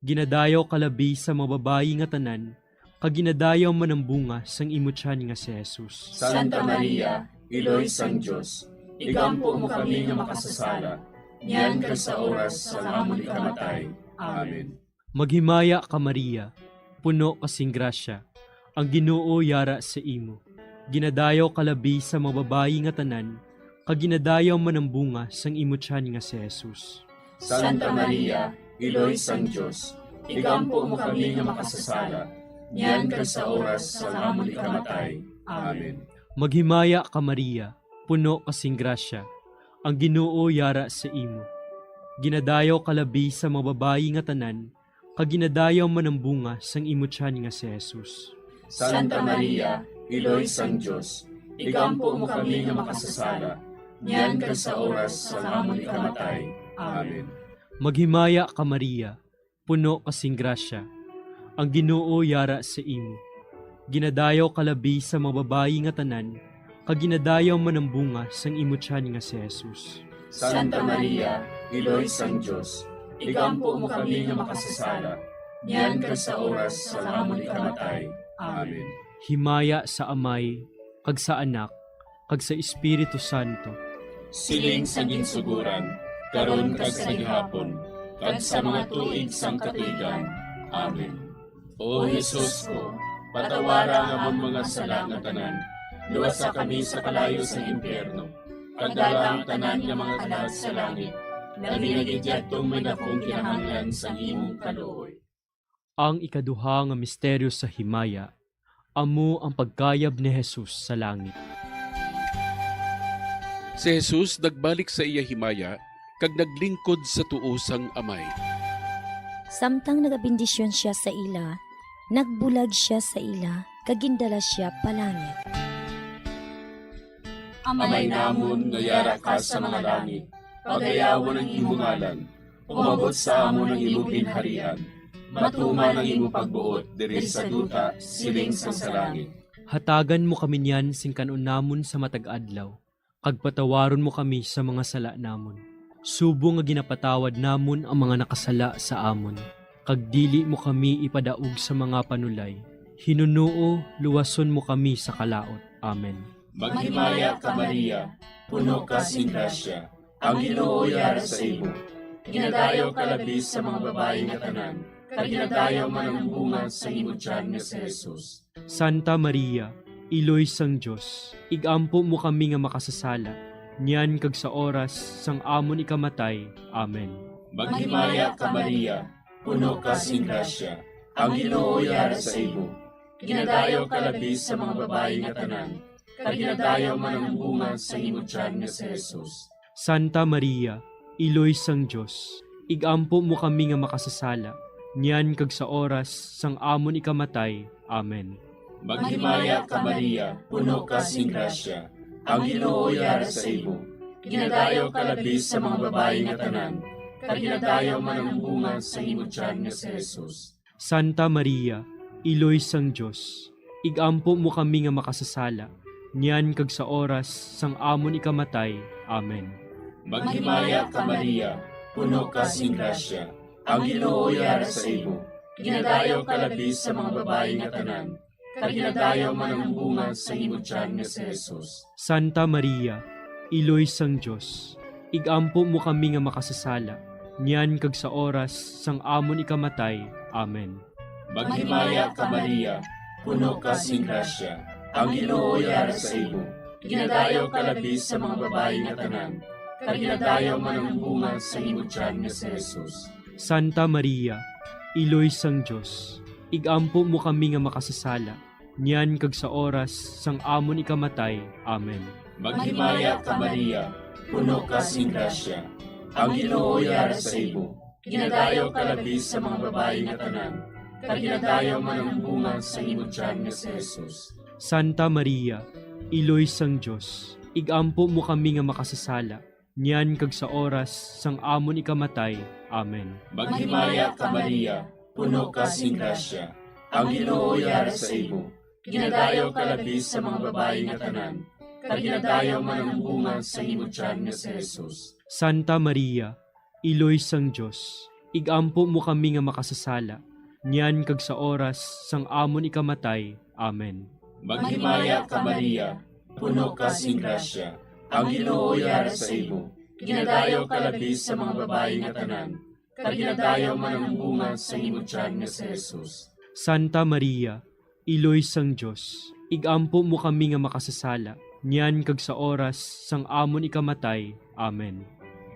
Ginadayaw ka labi sa mga babayi nga tanan, kag ginadayaw man ang bunga sang imo tiyan nga si Jesus. Santa Maria, Iloy sang Dios, igampo mo kami nga makasasala, niyan kag sa oras sang amon ikamatay. Amen. Maghimaya ka, Maria, puno ka sing grasya, ang Ginoo yara sa imo. Ginadayaw ka labi sa mga babayi nga tanan, kag ginadayaw man ang bunga sang imo tiyan nga si Jesus. Santa Maria, Iloy sang Dios, igampo mo kami nga makasasala, niyan kag sa oras sang amon ikamatay. Amen. Maghimaya ka, Maria, puno ka sing grasya, ang Ginoo yara sa imo. Ginadayaw ka labi sa mga babayi nga tanan, kag ginadayaw man ang bunga sang imo tiyan nga si Jesus. Santa Maria, Iloy sang Dios, igampo mo kami nga makasasala, niyan kag sa oras sang amon ikamatay. Amen. Maghimaya ka, Maria, puno ka sing grasya, ang Ginoo yara sa imo. Ginadayaw ka labi sa mga babayi nga tanan, kag ginadayaw man ang bunga sang imo tiyan nga si Jesus. Santa Maria, Iloy sang Dios, igampo mo kami nga makasasala, niyan kag sa oras sang amon ikamatay. Amen. Himaya sa Amay, kag sa Anak, kag sa Espiritu Santo. Siling sa ginsugoran, karon kag sa gihapon, kag sa mga tuig sang katuigan. Amen. O Jesus ko, patawara ang amon mga sala nga tanan, luwasa kami sa kalayo sang impyerno, kag dala ang tanan nga mga kalag sa langit, labi na gid yadtong may dakong kinahanglan sang imong kaluoy. Ang ikaduha nga misteryo sa himaya, amo ang pagkayab ni Jesus sa langit. Si Jesus nagbalik sa iya himaya kag naglingkod sa tuo sang Amay. Samtang nagabendisyon sia sa ila, nagbulag sia sa ila, kag gindala sia pa langit. Amay namon nga yara ka sa mga langit, pagayawon ang imo ngalan. Umabot sa amon ang imo ginharian. Matuman ang imo pagbuot diri sa duta, siling sang sa langit. Hatagan mo kami niyan sing kan-on namon sa matag adlaw, kag patawaron mo kami sa mga sala namon, subong nga ginapatawad namon ang mga nakasala sa amon. kag dili mo kami ipadaog sa mga panulay. Hinunoo, luwason mo kami sa kalaut. Amen. Maghimaya ka, Maria, puno ka sing grasya, ang Ginoo yara sa imo. Ginadayaw ka labi sa mga babayi nga tanan, kag ginadayaw man ang bunga sa imo tiyan nga si Jesus. Santa Maria, Iloy sang Dios, ig-ampo mo kami nga makasasala, niyan kag sa oras sang amon ikamatay. Amen. Maghimaya ka, Maria, puno ka sing grasya, ang Ginoo yara sa imo. Ginadayaw ka labi sa mga babayi nga tanan, kag ginadayaw man ang bunga sa imo tiyan nga si Jesus. Santa Maria, Iloy sang Dios, ig-ampo mo kami nga makasasala, niyan kag sa oras sang amon ikamatay. Amen. Maghimaya ka, Maria, puno ka sing grasya, ang Ginoo yara sa imo. Ginadayaw ka labi sa mga babayi nga tanan, kag ginadayaw man ang bunga sa imo tiyan nga si Jesus. Santa Maria, Iloy sang Dios, ig-ampo mo kami nga makasasala, niyan kag sa oras sang amon ikamatay. Amen. Maghimaya ka, Maria, puno ka sing grasya, ang Ginoo yara sa imo. Ginadayaw ka labi sa mga babayi nga tanan, kag ginadayaw man ang bunga sa imo tiyan nga si Jesus. Santa Maria, Iloy sang Dios, ig-ampo mo kami nga makasasala, niyan kag sa oras sang amon ikamatay. Amen. Maghimaya ka, Maria, puno ka sing grasya, ang Ginoo yara sa imo. Ginadayaw ka labi sa mga babayi nga tanan, kag ginadayaw man ang bunga sa imo tiyan nga si Jesus. Santa Maria, Iloy sang Dios, ig-ampo mo kami nga makasasala, niyan kag sa oras sang amon ikamatay. Amen. Maghimaya ka, Maria, puno ka sing grasya, ang Ginoo yara sa imo. Ginadayaw ka labi sa mga babayi nga tanan, kag ginadayaw man ang bunga sa imo tiyan nga si Jesus. Santa Maria, Iloy sang Dios, ig-ampo mo kami nga makasasala, niyan kag sa oras sang amon ikamatay. Amen. Maghimaya ka, Maria, puno ka sing grasya, ang Ginoo yara sa imo. Ginadayaw ka labi sa mga babayi nga tanan, kag ginadayaw man ang bunga sa imo tiyan nga si Jesus. Santa Maria, Iloy sang Dios, ig-ampo mo kami nga makasasala, niyan kag sa oras sang amon ikamatay. Amen. Maghimaya ka, Maria, puno ka sing grasya, ang Ginoo yara sa imo. Ginadayaw ka labi sa mga babayi nga tanan, kag ginadayaw man ang bunga sa imo tiyan nga si Jesus. Santa Maria, Iloy sang Dios, ig-ampo mo kami nga makasasala, niyan kag sa oras sang amon ikamatay. Amen.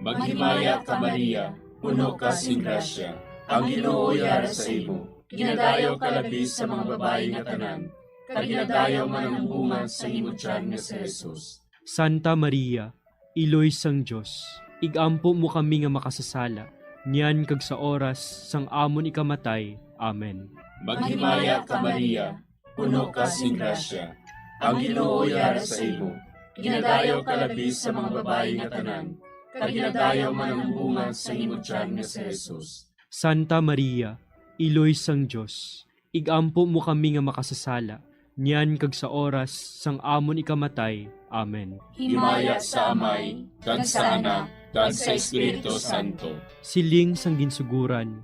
Maghimaya ka, Maria, puno ka sing grasya, ang Ginoo yara sa imo. Ginadayaw ka labi sa mga babayi nga tanan, kag ginadayaw man ang bunga sa imo tiyan nga si Jesus. Santa Maria, Iloy sang Dios, ig-ampo mo kami nga makasasala, niyan kag sa oras sang amon ikamatay. Amen. Maghimaya ka, Maria, puno ka sing grasya, ang Ginoo yara sa imo. Ginadayaw ka labi sa mga babayi nga tanan, kag ginadayaw man ang bunga sa imo tiyan nga si Jesus. Santa Maria, Iloy sang Dios, ig-ampo mo kami nga makasasala, niyan kag sa oras sang amon ikamatay. Amen. Himaya sa Amay, kag sa Anak, kag sa Espiritu Santo. Siling sang ginsugoran,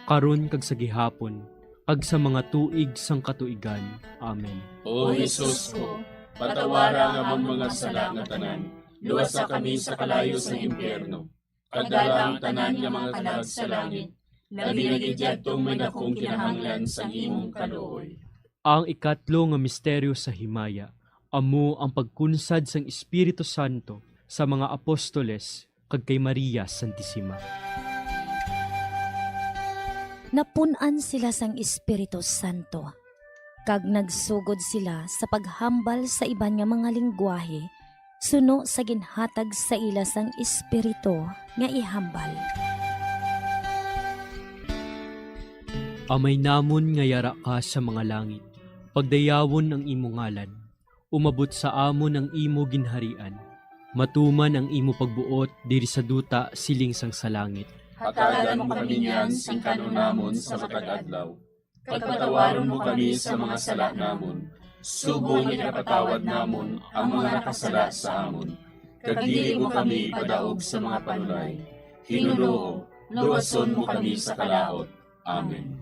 karon kag sa gihapon, kag sa mga tuig sang katuigan. Amen. O Jesus ko, patawara ang amon mga sala nga tanan, luwasa kami sa kalayo sang impyerno, kag dala ang tanan nga mga kalag sa langit, labi na gid yadtong may dakong kinahanglan sang imong kaluoy. Ang ikatlo nga misteryo sa himaya amo ang pagkunsad sang Espiritu Santo sa mga apostoles kag kay Maria Santisima. Napun-an sila sang Espiritu Santo, kag nagsugod sila sa paghambal sa iban nga mga linggwahe suno sa ginhatag sa ila sang Espiritu nga ihambal. Amay namon nga yara ka sa mga langit, pagdayawon ang imo ngalan. Umabot sa amon ang imo ginharian. Matuman ang imo pagbuot diri sa duta siling sang sa langit. Hatagan mo kami niyan sing kan-on namon sa matag adlaw. Kag patawaron mo kami sa mga sala namon, subong nga ginapatawad namon ang mga nakasala sa amon. Kag dili mo kami ipadaog sa mga panulay. Ginoo, luwason mo kami sa kalaut. Amen.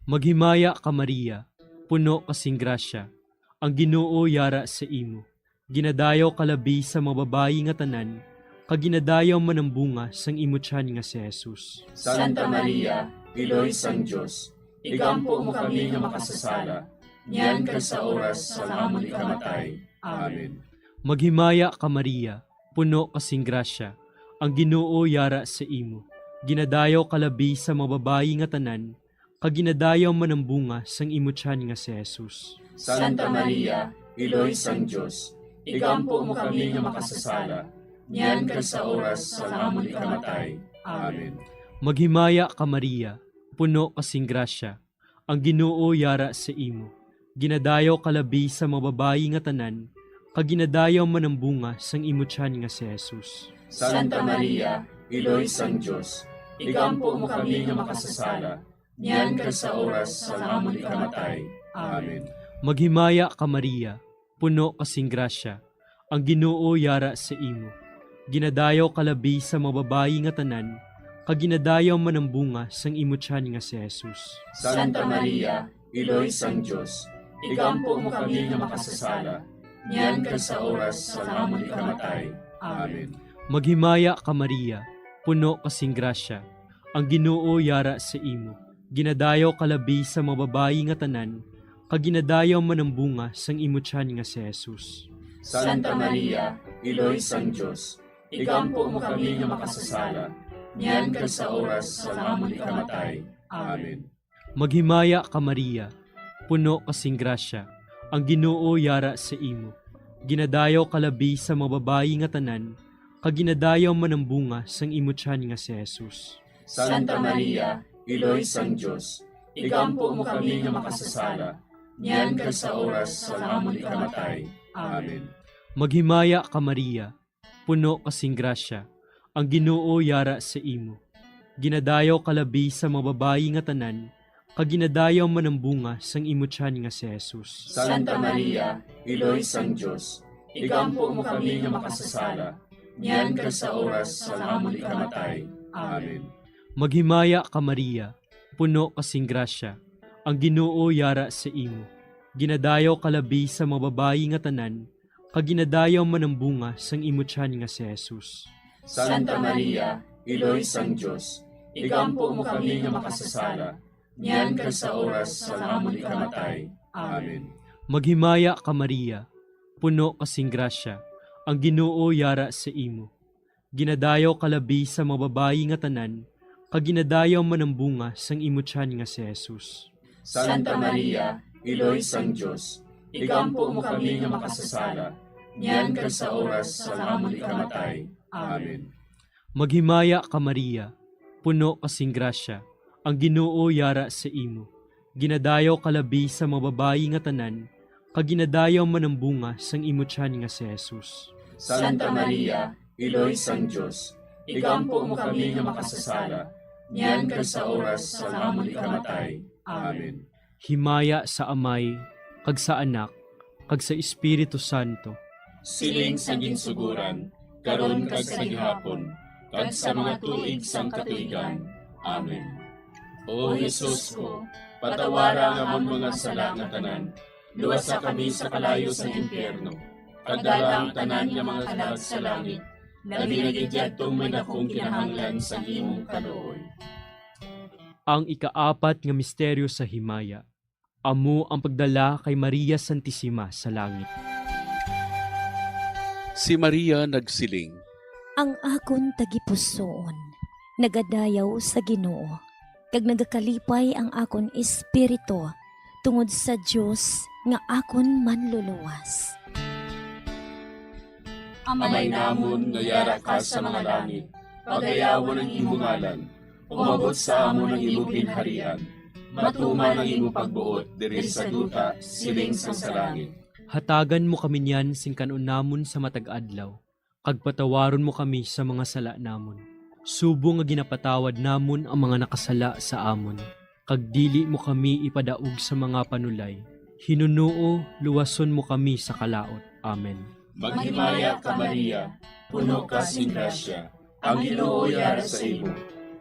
Maghimaya ka, Maria, puno ka sing grasya, ang Ginoo yara sa imo. Ginadayaw ka labi sa mga babayi nga tanan, kag ginadayaw man ang bunga sang imo tiyan nga si Jesus. Santa Maria, Iloy sang Dios, igampo mo kami nga makasasala, niyan kag sa oras sang amon ikamatay. Amen. Maghimaya ka, Maria, puno ka sing grasya, ang Ginoo yara sa imo. Ginadayaw ka labi sa mga babayi nga tanan, kag ginadayaw man ang bunga sang imo tiyan nga si Jesus. Santa Maria, Iloy sang Dios, igampo mo kami nga makasasala, niyan kag sa oras sang amon ikamatay. Amen. Maghimaya ka, Maria, puno ka sing grasya, ang Ginoo yara sa imo. Ginadayaw ka labi sa mga babayi nga tanan, kag ginadayaw man ang bunga sang imo tiyan nga si Jesus. Santa Maria, Iloy sang Dios, igampo mo kami nga makasasala, niyan kag sa oras sang amon ikamatay. Amen. Maghimaya ka, Maria, puno ka sing grasya, ang Ginoo yara sa imo. Ginadayaw ka labi sa mga babayi nga tanan, kag ginadayaw man ang bunga sang imo tiyan nga si Jesus. Santa Maria, Iloy sang Dios, igampo mo kami nga makasasala, niyan kag sa oras sang amon ikamatay. Amen. Maghimaya ka, Maria, puno ka sing grasya, ang Ginoo yara sa imo. Ginadayaw ka labi sa mga babayi nga tanan, kag ginadayaw man ang bunga sang imo tiyan nga si Jesus. Santa Maria, Iloy sang Dios, igampo mo kami nga makasasala, niyan kag sa oras sang amon ikamatay. Amen. Maghimaya ka, Maria, puno ka sing grasya, ang Ginoo yara sa imo. Ginadayaw ka labi sa mga babayi nga tanan, kag ginadayaw man ang bunga sang imo tiyan nga si Jesus. Santa Maria, Iloy sang Dios, igampo mo kami nga makasasala, niyan kag sa oras sang amon ikamatay. Amen. Maghimaya ka, Maria, puno ka sing grasya, ang Ginoo yara sa imo. Ginadayaw ka labi sa mga babayi nga tanan, kag ginadayaw man ang bunga sang imo tiyan nga si Jesus. Santa Maria, Iloy sang Dios, igampo mo kami nga makasasala, niyan kag sa oras sang amon ikamatay. Amen. Maghimaya ka, Maria, puno ka sing grasya, ang Ginoo yara sa imo. Ginadayaw ka labi sa mga babayi nga tanan, kag ginadayaw man ang bunga sang imo tiyan nga si Jesus. Santa Maria, Iloy sang Dios, igampo mo kami nga makasasala, niyan kag sa oras sang amon ikamatay. Amen. Maghimaya ka, Maria, puno ka sing grasya, ang Ginoo yara sa imo. Ginadayaw ka labi sa mga babayi nga tanan, kag ginadayaw man ang bunga sang imo tiyan nga si Jesus. Santa Maria, Iloy sang Dios, igampo mo kami nga makasasala, niyan kag sa oras sang amon ikamatay. Amen. Maghimaya ka, Maria, puno ka sing grasya, ang Ginoo yara sa imo. Ginadayaw ka labi sa mga babayi nga tanan, kag ginadayaw man ang bunga sang imo tiyan nga si Jesus. Santa Maria, Iloy sang Dios, igampo mo kami nga makasasala, niyan kag sa oras sang amon ikamatay. Amen. Himaya sa Amay, kag sa Anak, kag sa Espiritu Santo. Siling sa ginsuguran, karon kag sa gihapon, kag sa mga tuig sang katuigan. Amen. O Jesus ko, patawara ang amon mga sala nga tanan, luwasa kami sa kalayo sang impyerno, kag dala ang tanan nga mga kalag sa langit, labi na gid yadtong may dakong kinahanglan sang imong kaluoy. Ang ikaapat nga misteryo sa himaya, amo ang pagdala kay Maria Santisima sa langit. Si Maria nagsiling, "Ang akon tagipusoon nagadayaw sa Ginoo, kag nagakalipay ang akon espiritu tungod sa Dios nga akon Manluluwas." Amay namon nga yara ka sa mga langit, pagayawon ang imo ngalan. Umabot sa amon ang imo ginharian. Matuman ang imo pagbuot diri sa duta, siling sang sa langit. Hatagan mo kami niyan sing kan-on namon sa matag adlaw, kag patawaron mo kami sa mga sala namon, subong nga ginapatawad namon ang mga nakasala sa amon, kag dili mo kami ipadaog sa mga panulay. Hinunoo, luwason mo kami sa kalaut. Amen. Maghimaya ka, Maria, puno ka sing grasya, ang Ginoo yara sa imo.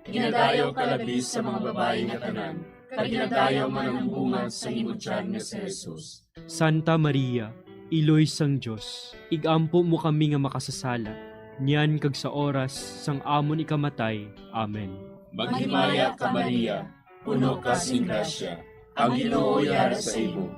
Ginadayaw ka labi sa mga babayi nga tanan, kag ginadayaw man ang bunga sang imo tiyan nga si Jesus. Santa Maria, Iloy sang Dios, igampo mo kami nga makasasala, niyan kag sa oras sang amon ikamatay. Amen. Maghimaya ka, Maria, puno ka sing grasya, ang Ginoo yara sa imo.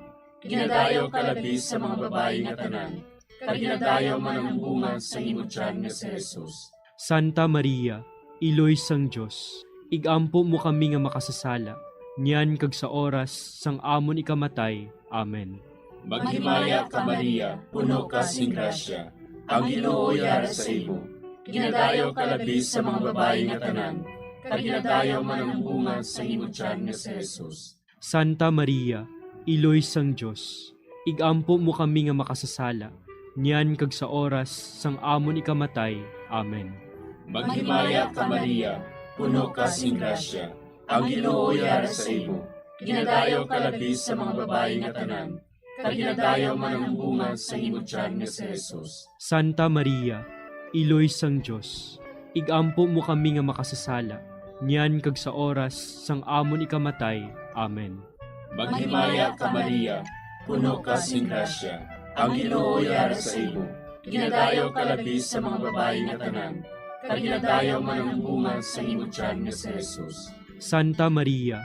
Ginadayaw ka labi sa mga babayi nga tanan, kag ginadayaw man ang bunga sang imo tiyan nga si Jesus. Santa Maria, Iloy sang Dios, igampo mo kami nga makasasala, niyan kag sa oras sang amon ikamatay. Amen. Maghimaya ka, Maria, puno ka sing grasya, ang Ginoo yara sa imo. Ginadayaw ka labi sa mga babayi nga tanan, kag ginadayaw man ang bunga sang imo tiyan nga si Jesus. Santa Maria, Iloy sang Dios, igampo mo kami nga makasasala, niyan kag sa oras sang amon ikamatay. Amen. Maghimaya ka, Maria, puno ka sing grasya, ang Ginoo yara sa imo. Ginadayaw ka labi sa mga babayi nga tanan, kag ginadayaw man ang bunga sang imo tiyan nga si Jesus. Santa Maria, Iloy sang Dios, igampo mo kami nga makasasala, niyan kag sa oras sang amon ikamatay. Amen. Maghimaya ka, Maria, puno ka sing grasya, ang Ginoo yara sa imo. Ginadayaw ka labi sa mga babayi nga tanan, kag ginadayaw man ang bunga sang imo tiyan nga si Jesus. Santa Maria,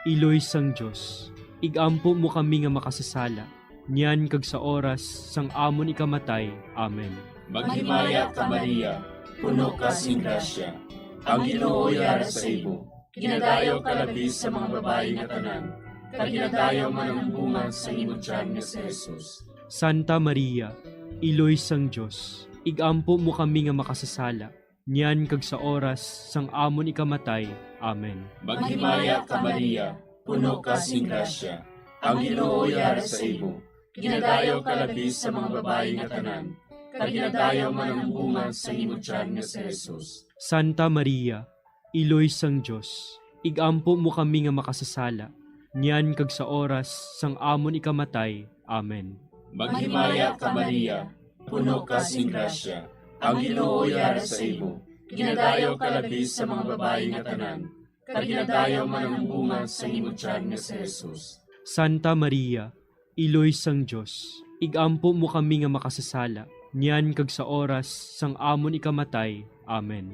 Iloy sang Dios, igampo mo kami nga makasasala, niyan kag sa oras sang amon ikamatay. Amen. Maghimaya ka, Maria, puno ka sing grasya, ang Ginoo yara sa imo. Ginadayaw ka labi sa mga babayi nga tanan, kag ginadayaw man ang bunga sang imo tiyan nga si Jesus. Santa Maria, Iloy sang Dios, igampo mo kami nga makasasala, niyan kag sa oras sang amon ikamatay. Amen. Maghimaya ka, Maria, puno ka sing grasya, ang Ginoo yara sa imo. Ginadayaw ka labi sa mga babayi nga tanan, kag ginadayaw man ang bunga sang imo tiyan nga si Jesus. Santa Maria, Iloy sang Dios, igampo mo kami nga makasasala, niyan kag sa oras sang amon ikamatay. Amen. Maghimaya ka, Maria, puno ka sing grasya, ang Ginoo yara sa imo. Ginadayaw ka labi sa mga babayi nga tanan, kag ginadayaw man ang bunga sang imo tiyan nga si Jesus. Santa Maria, Iloy sang Dios, igampo mo kami nga makasasala, niyan kag sa oras sang amon ikamatay. Amen.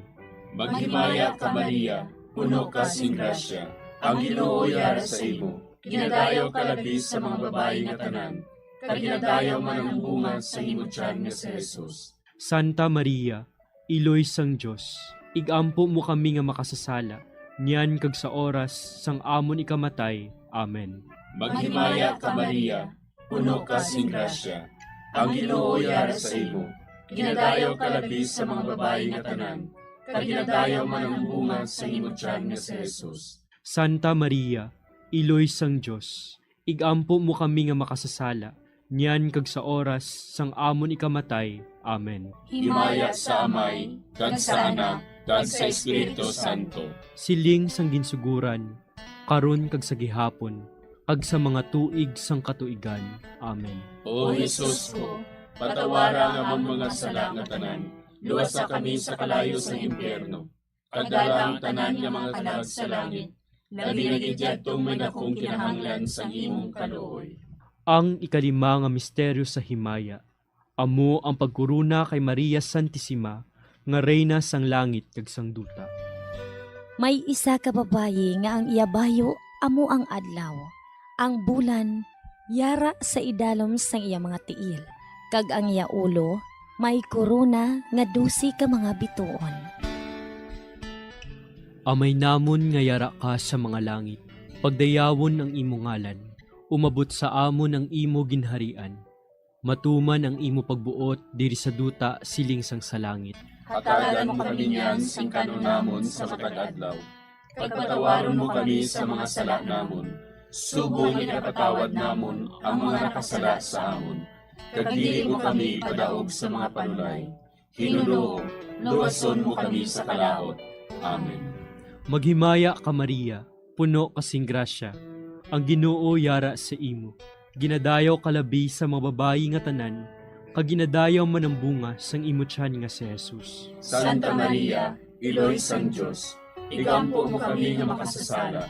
Maghimaya ka, Maria, puno ka sing grasya, ang Ginoo yara sa imo. Ginadayaw ka labi sa mga babayi nga tanan, kag ginadayaw man ang bunga sang imo tiyan nga si Jesus. Santa Maria, Iloy sang Dios, igampo mo kami nga makasasala, niyan kag sa oras sang amon ikamatay. Amen. Maghimaya ka, Maria, puno ka sing grasya, ang Ginoo yara sa imo. Ginadayaw ka labi sa mga babayi nga tanan, kag ginadayaw man ang bunga sang imo tiyan nga si Jesus. Santa Maria, Iloy sang Dios, igampo mo kami nga makasasala, niyan kag sa oras sang amon ikamatay. Amen. Himaya sa Amay, kag sa Anak, kag sa Espiritu Santo. Siling sang ginsuguran, karon kag sa gihapon, kag sa mga tuig sang katuigan. Amen. O Jesus ko, patawara ang amon mga sala nga tanan, luwasa kami sa kalayo sang impyerno, kag dala ang tanan nga mga kalag sa langit, labi na gid yadtong may dakong kinahanglan sang imong kaluoy. Ang ikalima nga misteryo sa himaya, amo ang pagkorona kay Maria Santisima nga Reyna sang langit kag sang duta. May isa ka babayi nga ang iya bayo amo ang adlaw, ang bulan yara sa idalom sang iya mga tiil, kag ang iya ulo may korona nga dose ka mga bituon. Amay namon nga yara ka sa mga langit, pagdayawon ang imo ngalan, umabot sa amon ang imo ginharian, matuman ang imo pagbuot diri sa duta siling sang sa langit. Hatagan mo kami niyan sing kan-on namon sa matag adlaw, kag patawaron mo kami sa mga sala namon, subong nga ginapatawad namon ang mga nakasala sa amon, kag dili mo kami ipadaog sa mga panulay. Hinunoo, luwason mo kami sa kalaut. Amen. Maghimaya ka, Maria, puno ka sing grasya, ang Ginoo yara sa imo. Ginadayaw ka labi sa mga babayi nga tanan, kag ginadayaw man ang bunga sang imo tiyan nga si Jesus. Santa Maria, Iloy sang Dios, igampo mo kami nga makasasala,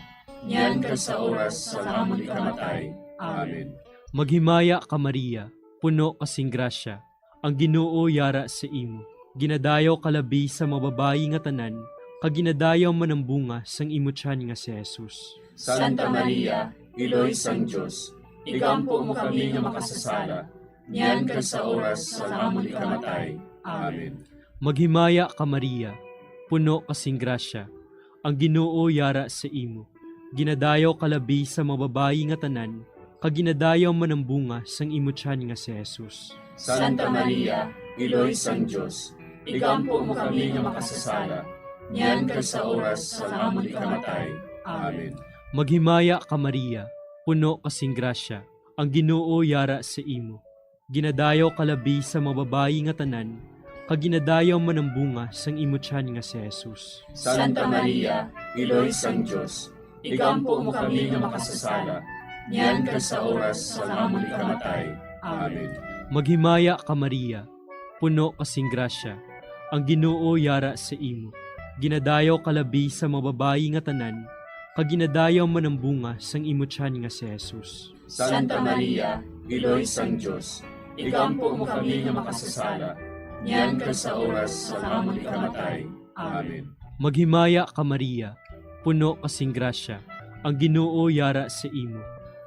niyan kag sa oras sang amon ikamatay. Amen. Maghimaya ka, Maria, puno ka sing grasya, ang Ginoo yara sa imo. Ginadayaw ka labi sa mga babayi nga tanan, kag ginadayaw man ang bunga sang imo tiyan nga si Jesus. Santa Maria, Iloy sang Dios, igampo mo kami nga makasasala, niyan kag sa oras sang amon ikamatay. Amen. Maghimaya ka, Maria, puno ka sing grasya, ang Ginoo yara sa imo. Ginadayaw ka labi sa mga babayi nga tanan, kag ginadayaw man ang bunga sang imo tiyan nga si Jesus. Santa Maria, Iloy sang Dios, igampo mo kami nga makasasala, niyan kag sa oras sang amon ikamatay. Amen. Maghimaya ka, Maria, puno ka sing grasya, ang Ginoo yara sa imo. Ginadayaw ka labi sa mga babayi nga tanan, kag ginadayaw man ang bunga sang imo tiyan nga si Jesus. Santa Maria, Iloy sang Dios, igampo mo kami nga makasasala, niyan kag sa oras sang amon ikamatay. Amen. Maghimaya ka, Maria, puno ka sing grasya, ang Ginoo yara sa imo. Ginadayaw ka labi sa mga babayi nga tanan, kag ginadayaw man ang bunga sang imo tiyan nga si Jesus. Santa Maria, Iloy sang Dios, igampo mo kami nga makasasala, niyan kag sa oras sang amon ikamatay. Amen. Maghimaya ka, Maria, puno ka sing grasya, ang Ginoo yara sa imo.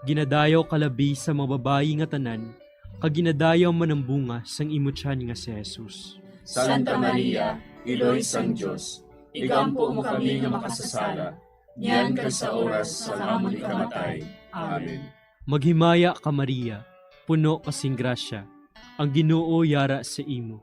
Ginadayaw ka labi sa mga babayi nga tanan, kag ginadayaw man ang bunga sang imo tiyan nga si Jesus. Santa Maria, Iloy sang Dios, igampo mo kami nga makasasala, niyan kag sa oras sang amon ikamatay. Amen. Maghimaya ka, Maria, puno ka sing grasya, ang Ginoo yara sa imo.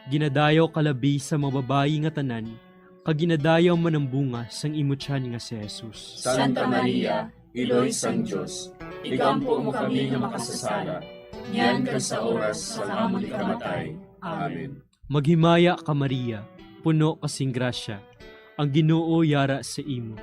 Ginadayaw ka labi sa mga babayi nga tanan, kag ginadayaw man ang bunga sang imo tiyan nga si Jesus. Santa Maria, Iloy sang Dios, igampo mo kami nga makasasala, niyan kag sa oras sang amon ikamatay. Amen. Maghimaya ka, Maria, puno ka sing grasya, ang Ginoo yara sa imo.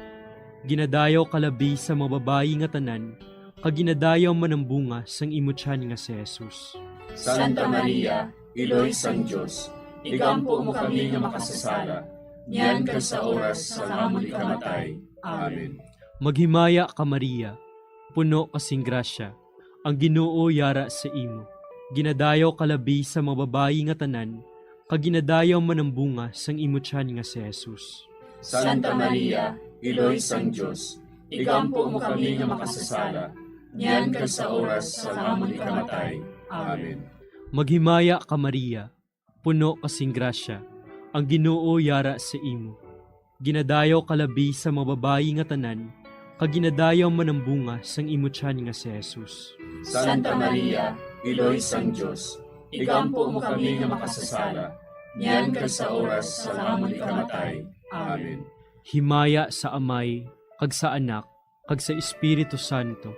Ginadayaw ka labi sa mga babayi nga tanan, kag ginadayaw man ang bunga sang imo tiyan nga si Jesus. Santa Maria, Iloy sang Dios, igampo mo kami nga makasasala, niyan kag sa oras sang amon ikamatay. Amen. Maghimaya ka, Maria, puno ka sing grasya, ang Ginoo yara sa imo. Ginadayaw ka labi sa mga babayi nga tanan, kag ginadayaw man ang bunga sang imo tiyan nga si Jesus. Santa Maria, Iloy sang Dios, igampo mo kami nga makasasala, niyan kag sa oras sang amon ikamatay. Amen. Maghimaya ka, Maria, puno ka sing grasya, ang Ginoo yara sa imo. Ginadayaw ka labi sa mga babayi nga tanan, kag ginadayaw man ang bunga sang imo tiyan nga si Jesus. Santa Maria, Iloy sang Dios, igampo mo kami nga makasasala, niyan kag sa oras sang amon ikamatay. Amen. Himaya sa Amay, kag sa Anak, kag sa Espiritu Santo.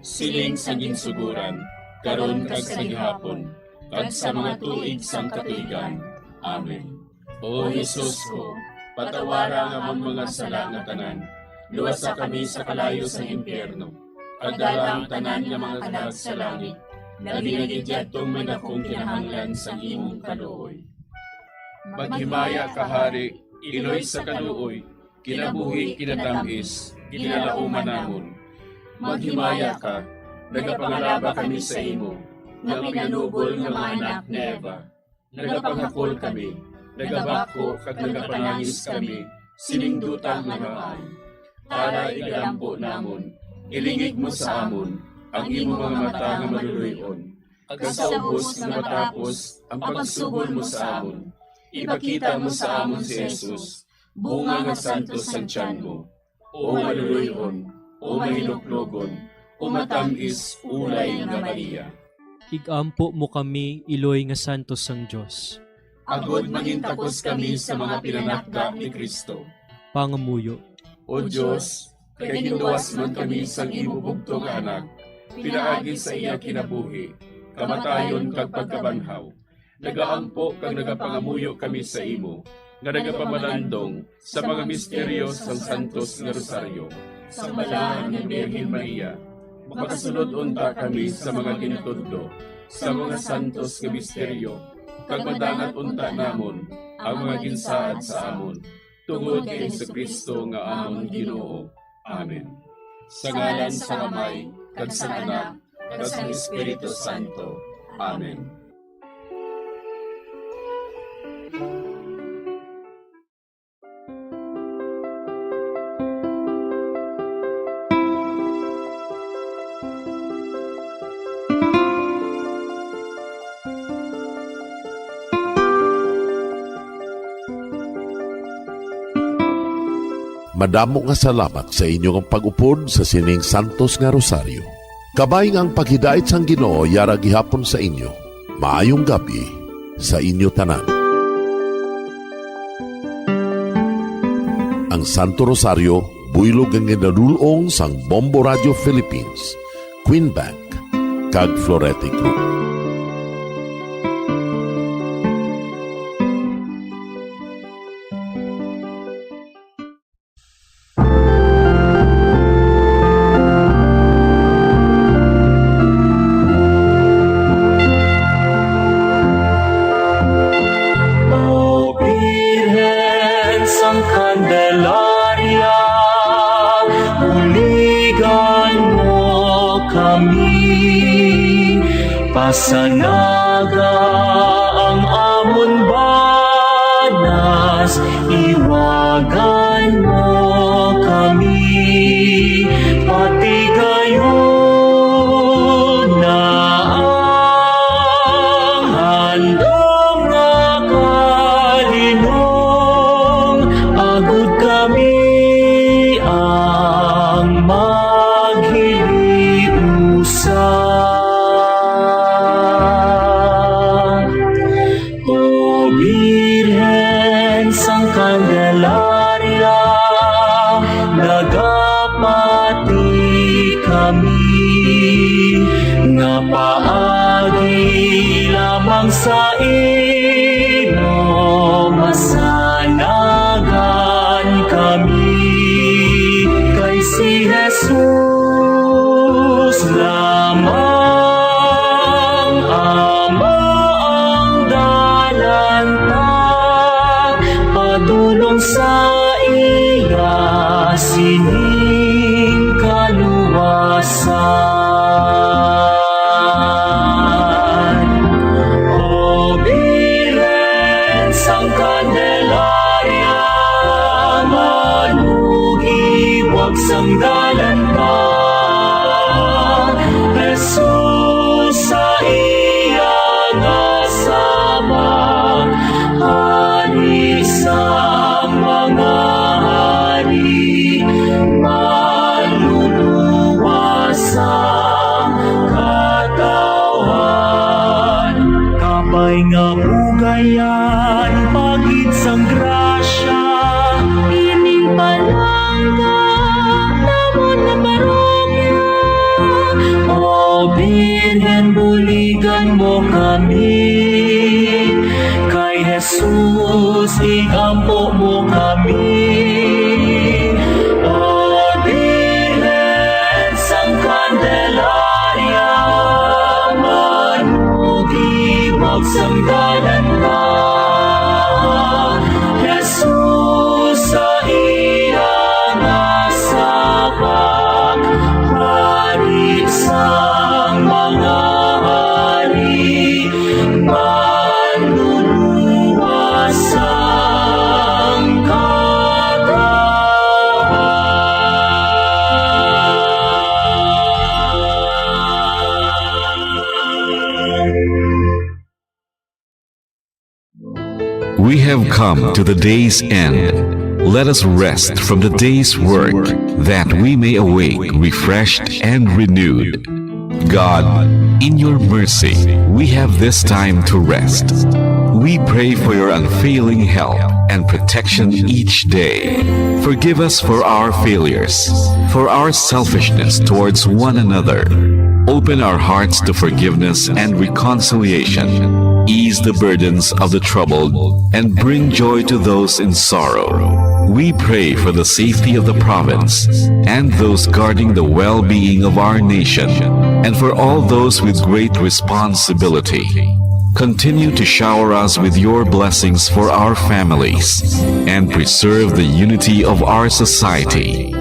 Siling sa ginsuguran, karon kag sa gihapon, kag sa mga tuig sang katuigan. Amen. O Jesus ko, patawara ang amon mga sala nga tanan, luwasa kami sa kalayo sang impyerno, kag dala ang tanan nga mga kalag sa langit, labi na gid yadtong may dakong kinahanglan sang imong kaluoy. Maghimaya ka, Hari, Iloy sa kaluoy, kinabuhi, kinatamis, ginalauman namon. Maghimaya ka, nagapangalaba kami sa imo, nga pinanubol nga mga anak ni Eva. Nagapangakol kami, nagabako kag nagapanangis kami sining duta nga maan. Tara, igalampo namon, ilingig mo sa amon ang imo mga mata nga maluloy-on, kag sa ubos nga matapos ang pagsugol mo sa amon, ipakita mo sa amon si Jesus, bunga nga santos sang tiyan mo. O maluloy-on, o mahiluklogon, o matamis, ulay nga Maria. Igampo mo kami, iloy nga santos sang Dios. Agod mangintakos kami sa mga pinanakda ni Cristo. Pangamuyo. O Dios, kay ginluwas man kami sang imo bugtong nga Anak, pinaagi sa iya kinabuhi, kamatayon kag pagkabanhaw, nagaampo kag nagapangamuyo kami sa imo, nga nagapamalandong sa mga misteryo sang Santos nga Rosaryo. Sang Balaan nga Birhen Maria, makasunod unta kami sa mga ginatudlo sa mga santos nga misteryo, kag madangat unta namon ang mga ginsaad sa amon. Tungod kay Jesu-Cristo nga amon Ginoo. Amen. Sa ngalan sang Amay, kag sang Anak, kag sang Espiritu Santo. Amen. Madamo nga salamat sa inyo nga pag-upod sa sining santos nga rosaryo. Kabay nga ang paghidait sang Ginoo yara gihapon sa inyo. Maayong gab-i sa inyo tanan. Ang Santo Rosario, buylog nga ginadul-ong sang Bombo Radio Philippines, Queen Bank, kag Florete Group. O Birhen sang Candelaria, buligan mo kami. Pasanaga ang amon banas, iwagan mo kami. Patigayon na ang handom nga kalinong, agod kami ang maghiliusa. O Birhen sang Candelaria, nagapati kami nga paagi lamang sa imo masanagan kami, kay si Jesus lamang amo ang dalan ta padulong sa iya sining kaluwasan. O Birhen sang Candelaria, manugiwag sang dalan pa, Jesus sa iya nga saba, Hari sang mga hari, Manluluwas sang katawhan. Kabay nga bugayan, pagid sang grasya, ining palangga namon nga parokya. O Birhen, buligan mo kami, kay Jesus, igampo mo kami. O Birhen sang Candelaria, manugiwag sang dalan pa. Jesus sa iya nga sabak, Hari sang mga hari, Manluluwas sang katawhan. We have come to the day's end. Let us rest from the day's work, that we may awake refreshed and renewed. God, in your mercy, we have this time to rest. We pray for your unfailing help and protection each day. Forgive us for our failures, for our selfishness towards one another. Open our hearts to forgiveness and reconciliation. Ease the burdens of the troubled and bring joy to those in sorrow. We pray for the safety of the province and those guarding the well-being of our nation, and for all those with great responsibility. Continue to shower us with your blessings for our families and preserve the unity of our society.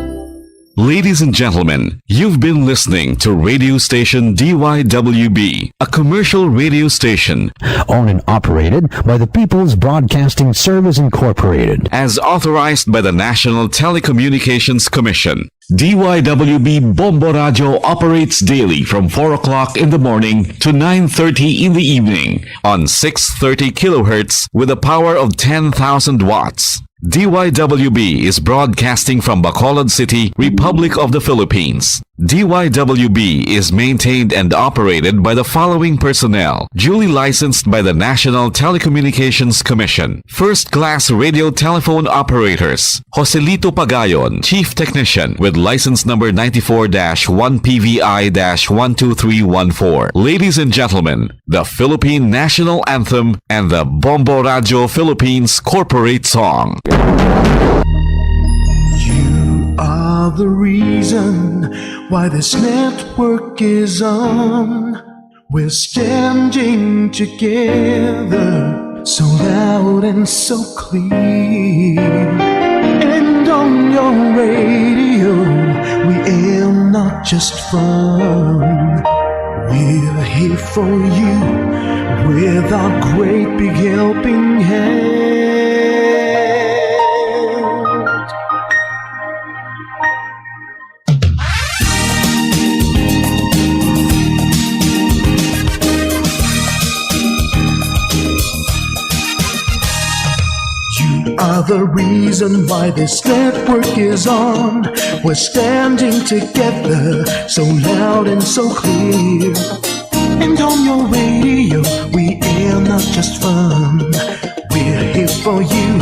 Ladies and gentlemen, you've been listening to radio station D Y W B, a commercial radio station owned and operated by the People's Broadcasting Service Incorporated, as authorized by the National Telecommunications Commission. D Y W B Bombo Radio operates daily from four o'clock in the morning to nine thirty in the evening on six thirty kilohertz with a power of ten thousand watts. D Y W B is broadcasting from Bacolod City, Republic of the Philippines. D Y W B is maintained and operated by the following personnel, duly licensed by the National Telecommunications Commission. First class radio telephone operators, Joselito Pagayon, Chief Technician, with license number ninety-four dash one P V I dash one two three one four. Ladies and gentlemen, the Philippine National Anthem and the Bombo Radio Philippines corporate song. You are the reason why this network is on. We're standing together, so loud and so clear. And on your radio, we aim not just fun. We're here for you with our great big helping hand. You are the reason why this network is on. We're standing together, so loud and so clear. And on your radio, we air not just fun. We're here for you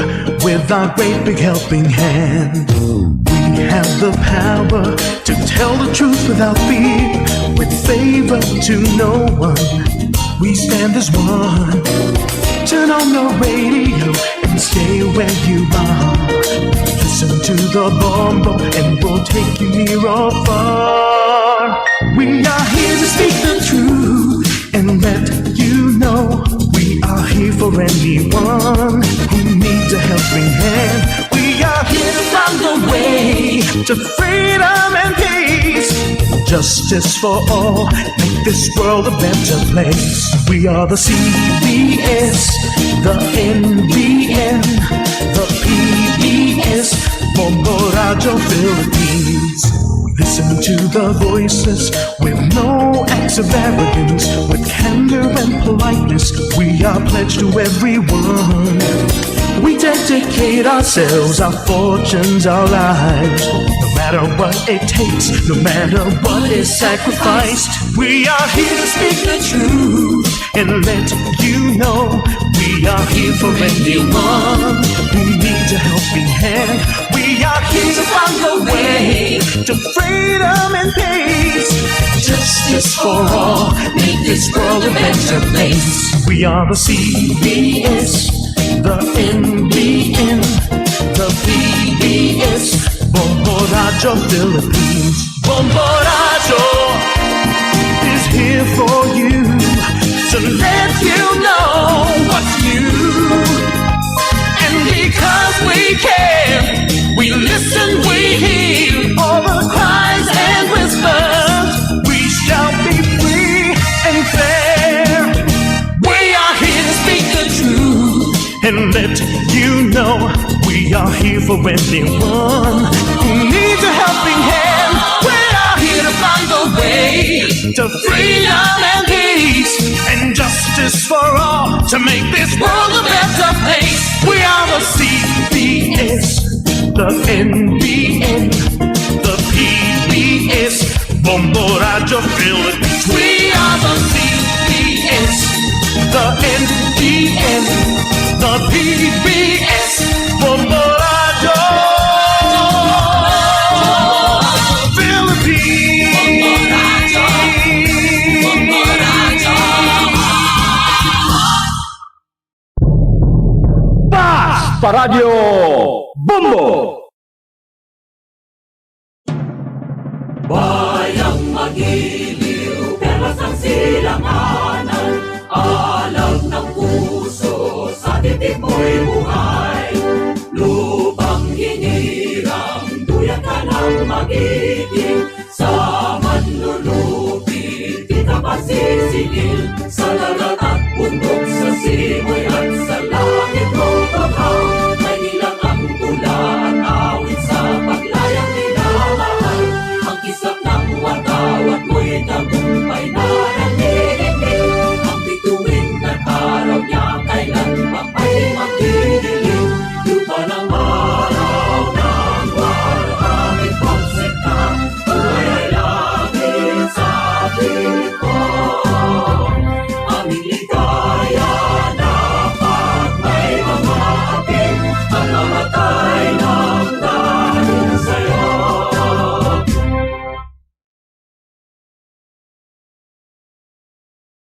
with our great big helping hand. We have the power to tell the truth without fear, with favor to no one. We stand as one. Turn on your radio and stay where you are. Listen to the Bombo and we'll take you near or far. We are here to speak the truth and let you know we are here for anyone who needs a helping hand. We are here to find the way to freedom and peace. Justice for all, make this world a better place. We are the C B S, the N B N, the P B S, Bombo Radio Philippines. Listen to the voices with no acts of arrogance, with candor and politeness. We are pledged to everyone. We dedicate ourselves, our fortunes, our lives. No matter what it takes, no matter what is sacrificed, we are here to speak the truth and let you know we are here for anyone who needs a helping hand. We are here to find the way to freedom and peace. Justice for all, make this world a better place. We are the C B S, the N B N, the P B S, Bombo Radio Philippines. Bombo Radio is here for you to let you know what's new. And because we care, we listen, we hear all the cries and whispers. We shall be free and fair. We are here to speak the truth and let you know we are here for anyone who needs a helping hand. We are here to find the way to freedom and peace and justice for all to make this world a better place. We are the C B S, the N B N, the P B S, Bombo Radio Philippines. We are the C B S, the N B N, the P B S, Bombo Radio Philippines. Bombo Radio. Bombo Radio. Bombo Radio. Bombo Radio. Pas pa Radyo Bombo. Bayang magiliw, perlas ang silanganan, alam Singil sa dagat at